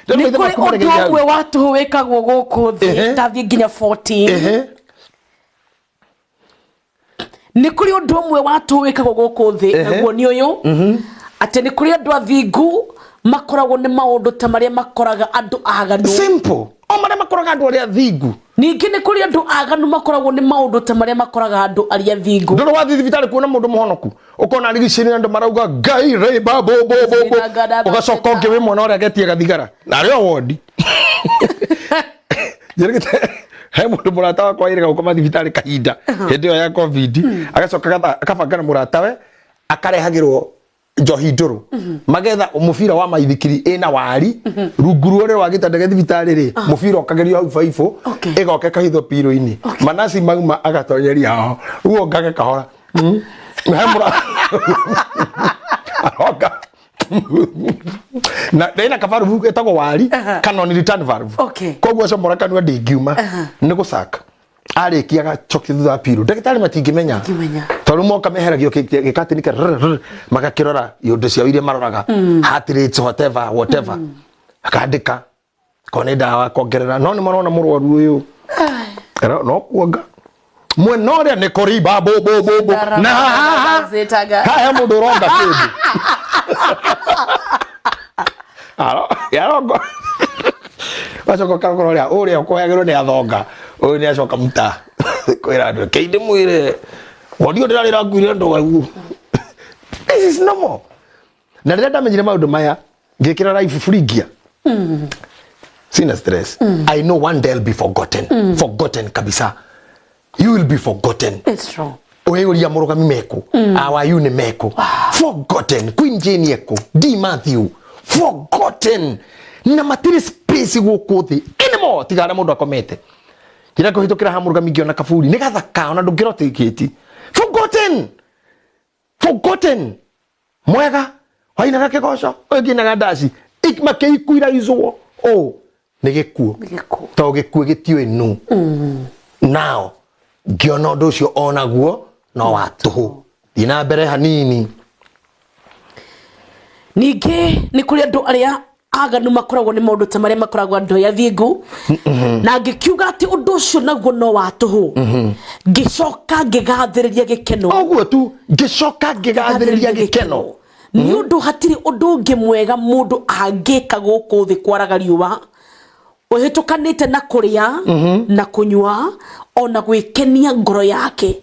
Nĩ kũrĩ ũndũ ũmwe wa tũhũ wĩkagwo gũkũ thĩ. Ndathiĩ nginya 14. Nĩ kũrĩ ũndũ ũmwe wa tũhũ wĩkagwo gũkũ thĩ, naguo nĩ ũyũ, atĩ nĩ kũrĩ andũ athingu makoragwo nĩ maũndũ ta marĩa makoraga andũ aganu. Simple, o marĩa makoraga andũ arĩa thingu. Ningĩ nĩ kũrĩ andũ aganu makoragwo nĩ maũndũ ta marĩa makoraga andũ arĩa thingu. Ndũrĩ wathiĩ thibitarĩ kuona mũndũ mũhonoku, ũkona arigicĩrĩ andũ marauga Ngai rĩ ba bo bo bo bo, ũgacoka ũngĩ wĩ mwana ũrĩa agetia gathigara na arĩ o wondi. Njĩrĩgĩte he mũndũ mũrata wakwa wĩrĩga gũkoma thibitarĩ kahinda hĩndĩ ĩyo ya COVID, agacoka akabanga na mũratawe akarehagĩrwo njohi ndũrũ, magetha mũbira wa maithikiri ĩna wari rungu rwa rwa gĩtanda gĩa thibitarĩ rĩ, mũbira ũkagerio hau baibũ, ĩgoka ĩkahithwo piro-inĩ, manasi mauma agatonyeria ho, rĩu ongage kahora. He mũra aronga na ĩna kabarubu getagwo wari kana on return valve. Koguo acomora kanua ndĩngiuma nĩ gũcaka, arĩkia agacokia thutha wa piro, ndagĩtarĩ matingĩmenya. Matingĩmenya. Tondũ moka meheragio gĩkatini ka rrr, rrr, magakĩrora iũndũ ciao iria maroraga, heart rates, whatever whatever, akandĩka korwo nĩ ndawa kongerera, no nĩ marona mũrwaru ũyũ no kuonga mwena ũrĩa nĩ kũrimba bo bo bo bo na haha Zetaga. haha mũndũ ũronga kĩndũ. Arongo wacoka ũkarora ũrĩa ũrĩa ũkũhayagĩrwo nĩ athonga ũyũ nĩ acoka muta kwĩra andũ kĩindĩ mwĩre wondi ũyũ ndĩrarĩra nguire ndwagu. This is normal. Na rĩrĩa ndamenyire maũndũ maya, ngĩkĩra life free gear, sina stress. I know one day I'll be forgotten, forgotten kabisa. You will be forgotten. It's true. Ũyũria mũrũgami meku, awayu nĩ meku forgotten, Queen Jane eku, D Matthew forgotten, na matirĩ space gũkũ thĩ anymore tiga harĩa mũndũ akomete. Njĩra kũhĩtũkĩra ha mũrũgami ngĩona kaburi nĩ gathaka ona ndũngĩrotĩkĩti. Forgotten, forgotten. Mwega wainaga kĩgoco, ũyũ ngĩinaga ndaci makĩikuiraizwo ũ nĩ gĩkuũ. Nĩ gĩkuũ. Tondũ gĩkuũ gĩtiũĩ nũ. Nao ngĩona ũndũ ũcio onaguo no wa tũhũ. Thiĩ na mbere hanini. Ningĩ nĩ kũrĩ andũ arĩa aganu makoragwo nĩ maũndũ ta marĩa makoragwo andũ arĩa athingu, na ngĩkiuga atĩ ũndũ ũcio naguo no wa tũhũ, ngĩcoka ngĩgathĩrĩria gĩkeno. Ũguo tu, ngĩcoka ngĩgathĩrĩria gĩkeno. Nĩ ũndũ hatirĩ ũndũ ũngĩ mwega mũndũ angĩka gũkũ thĩ kwaraga riũa ũhĩtũkanĩte na kũrĩa na kũnyua ona gwĩkenia ngoro yake,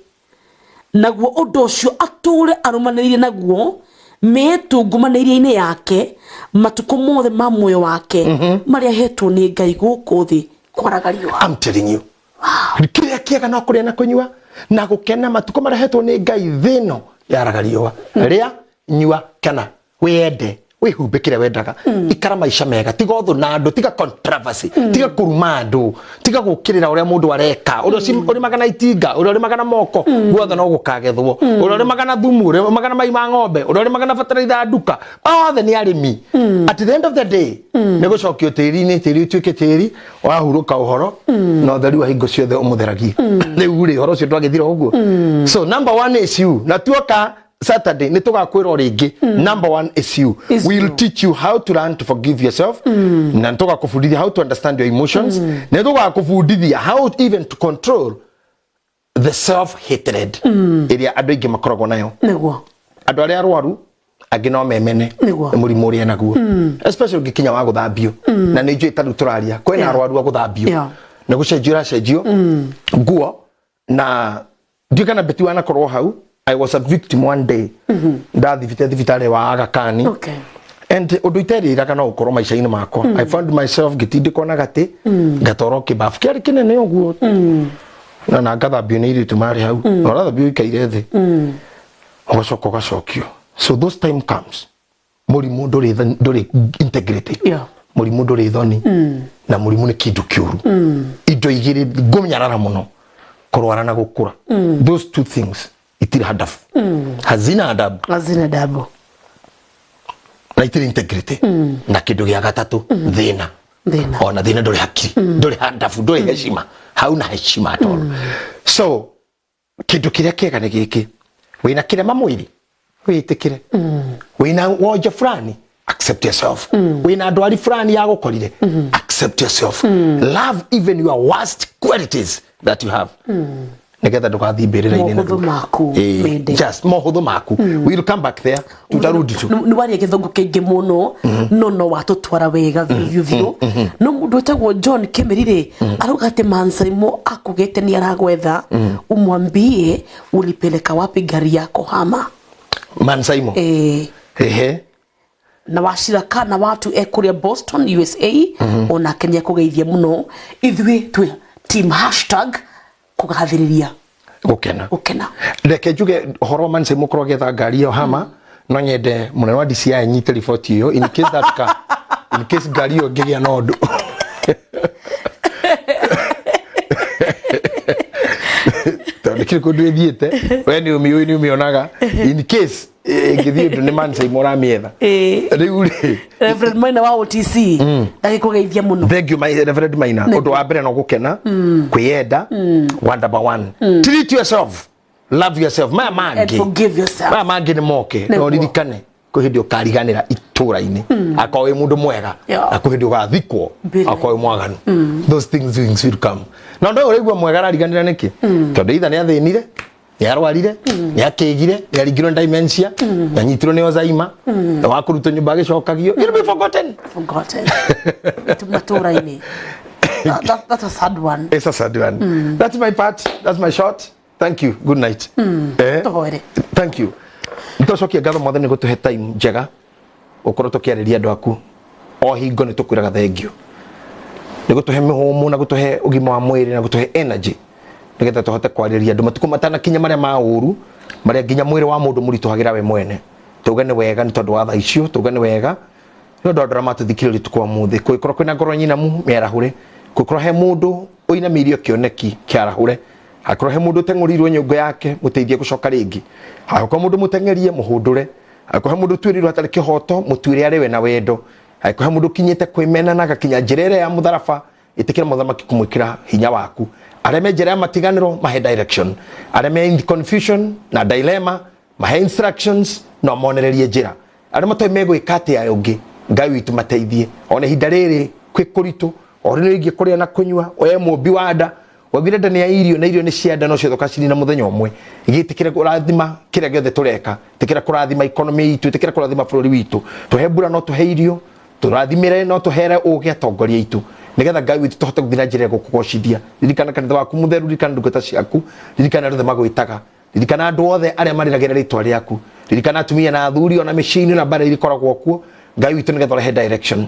naguo ũndũ ũcio atũre arũmanĩrĩire naguo mĩĩtungumanĩrie-inĩ yake matukũ mothe ma muoyo wake marĩa ahetwo nĩ Ngai gũkũ thĩ kwaraga riũa. I'm telling you, kĩrĩa kĩega no kũrĩa na kũnyua na gũkena matukũ marĩa hetwo nĩ Ngai thĩ ĩno yaraga riũa. Rĩa, nyua, kena, wĩyende. Wĩhumbe kĩrĩa wendaga, ikara maica mega, tiga ũthũ na andũ, tiga controversy, tiga kũruma andũ, tiga gũkĩrĩra ũrĩa mũndũ areka. Ũrĩa ũrĩmaga na itinga, ũrĩa ũrĩmaga na moko, guothe no gũkagethwo. Ũrĩa ũrĩmaga na thumu, ũrĩa ũrĩmaga na mai ma ng'ombe, ũrĩa ũrĩmaga na bataraitha ya nduka, othe nĩ arĩmi. At the end of the day, nĩ gũcokio tĩri-inĩ, tĩri ũtuĩke tĩri, wahurũka ũhoro na ũtheri wa hingo ciothe ũmũtheragie. Rĩu rĩ, ũhoro ũcio ndwagĩthira ũguo. So number one is you. Na tuoka Saturday nĩ tũgakwĩra o rĩngĩ, number one is you. Is We'll you. teach you how to learn to forgive yourself, na nĩ tũgakũbundithia how to understand your emotions, nĩ tũgakũbundithia how even to control the self hatred ĩrĩa andũ aingĩ makoragwo nayo. Andũ arĩa arwaru angĩ no memene Nĩguo. nĩ mũrimũ ũrĩa naguo, especially ũngĩkinya wa gũthambio, na nĩ njũĩ tarĩu tũraria kwĩna arwaru a gũthambio na gũcenjio ũracenjio nguo, na ndiũĩ kana Beti wanakorwo hau. I was a victim one day, ndathibite thibitarĩ wa Aga Khan. And ũndũ iterĩraga no ũkorwo maica-inĩ makwa, I found myself ngĩtindĩkwo na gatĩ, ngatwarwo kĩbabu kĩarĩ kĩnene ũguo, na ngathambio nĩ airĩtu marĩ hau, na ũrathambio ũikaire thĩ, ũgacoka ũgacokio. So those time comes, mũrimũ ndũrĩ integrated. Mũrimũ ndũrĩ thoni, na mũrimũ nĩ kĩndũ kĩũru. Indo igĩrĩ ngũnyarara mũno, kũrwara na gũkũra. Those two things itirĩ hadafu, hazina adabu. Hazina adabu. Na itirĩ integrity. Na kĩndũ gĩa gatatũ, thĩna. Thĩna. Ona thĩna ndũrĩ hakiri, ndũrĩ hadafu, ndũrĩ heshima, hauna heshima at all. So kĩndũ kĩrĩa kĩega nĩ gĩkĩ: wĩna kĩrema mwĩrĩ, wĩtĩkĩre. Wĩna wonje fulani, accept yourself. Wĩna ndwari fulani ya gũkorire, accept yourself. Love even your worst qualities that you have, nigetha ndũgathiĩ mbĩrĩra-inĩ na Mohũthũ maku Ĩĩ, mende. just mohũthũ maku. We'll come back there, tutarudi tu. Nĩ waria gĩthũngũ kĩingĩ mũno, no watũtwara wega biũ biũ biũ. No mũndũ wĩtagwo John Kĩmĩri rĩ, arauga atĩ Mansaimo akugĩte nĩ aragwetha, umwambie ulipeleka wapi gari yako hama. Mansaimo? Ehe. Na wacira na watu ekũrĩa Boston, USA, onake nĩ akũgeithia mũno. Ithuĩ twĩ team #kũgathĩrĩria Gũkena. Gũkena. Reke njuge ũhoro wa Mansaimo korwo agĩetha ngari ĩyo hama, no nyende mũnene wa DCI anyite riboti ĩyo in case that car, in case ngari ĩyo ĩngĩgĩa na ũndũ, tondũ kĩrĩ kũndũ ĩthiĩte, we nĩ ũmĩũĩ, nĩ ũmĩonaga. In case ĩngĩthiĩ ũndũ, nĩ Mansaimo ũramĩetha. Rĩu rĩ, Reverend Maina wa OTC ndagĩkũgeithia mũno. Thank you, my Reverend Maina. Ũndũ wa mbere no gũkena, kwĩyenda, one number one, treat yourself, love yourself. Maya And mangĩ, forgive yourself. maya mangĩ nĩ moke. Nĩguo. No ririkane kwĩ hĩndĩ ũkariganĩra itũra-inĩ akorwo wĩ mũndũ mwega, na kwĩ hĩndĩ ũgathikwo Mbĩrĩra. akorwo wĩ mwaganu. Those things will come. Na ũndũ ũyũ ũraigua mwega arariganĩra nĩkĩ? Tondũ itha nĩ athĩnire, nĩ arwarire, nĩ akĩgire, nĩ aringirwo nĩ dementia, nĩ anyitirwo nĩ Alzheimer, na wa kũrutwo nyũmba agĩcokagio. You'll be forgotten. Forgotten matũra-inĩ. That's a sad one. It's a sad one. That's my part. That's my shot. Thank you. Good night. Tũhoere. Thank you. Nĩtwacokia ngatho Mwathani gũtũhe time njega gũkorwo tũkĩarĩria andũ aku. O hingo nĩ tũkwĩraga thengio nĩ gũtũhe mĩhũmũ na gũtũhe ũgima wa mwĩrĩ na gũtũhe energy nĩgetha tũhote kwarĩria andũ matukũ matanakinya marĩa ma ũru, marĩa nginya mwĩrĩ wa mũndũ mũritũhagĩra we mwene. Tuge nĩ wega nĩ tondũ wa thaa icio, tuge nĩ wega nĩ ũndũ wa andũ arĩa matũthikĩrĩria ũtukũ wa mũthĩ. Kũngĩkorwo kwĩna ngoro nyinamu, mĩarahũre. Kũngĩkorwo he mũndũ ũinamĩirio kĩoneki, kĩarahũre. Angĩkorwo he mũndũ ũteng'ũrirwo nyũngũ yake, mũteithie gũcoka rĩngĩ. Angĩkorwo mũndũ mũteng'erie, mũhũndũre. Angĩkorwo he mũndũ ũtuĩrĩirwo hatarĩ kĩhoto, mũtuĩre arĩ we na wendo. Angĩkorwo he mũndũ ũkinyĩte kwĩmena na agakinya njĩra ĩrĩa ya mũtharaba, ĩtĩkĩra mũthamaki kũmwĩkĩra hinya waku. Arĩa me njĩra ya matiganĩro, mahe direction. Arĩa me in confusion na dilemma, mahe instructions na monererie njĩra. Arĩa matoĩ megwĩka atĩa ũngĩ, Ngai witũ mateithie. Ona ihinda rĩrĩ kwĩ kũritũ, o rĩrĩ rĩngĩ kũrĩa na kũnyua, we mũmbi wa nda, waugire nda nĩ ya irio na irio nĩ cia nda, no ciothe ũgacirina mũthenya ũmwe. Gĩtĩkĩre kũrathima kĩrĩa gĩothe tũreka, tĩkĩra kũrathima economy itũ, tĩkĩra kũrathima bũrũri witũ. Tũhe mbura no tũhe irio, tũrathimĩre no tũhere ũgĩ atongoria aitũ, nĩgetha Ngai witũ tũhote gũthiĩ na njĩra ya gũkũgocithia. Ririkana kanitha waku mũtheru, ririkana ndungata ciaku, ririkana arĩa othe magwĩtaga, ririkana andũ othe arĩa marĩragĩra rĩtwa rĩaku, ririkana atumia na athuri ona mĩciĩ-inĩ na mbara iria ikoragwo kuo, Ngai witũ, nĩgetha ũrehe direction.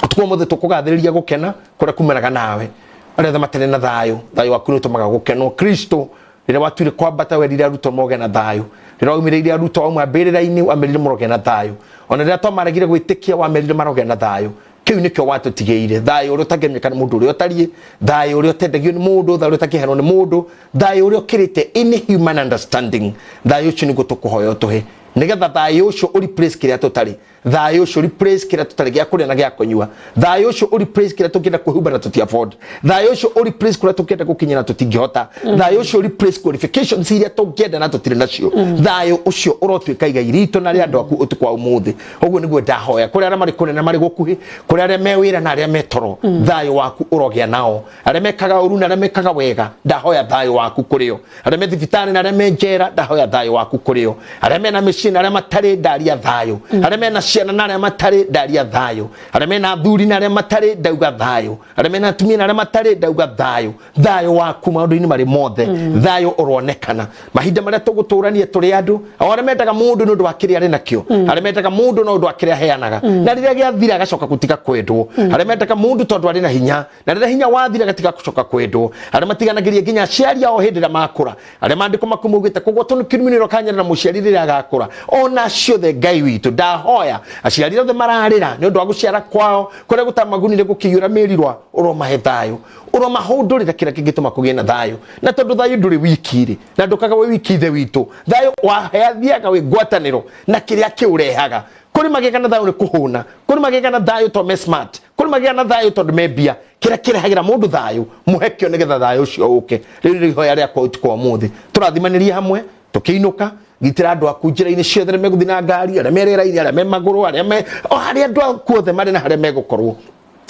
Ũtukũ wa ũmũthĩ tũkũgathĩrĩria gũkena kũrĩa kumanaga nawe. Arĩa othe matarĩ na thayũ, thayũ waku nĩ ũtũmaga gũkenwo. Kristo, rĩrĩa watuire kwambata, werire arutwo moge na thayũ. Rĩrĩa waumĩrĩire arutwo auma mbĩrĩra-inĩ, wamerire mũroge na thayũ. Ona rĩrĩa twamaregire gwĩtĩkia, wamerire maroge na thayũ. Kĩu nĩkĩo watũtigĩire, thayũ ũrĩa ũtangĩmenyeka nĩ mũndũ ũrĩa ũtariĩ, thayũ ũrĩa ũtendagio nĩ mũndũ, thayũ ũrĩa ũtangĩheanwo nĩ mũndũ, thayũ ũrĩa ũkĩrĩte any human understanding. Thayũ ũcio nĩguo tũkũhoya ũtũhe, nĩgetha thayũ ũcio ũ replace kĩrĩa tũtarĩ, thayũ ũcio replace kĩrĩa tũtarĩ gĩa kũrĩa na gĩa kũnyua, thayũ ũcio ũ replace kĩrĩa tũngĩenda kwĩhumba na tũti afford, thayũ ũcio ũ replace kũrĩa tũngĩenda gũkinya na tũtingĩhota, thayũ ũcio replace qualifications iria tũngĩenda na tũtirĩ nacio. Thayũ ũcio ũrotuĩka igai ritũ na rĩa andũ aku ũtukũ wa ũmũthĩ. Ũguo nĩguo ndahoya kũrĩ arĩa marĩ kũnene marĩ gũkuhĩ, kũrĩ arĩa me wĩra na arĩa me toro, thayũ waku ũrogĩa nao. Arĩa mekaga ũru na arĩa mekaga wega, ndahoya thayũ waku kũrĩ o. Arĩa me thibitarĩ na arĩa me njera, ndahoya thayũ waku kũrĩ o. Arĩa mena mĩciĩ na arĩa matarĩ, ndaria thayũ. Arĩa mena ciana na arĩa matarĩ, ndaria thayũ. Arĩa mena athuri na arĩa matarĩ, ndauga thayũ. Arĩa mena atumia na arĩa matarĩ, ndauga thayũ. Thayũ waku maũndũ-inĩ marĩ mothe, thayũ ũronekana mahinda marĩa tũgũtũrania tũrĩ andũ. O arĩa mendaga mũndũ nĩ ũndũ wa kĩrĩa arĩ nakĩo, arĩa mendaga mũndũ na ũndũ wa kĩrĩa aheanaga, na rĩrĩa gĩathira agacoka gũtiga kwendwo. Arĩa mendaga mũndũ tondũ arĩ na hinya, na rĩrĩa hinya wathira agatiga gũcoka kwendwo. Arĩa matiganagĩria nginya aciari ao hĩndĩ ĩrĩa makũra, arĩa maandĩko maku maugĩte kũgwatwo nĩ kĩruminĩro kanyarira mũciari rĩrĩa agakũra, ona ciothe Ngai witũ, ndahoya aciari othe mararĩra nĩ ũndũ wa gũciara kwao kũrĩa gũtamagunire gũkĩiyũra mĩrirwa, ũromahe thayũ, ũromahũndũrĩra kĩrĩa kĩngĩtũma kũgĩe na thayũ. Na tondũ thayũ ndũrĩ wiki rĩ, na ndũkaga wĩ wiki, ithe witũ, thayũ waheathiaga wĩ ngwatanĩro na kĩrĩa kĩũrehaga. Kũrĩ magĩaga na thayũ nĩ kũhũna, kũrĩ magĩaga na thayũ tondũ me smart, kũrĩ magĩaga na thayũ tondũ me mbia. Kĩrĩa kĩrehagĩra mũndũ thayũ, mũhe kĩo nĩgetha thayũ ũcio ũke. Rĩu nĩ ihoya rĩakwa ũtukũ wa ũmũthĩ, tũrathimanĩrie hamwe tũkĩinũka. Gitĩra andũ aku njĩra-inĩ ciothe, arĩa megũthiĩ na ngari, arĩa me rĩera-inĩ, arĩa me magũrũ, arĩa me o harĩa andũ aku othe marĩ na harĩa megũkorwo,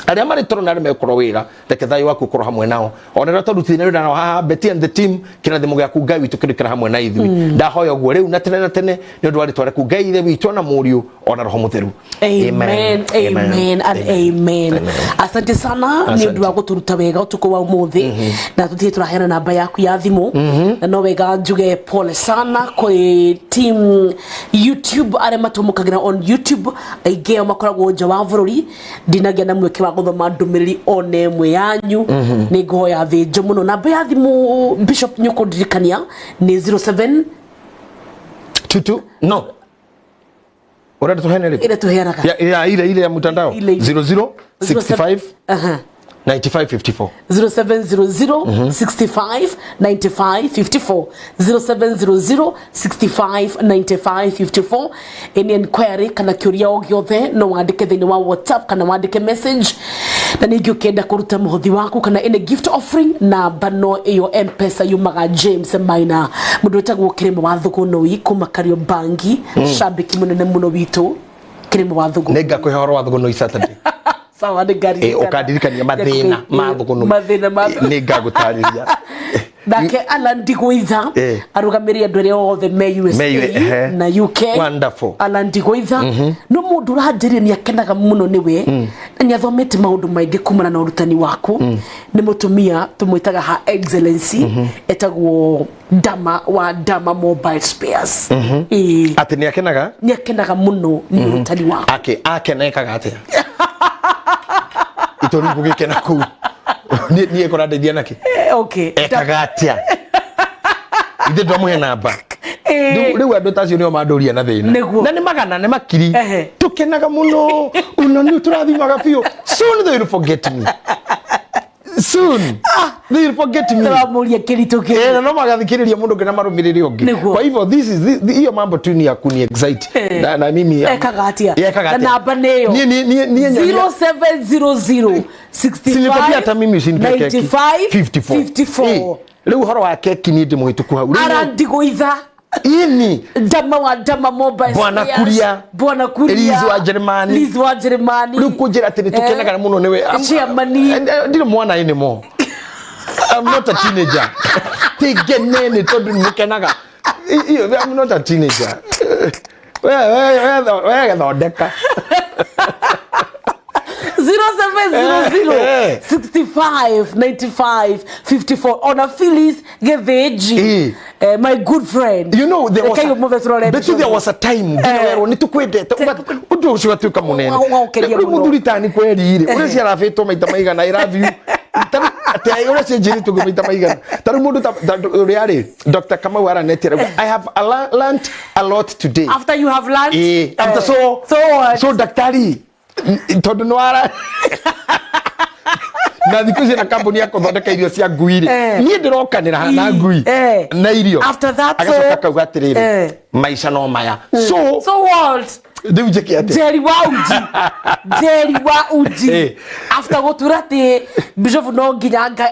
arĩa marĩ toro na arĩa megũkorwo wĩra, reke thayũ waku ũkorwo hamwe nao. Ona rĩrĩa twarutithania wĩra nao haha, Betty and the team, kĩrathimo gĩaku Ngai witũ kĩrĩkĩra hamwe na ithuĩ. Ndahoya ũguo rĩu na tene na tene nĩ ũndũ wa rĩtwa rĩaku Ngai Ithe witũ na Mũriũ ona Roho Mũtheru. Amen, amen, and amen. Amen. Asante sana nĩ ũndũ wa gũtũruta wega ũtukũ wa ũmũthĩ, na tũtirĩ tũraheana namba yaku ya thimũ, na no wega njuge pole sana kwĩ team YouTube arĩa matũmũkagĩra on YouTube. Aingĩ ao makoragwo nja wa bũrũri. Ndinagĩa na mweke wa gũthoma ndũmĩrĩri ona ĩmwe yanyu, nĩ ngũhoya thĩnjo mũno. Namba ya thimũ, Bishop, nĩ ũkũndirikania nĩ 07 Tutu no ũrenda tũheane rĩkũ? Ĩrĩa tũheanaga. Ya ile ya mtandao. Ile. 00 65 95 54. 0700 65 95 54, 0700 65 95 54. Any inquiry kana kĩũria o gĩothe, no wandĩke thĩinĩ wa WhatsApp kana wandĩke message. Na ningĩ ũkĩenda kũruta mũhothi waku kana any gift offering, namba no ĩyo. M-Pesa yumaga James Maina. Mũndũ wĩtagwo Kĩrĩma wa Thũgũnũi kuma Kariobangi, shabiki mũnene mũno witũ, Kĩrĩma wa Thũgũnũi. Nĩ ngakũhe ũhoro wa Thũgũnũi Saturday. Sawa, nĩ ngaririkana. Ũkandirikania mathĩna ma Thũgũnũi. Mathĩna ma Nĩ ngagũtarĩria. Nake Alan Ndigũitha arũgamĩrĩre andũ arĩa othe me USA Me na UK. Wonderful. Alan Ndigũitha no mũndũ ũranjĩrire nĩ akenaga mũno nĩwe na nĩ athomete maũndũ maingĩ kumana na ũrutani waku. Nĩ mũtumia tũmwĩtaga Her Excellency, etagwo Dama wa Dama Mobile Spares. Ĩĩ. Atĩ nĩ akenaga? Nĩ akenaga mũno nĩ ũrutani waku. Ake akena ekaga atĩa itå rä u gũgĩkena kũu niĩ kũrandeithia nakĩ? Okay. Ekaga atĩa ithe ndwamũhe namba? Rĩu andũ ta acio nĩo mandũria na thĩna. Na nĩ magana nĩ makiri. Tũkenaga mũno una nĩ tũrathimaga biũ. Soon they will forget me, soon they will forget me. Ndĩramũria kĩritũ kĩ Na no magathikĩrĩria mũndũ ũngĩ na marũmĩrĩre ũngĩ. Kwa hivyo this is hiyo mambo tu ni ya kuni excite na mimi Ekaga atĩa? Ekaga Na atĩa? namba nĩyo Niĩ nyonia. 0700 Sinikwambia hata mimi usinipe keki. 65 54. 54. Rĩu ũhoro wa keki niĩ ndĩ mũhĩtũku hau. Rĩu Arandigũitha. Ini Dama wa Dama Mobile Bwana Spares. Kuria. Bwana Kuria. Liz wa Jeremani. Liz wa Jeremani. Rĩu kũnjĩra atĩ nĩ tũkenaga mũno nĩwe. Chairman. Ndirĩ mwana anymore, I'm not a teenager. Tigene nĩ tondũ nĩ mũkenaga. I'm not a teenager. We we we we thondeka. 0700 65 95 54 ona Phyllis Githinji, my good friend. You know, there was Reke ũmũthĩ tũrore. But there was a time nginya werwo nĩ tũkwendete, ũndũ ũcio ũgatuĩka mũnene. Ũgaukeria Rĩu mũno. Mũthuri tani kweri rĩ, ũrĩa ciarabĩtwo maita maigana, "I love you", atĩ ũrĩa cianjĩrĩtwo ũguo maita maigana. Ta rĩu mũndũ ta ũrĩa rĩ, Dr. Kamau Aranetti arauga, "I have learnt a lot today." After you have learned. After so So what? So daktari, tondũ nĩ wara na thikũ ici na kambuni ya kũthondeka irio cia ngui rĩ, niĩ ndĩrokanĩra na ngui na irio. After that, Agacoka akauga atĩrĩrĩ, maica no maya, so So what? Rĩu njĩke atĩa? Jerry wa Uji, Jerry wa Uji, after gũtura atĩ bishop no nginya ambie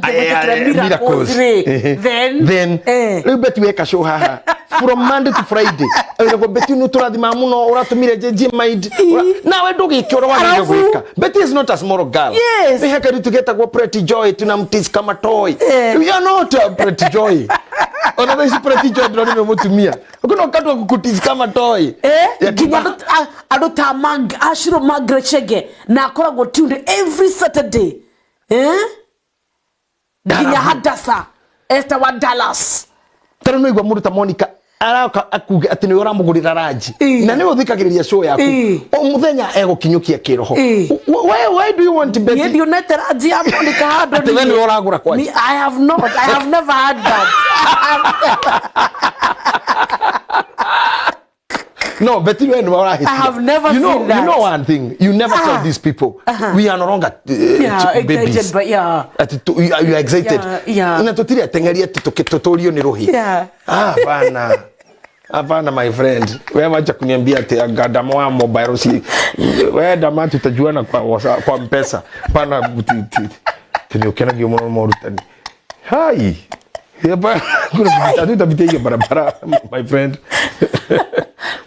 gwĩtĩkĩra miracles rĩ, then Then rĩu Beti weka show haha from Monday to Friday, ĩragwo Beti nĩ tũrathima mũno, ũratũmire njenjie mind. Nawe ndũgĩke ũrĩa wagĩrĩire Alafu? gwĩka. Betty is not a small girl. Yes. Nĩ heka tũgetagwo Pretty Joy, tunamtease kama toy. You are not a Pretty Joy. Ona thaa ici Pretty Joy ndĩrona nĩ mũtumia kuna wakati wa kukutease kama toy. Ya Nginya andũ ta Ashiro Margaret Chege na akoragwo tuned every Saturday, nginya Hadasa Esther wa Dallas. Tarä no igua må ndå ta Monica arauka akuge atä nä å ramå gå rä ra ranji na nä å thikagä rä ria show yaku o muthenya egũkinyũkia kĩroho. Why do you want Niĩ Betty? ndionete ranji ya Monica handũ. Atĩ we Niĩ. nĩwe ũragũra kwanja? I have not. I have never had that. No, Betty, we nĩwe ũrahĩtia. I have never You know, seen that. you know one thing you never tell these people, we are no longer babies. Excited, but yeah. Ati you are excited Yeah. na tũtirĩ ateng'eri atĩ tũtũrio nĩ rũhĩ. Ah, hapana, hapana, my friend, we wacha kuniambia ati dama wa mobile, si we dama tutajuana kwa WhatsApp, kwa Mpesa pana tini ukenagio muno morutani hai. Hapa kuna tutapitia hiyo barabara, my friend.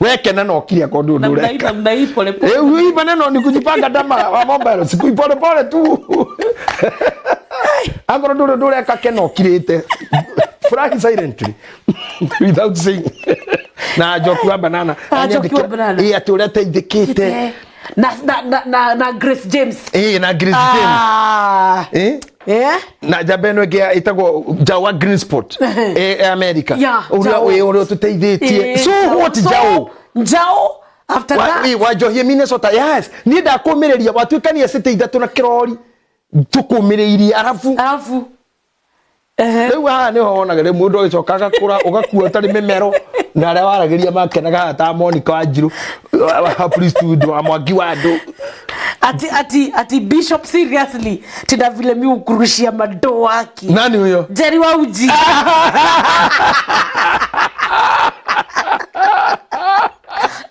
We kena no kiria kwa ndu Namna hii, ndureka. namna hii, pole pole. Eh, hii maneno ni kujipanga, dama wa mobile, siku pole pole tu. Akorwo ndũrĩ ndũreka kena ũkirĩte. Furahi silently without saying. Na Njoki wa Banana. Ah, Njoki wa Banana. Ĩ atĩ ũrĩa ateithĩkĩte. Na Grace James. Ĩ na Grace James. Ah. Ĩ na njamba ĩno ĩngĩ ĩtagwo Jawa Green Spot America. Yeah, Ũrĩa Jao. ĩ ũrĩa ũtũteithĩtie. So what, So, Jao? Njao after that. Wanjohie Minnesota, yes, niĩ ndakũmĩrĩria watuĩkania city ithatũ na kĩrori tũkũmĩrĩirie arabu. Alafu Rĩu haha nĩho wonaga rĩu mũndũ agĩcoka agakũra ũgakua ũtarĩ mĩmero na arĩa waragĩria makenaga haha ta Monica Wanjiru wa priesthood wa Mwangi wa andũ. Ati bishop, seriously, tina vile mi ukurushia madoo waki. Nani huyo? Jerry wa Uji.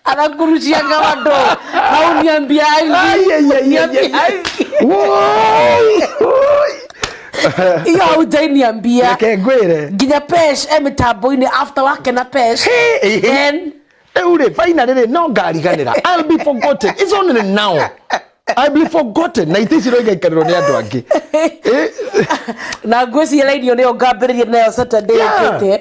Anakurushianga madoo au niambia Ai, ai, ai, ai, ai, ai. Woi, woi. Iyo haujainiambia. Reke ngwĩre. Nginya Pesh e mĩtambo-inĩ after wake na Pesh. Hey, then rĩu rĩ, finally rĩ, no ngariganĩra. I'll be forgotten. It's only now I'll be forgotten na itĩ ici no igaikarĩrwo nĩ andũ angĩ. Na ngwĩciria raini ĩyo nĩyo ngambĩrĩria nayo Saturday yũkĩte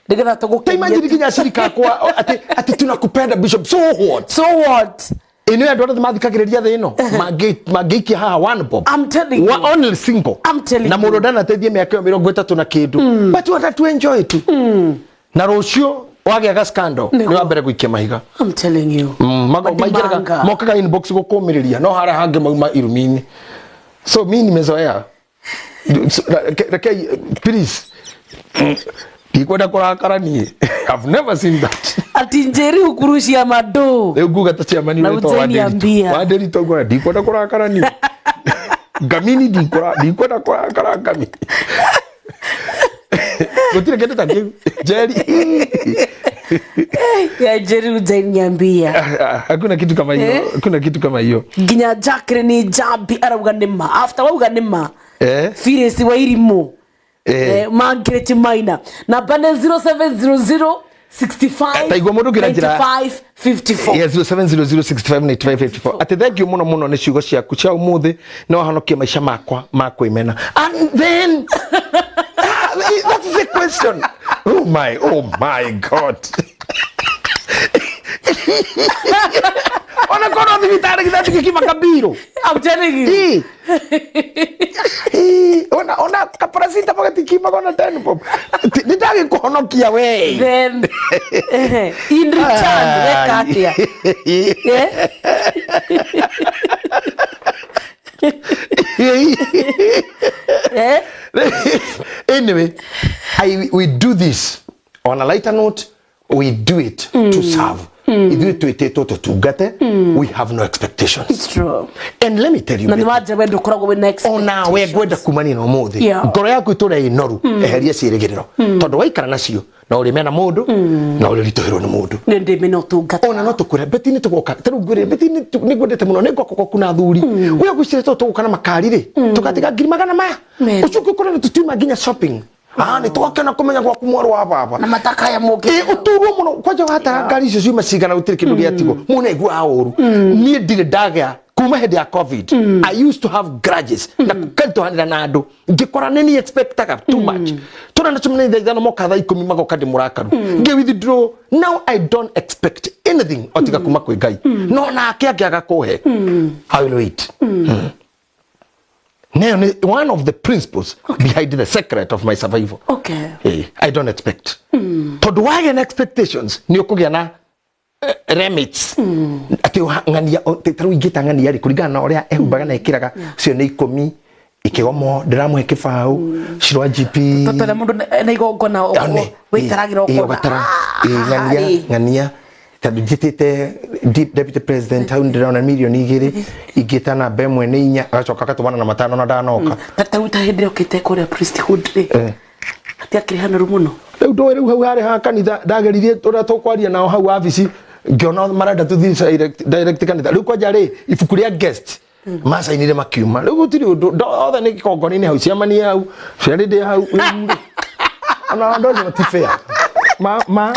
nĩgetha Ta imagine tũgũkenie. nginya acirika akwa atĩ tunakupenda bishop, so what? So what? Ĩno andũ arĩa mathikagĩrĩria thĩ ĩno mangĩikia haha one bob. I'm telling you. Only single. I'm telling Na you. mũndũ ndanateithie mĩaka ĩyo 30 na kĩndũ, but what to enjoy tu na rũciũ wagĩa ga scandal nĩ wa mbere gũikia mahiga. I'm telling you. Maingĩraga Madimanga. mokaga inbox gũkũmĩrĩria no harĩa hangĩ mauma irumi-inĩ, so mi nimezoea. So, reke please, ndikwenda kũrakara niĩ. I've never seen that. Ati Njeri ukurushia madoo. Rĩu nguga ta chairman Na wĩtwo hujaniambia. Wanderito ngona ndikwenda kũrakara niĩ ngamini ndikwenda kũrakara ngami gũtirĩ kĩndũ ta kĩu, Njeri. Ya Njeri hujaniambia. Hakuna kitu kama hiyo. Hakuna kitu kama hiyo. Nginya Jacqueline Jambi arauga nĩ ma after wauga nĩ ma. Phyllis wa Irimũ. Margaret Maina namba nĩ 0700 65 Ta igua mũndũ ũngĩ na njĩra- 95 54. Yes, 0700659554 atĩ thank you mũno mũno nĩ ciugo ciaku cia ũmũthĩ, no wahonokie maica makwa ma kwĩmena. And then ah, that's the question. Oh my, oh my God, ona korwo thibitarĩ githati gĩkima kabirũ. I'm telling you. Ii. Ii, ona kaparasita magatikimaga ona 10 bob. Nĩ ndagĩkũhonokia we. Then in return weka atia? Eh? Eh? Anyway, we do this on a lighter note. We do it to serve. Ithuĩ twĩtĩtwo tũtungate. We have no expectations. It's true. And let me tell you, Na nĩ Betty, wanja we ndũkoragwo wĩna ona we ngwenda kumania na ũmũthĩ, ngoro yaku ĩtũre ĩ noru, eheria ciĩrĩgĩrĩro, tondũ waikara nacio no ũrĩmena mũndũ na ũrĩritũhĩrwo nĩ mũndũ. Nĩ ndĩmena ũtungata. Ona no tũkwĩre Beti nĩ tũgoka ta rĩu ngwĩre Beti nĩ ngwendete mũno, nĩ ngoka gwaku na athuri ũyũ gwĩciria tondũ tũgũka na makari rĩ, tũgatiga ngiri magana maya ũcio ũngĩ ũkore nĩ tũtiuma nginya shopping. Nĩ twakena kũmenya gwaku mwarũ wa baba na matakaya mũngĩ. Ũturwo mũno kwanja watara ngari icio ciuma cigana gũtirĩ kĩndũ gĩatigwo mũno aiguaga ũru. Niĩ ndirĩ ndagĩa kuma hĩndĩ ya COVID. I used to have grudges na kũkaritũhanĩra na andũ, ngĩkora nĩ niĩ expectaga too much. Tũrenda cemania thaa 5 moka thaa 10 magoka ndĩ mũrakaru, ngĩ withdraw. Now I don't expect anything otiga kuma kwĩ Ngai, no nake angĩaga kũhe, I will wait. Nayo nĩ one of the principles behind the secret of my survival. I don't expect. Tondũ wagĩa na expectations nĩ ũkũgĩa na remits. Atĩ ng'ania, ta rĩu ingĩta ng'ania rĩ, kũringana na ũrĩa ehumbaga na ĩkĩraga, cio nĩ 10 ikĩgomo ndĩramũhe kĩbaũ cirwa GP. Tondũ mũndũ na igongona wĩtaragĩra ũkona. Ng'ania ng'ania tondũ njĩtĩte deputy president hau ndĩrona mirioni 2 ingĩta namba 1 nĩ 4, agacoka agatũmana na 5 na ndanoka. Ta rĩu ta hĩndĩ ĩrĩa ũkĩte kũrĩa priesthood rĩ, hatiakĩrĩ hanoru mũno. Rĩu ndũĩ rĩu hau harĩ ha kanitha ndageririe ũrĩa tũkwaria nao hau wabici, ngĩona marenda tũthiĩ direct kanitha. Rĩu kwanja rĩ, ibuku rĩa guest macainire makiuma. Rĩu gũtirĩ ũndũ, othe nĩ gĩkongoni-inĩ hau, ciamanie hau, ciarĩ ndĩ hau. Ona andũ acio ti fair. Ma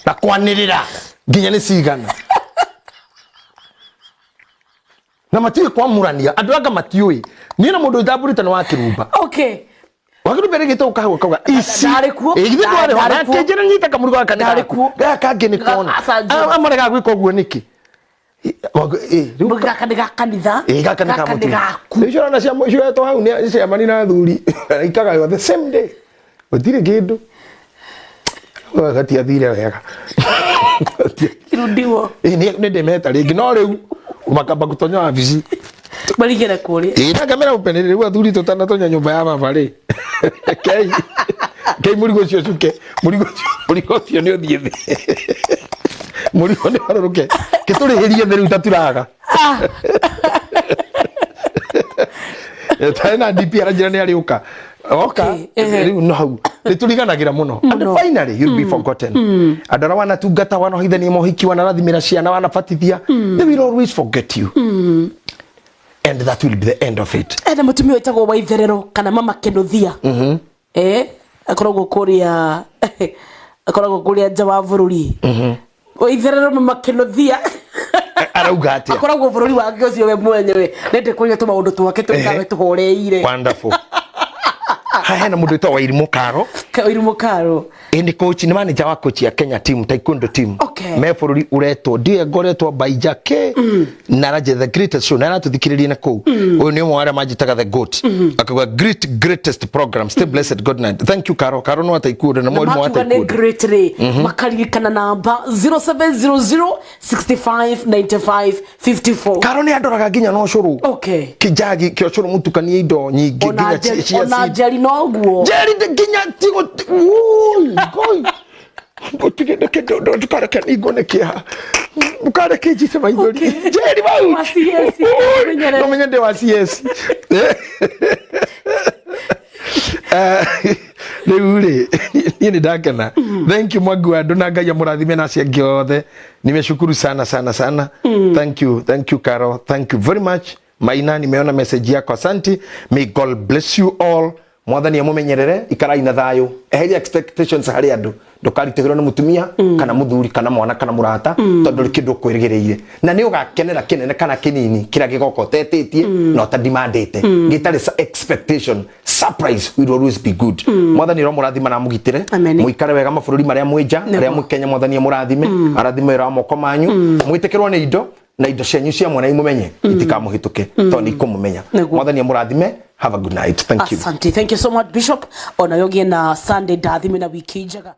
na kwanĩrĩra nginya nĩ cigana na matiũĩ kwamũrania, andũ anga matiũĩ. Niĩ na mũndũ ũtambũrĩte nĩ wa kĩrumba. Wakĩrumba rĩgĩte ũkahau ũkauga ici. Githĩ ndwarĩ ho? Nake njĩra nyita kamũrigo gaka nĩ gaku. Gaka kangĩ nĩ kona. Amarega gwĩka ũguo nĩkĩ? Gaka nĩ ga kanitha. Gaka nĩ ka mũtu. Rĩu ciana cia cioetwo hau nĩ ciamani na athuri. Ikagaywo the same day. Gũtirĩ kĩndũ. Gatiathire wega. Kirundiwo. Nĩ ndĩmeta rĩngĩ no rĩu makamba gũtonya wabici. Marigĩre kũrĩa. Na kamera ũpenere rĩu athuri tũtanatonya nyũmba ya baba rĩ. Kei mũrigo ũcio ũcuke, mũrigo ũcio nĩ ũthiĩ thĩ. Mũrigo nĩ ũharũrũke. Kĩtũrĩhĩrie thĩ rĩu taturaga. Tarĩ na DP aranjĩra nĩ arĩũka. Oka rĩu no hau nĩ tũriganagĩra mũno. And finally you'll be forgotten. Andũ arĩa wanatungata, wanohithania mohiki, wanarathimĩra ciana, wanabatithia, they will always forget you. And that will be the end of it. Ena mũtumia wĩtagwo Waitherero kana Mama Kenothia. Akoragwo kũrĩa akoragwo kũrĩa nja wa bũrũri. Waitherero Mama Kenothia. Arauga atĩa? Akoragwo bũrũri wake ũcio we mwenyewe. Nende kũrĩa tũmaũndũ twake tũkawe tũhoreire. Wonderful. Hena mũndũ wĩtagwo Wairimũ Karo. Wairimũ Karo. Nĩ coach, nĩ manager wa coach ya Kenya team, taekwondo team. Me bũrũri ũretwo, ndiũĩ ngoretwo Baija K na Raje the greatest show, na aratũthikĩrĩria na kũu. Ũyũ nĩ ũmwe wa arĩa manjĩtaga the goat. Akauga great greatest program, stay blessed, good night. Thank you Karo. Karo no taekwondo na mwalimu wa taekwondo. Nĩ great rĩ. Makaririkana namba 0700 65 95 54. Karo nĩ andoraga nginya na ũcũrũ. Kĩnjagi kĩa ũcũrũ mũtukanie indo nyingĩ nginya cia ona Njeri noguo. Njeri nginya tigo goi. Utigende kĩndũ ndũkareke ningwo nĩ kĩeha. Ndũkareke njite maithori. Njeri wau. Wa CS. No menye ndĩ wa CS. Rĩu rĩ, niĩ nĩ ndakena. Thank you Mwangi wa andũ na Ngai amũrathime na acio angĩ othe. Nimeshukuru sana sana sana. Thank you, thank you Caro. Thank you very much. Maina, nimeona message yako, asante. May God bless you all. Mwathani amumenyerere, ikarai na thayo. Eheria expectations harĩ andũ. Ndũkaritũhĩrwo nĩ mũtumia kana mũthuri kana mwana kana mũrata, tondũ kĩndũ ũkwĩrĩgĩrĩire. Na nĩ ũgakenera kĩnene kana kĩnini kĩrĩa gĩgoka ũtetĩtie na ũtadimandĩte. Gĩtarĩ expectation, surprise will always be good. Mwathani aromũrathima na amũgitĩre. Mũikare wega mabũrũri marĩa mwĩ nja, arĩa mwĩ Kenya, Mwathani amũrathime, arathime wĩra wa moko manyu. Mwĩtĩkĩrwo nĩ indo. Na indo cianyu cia mwana imumenye, itikamũhĩtũke, tondũ nĩ ikũmũmenya. Nĩguo. Mwathani amũrathime. Have a good night. Thank you. Asante, thank you so much, Bishop. Ona yogie na Sunday ndathime na wiki njega.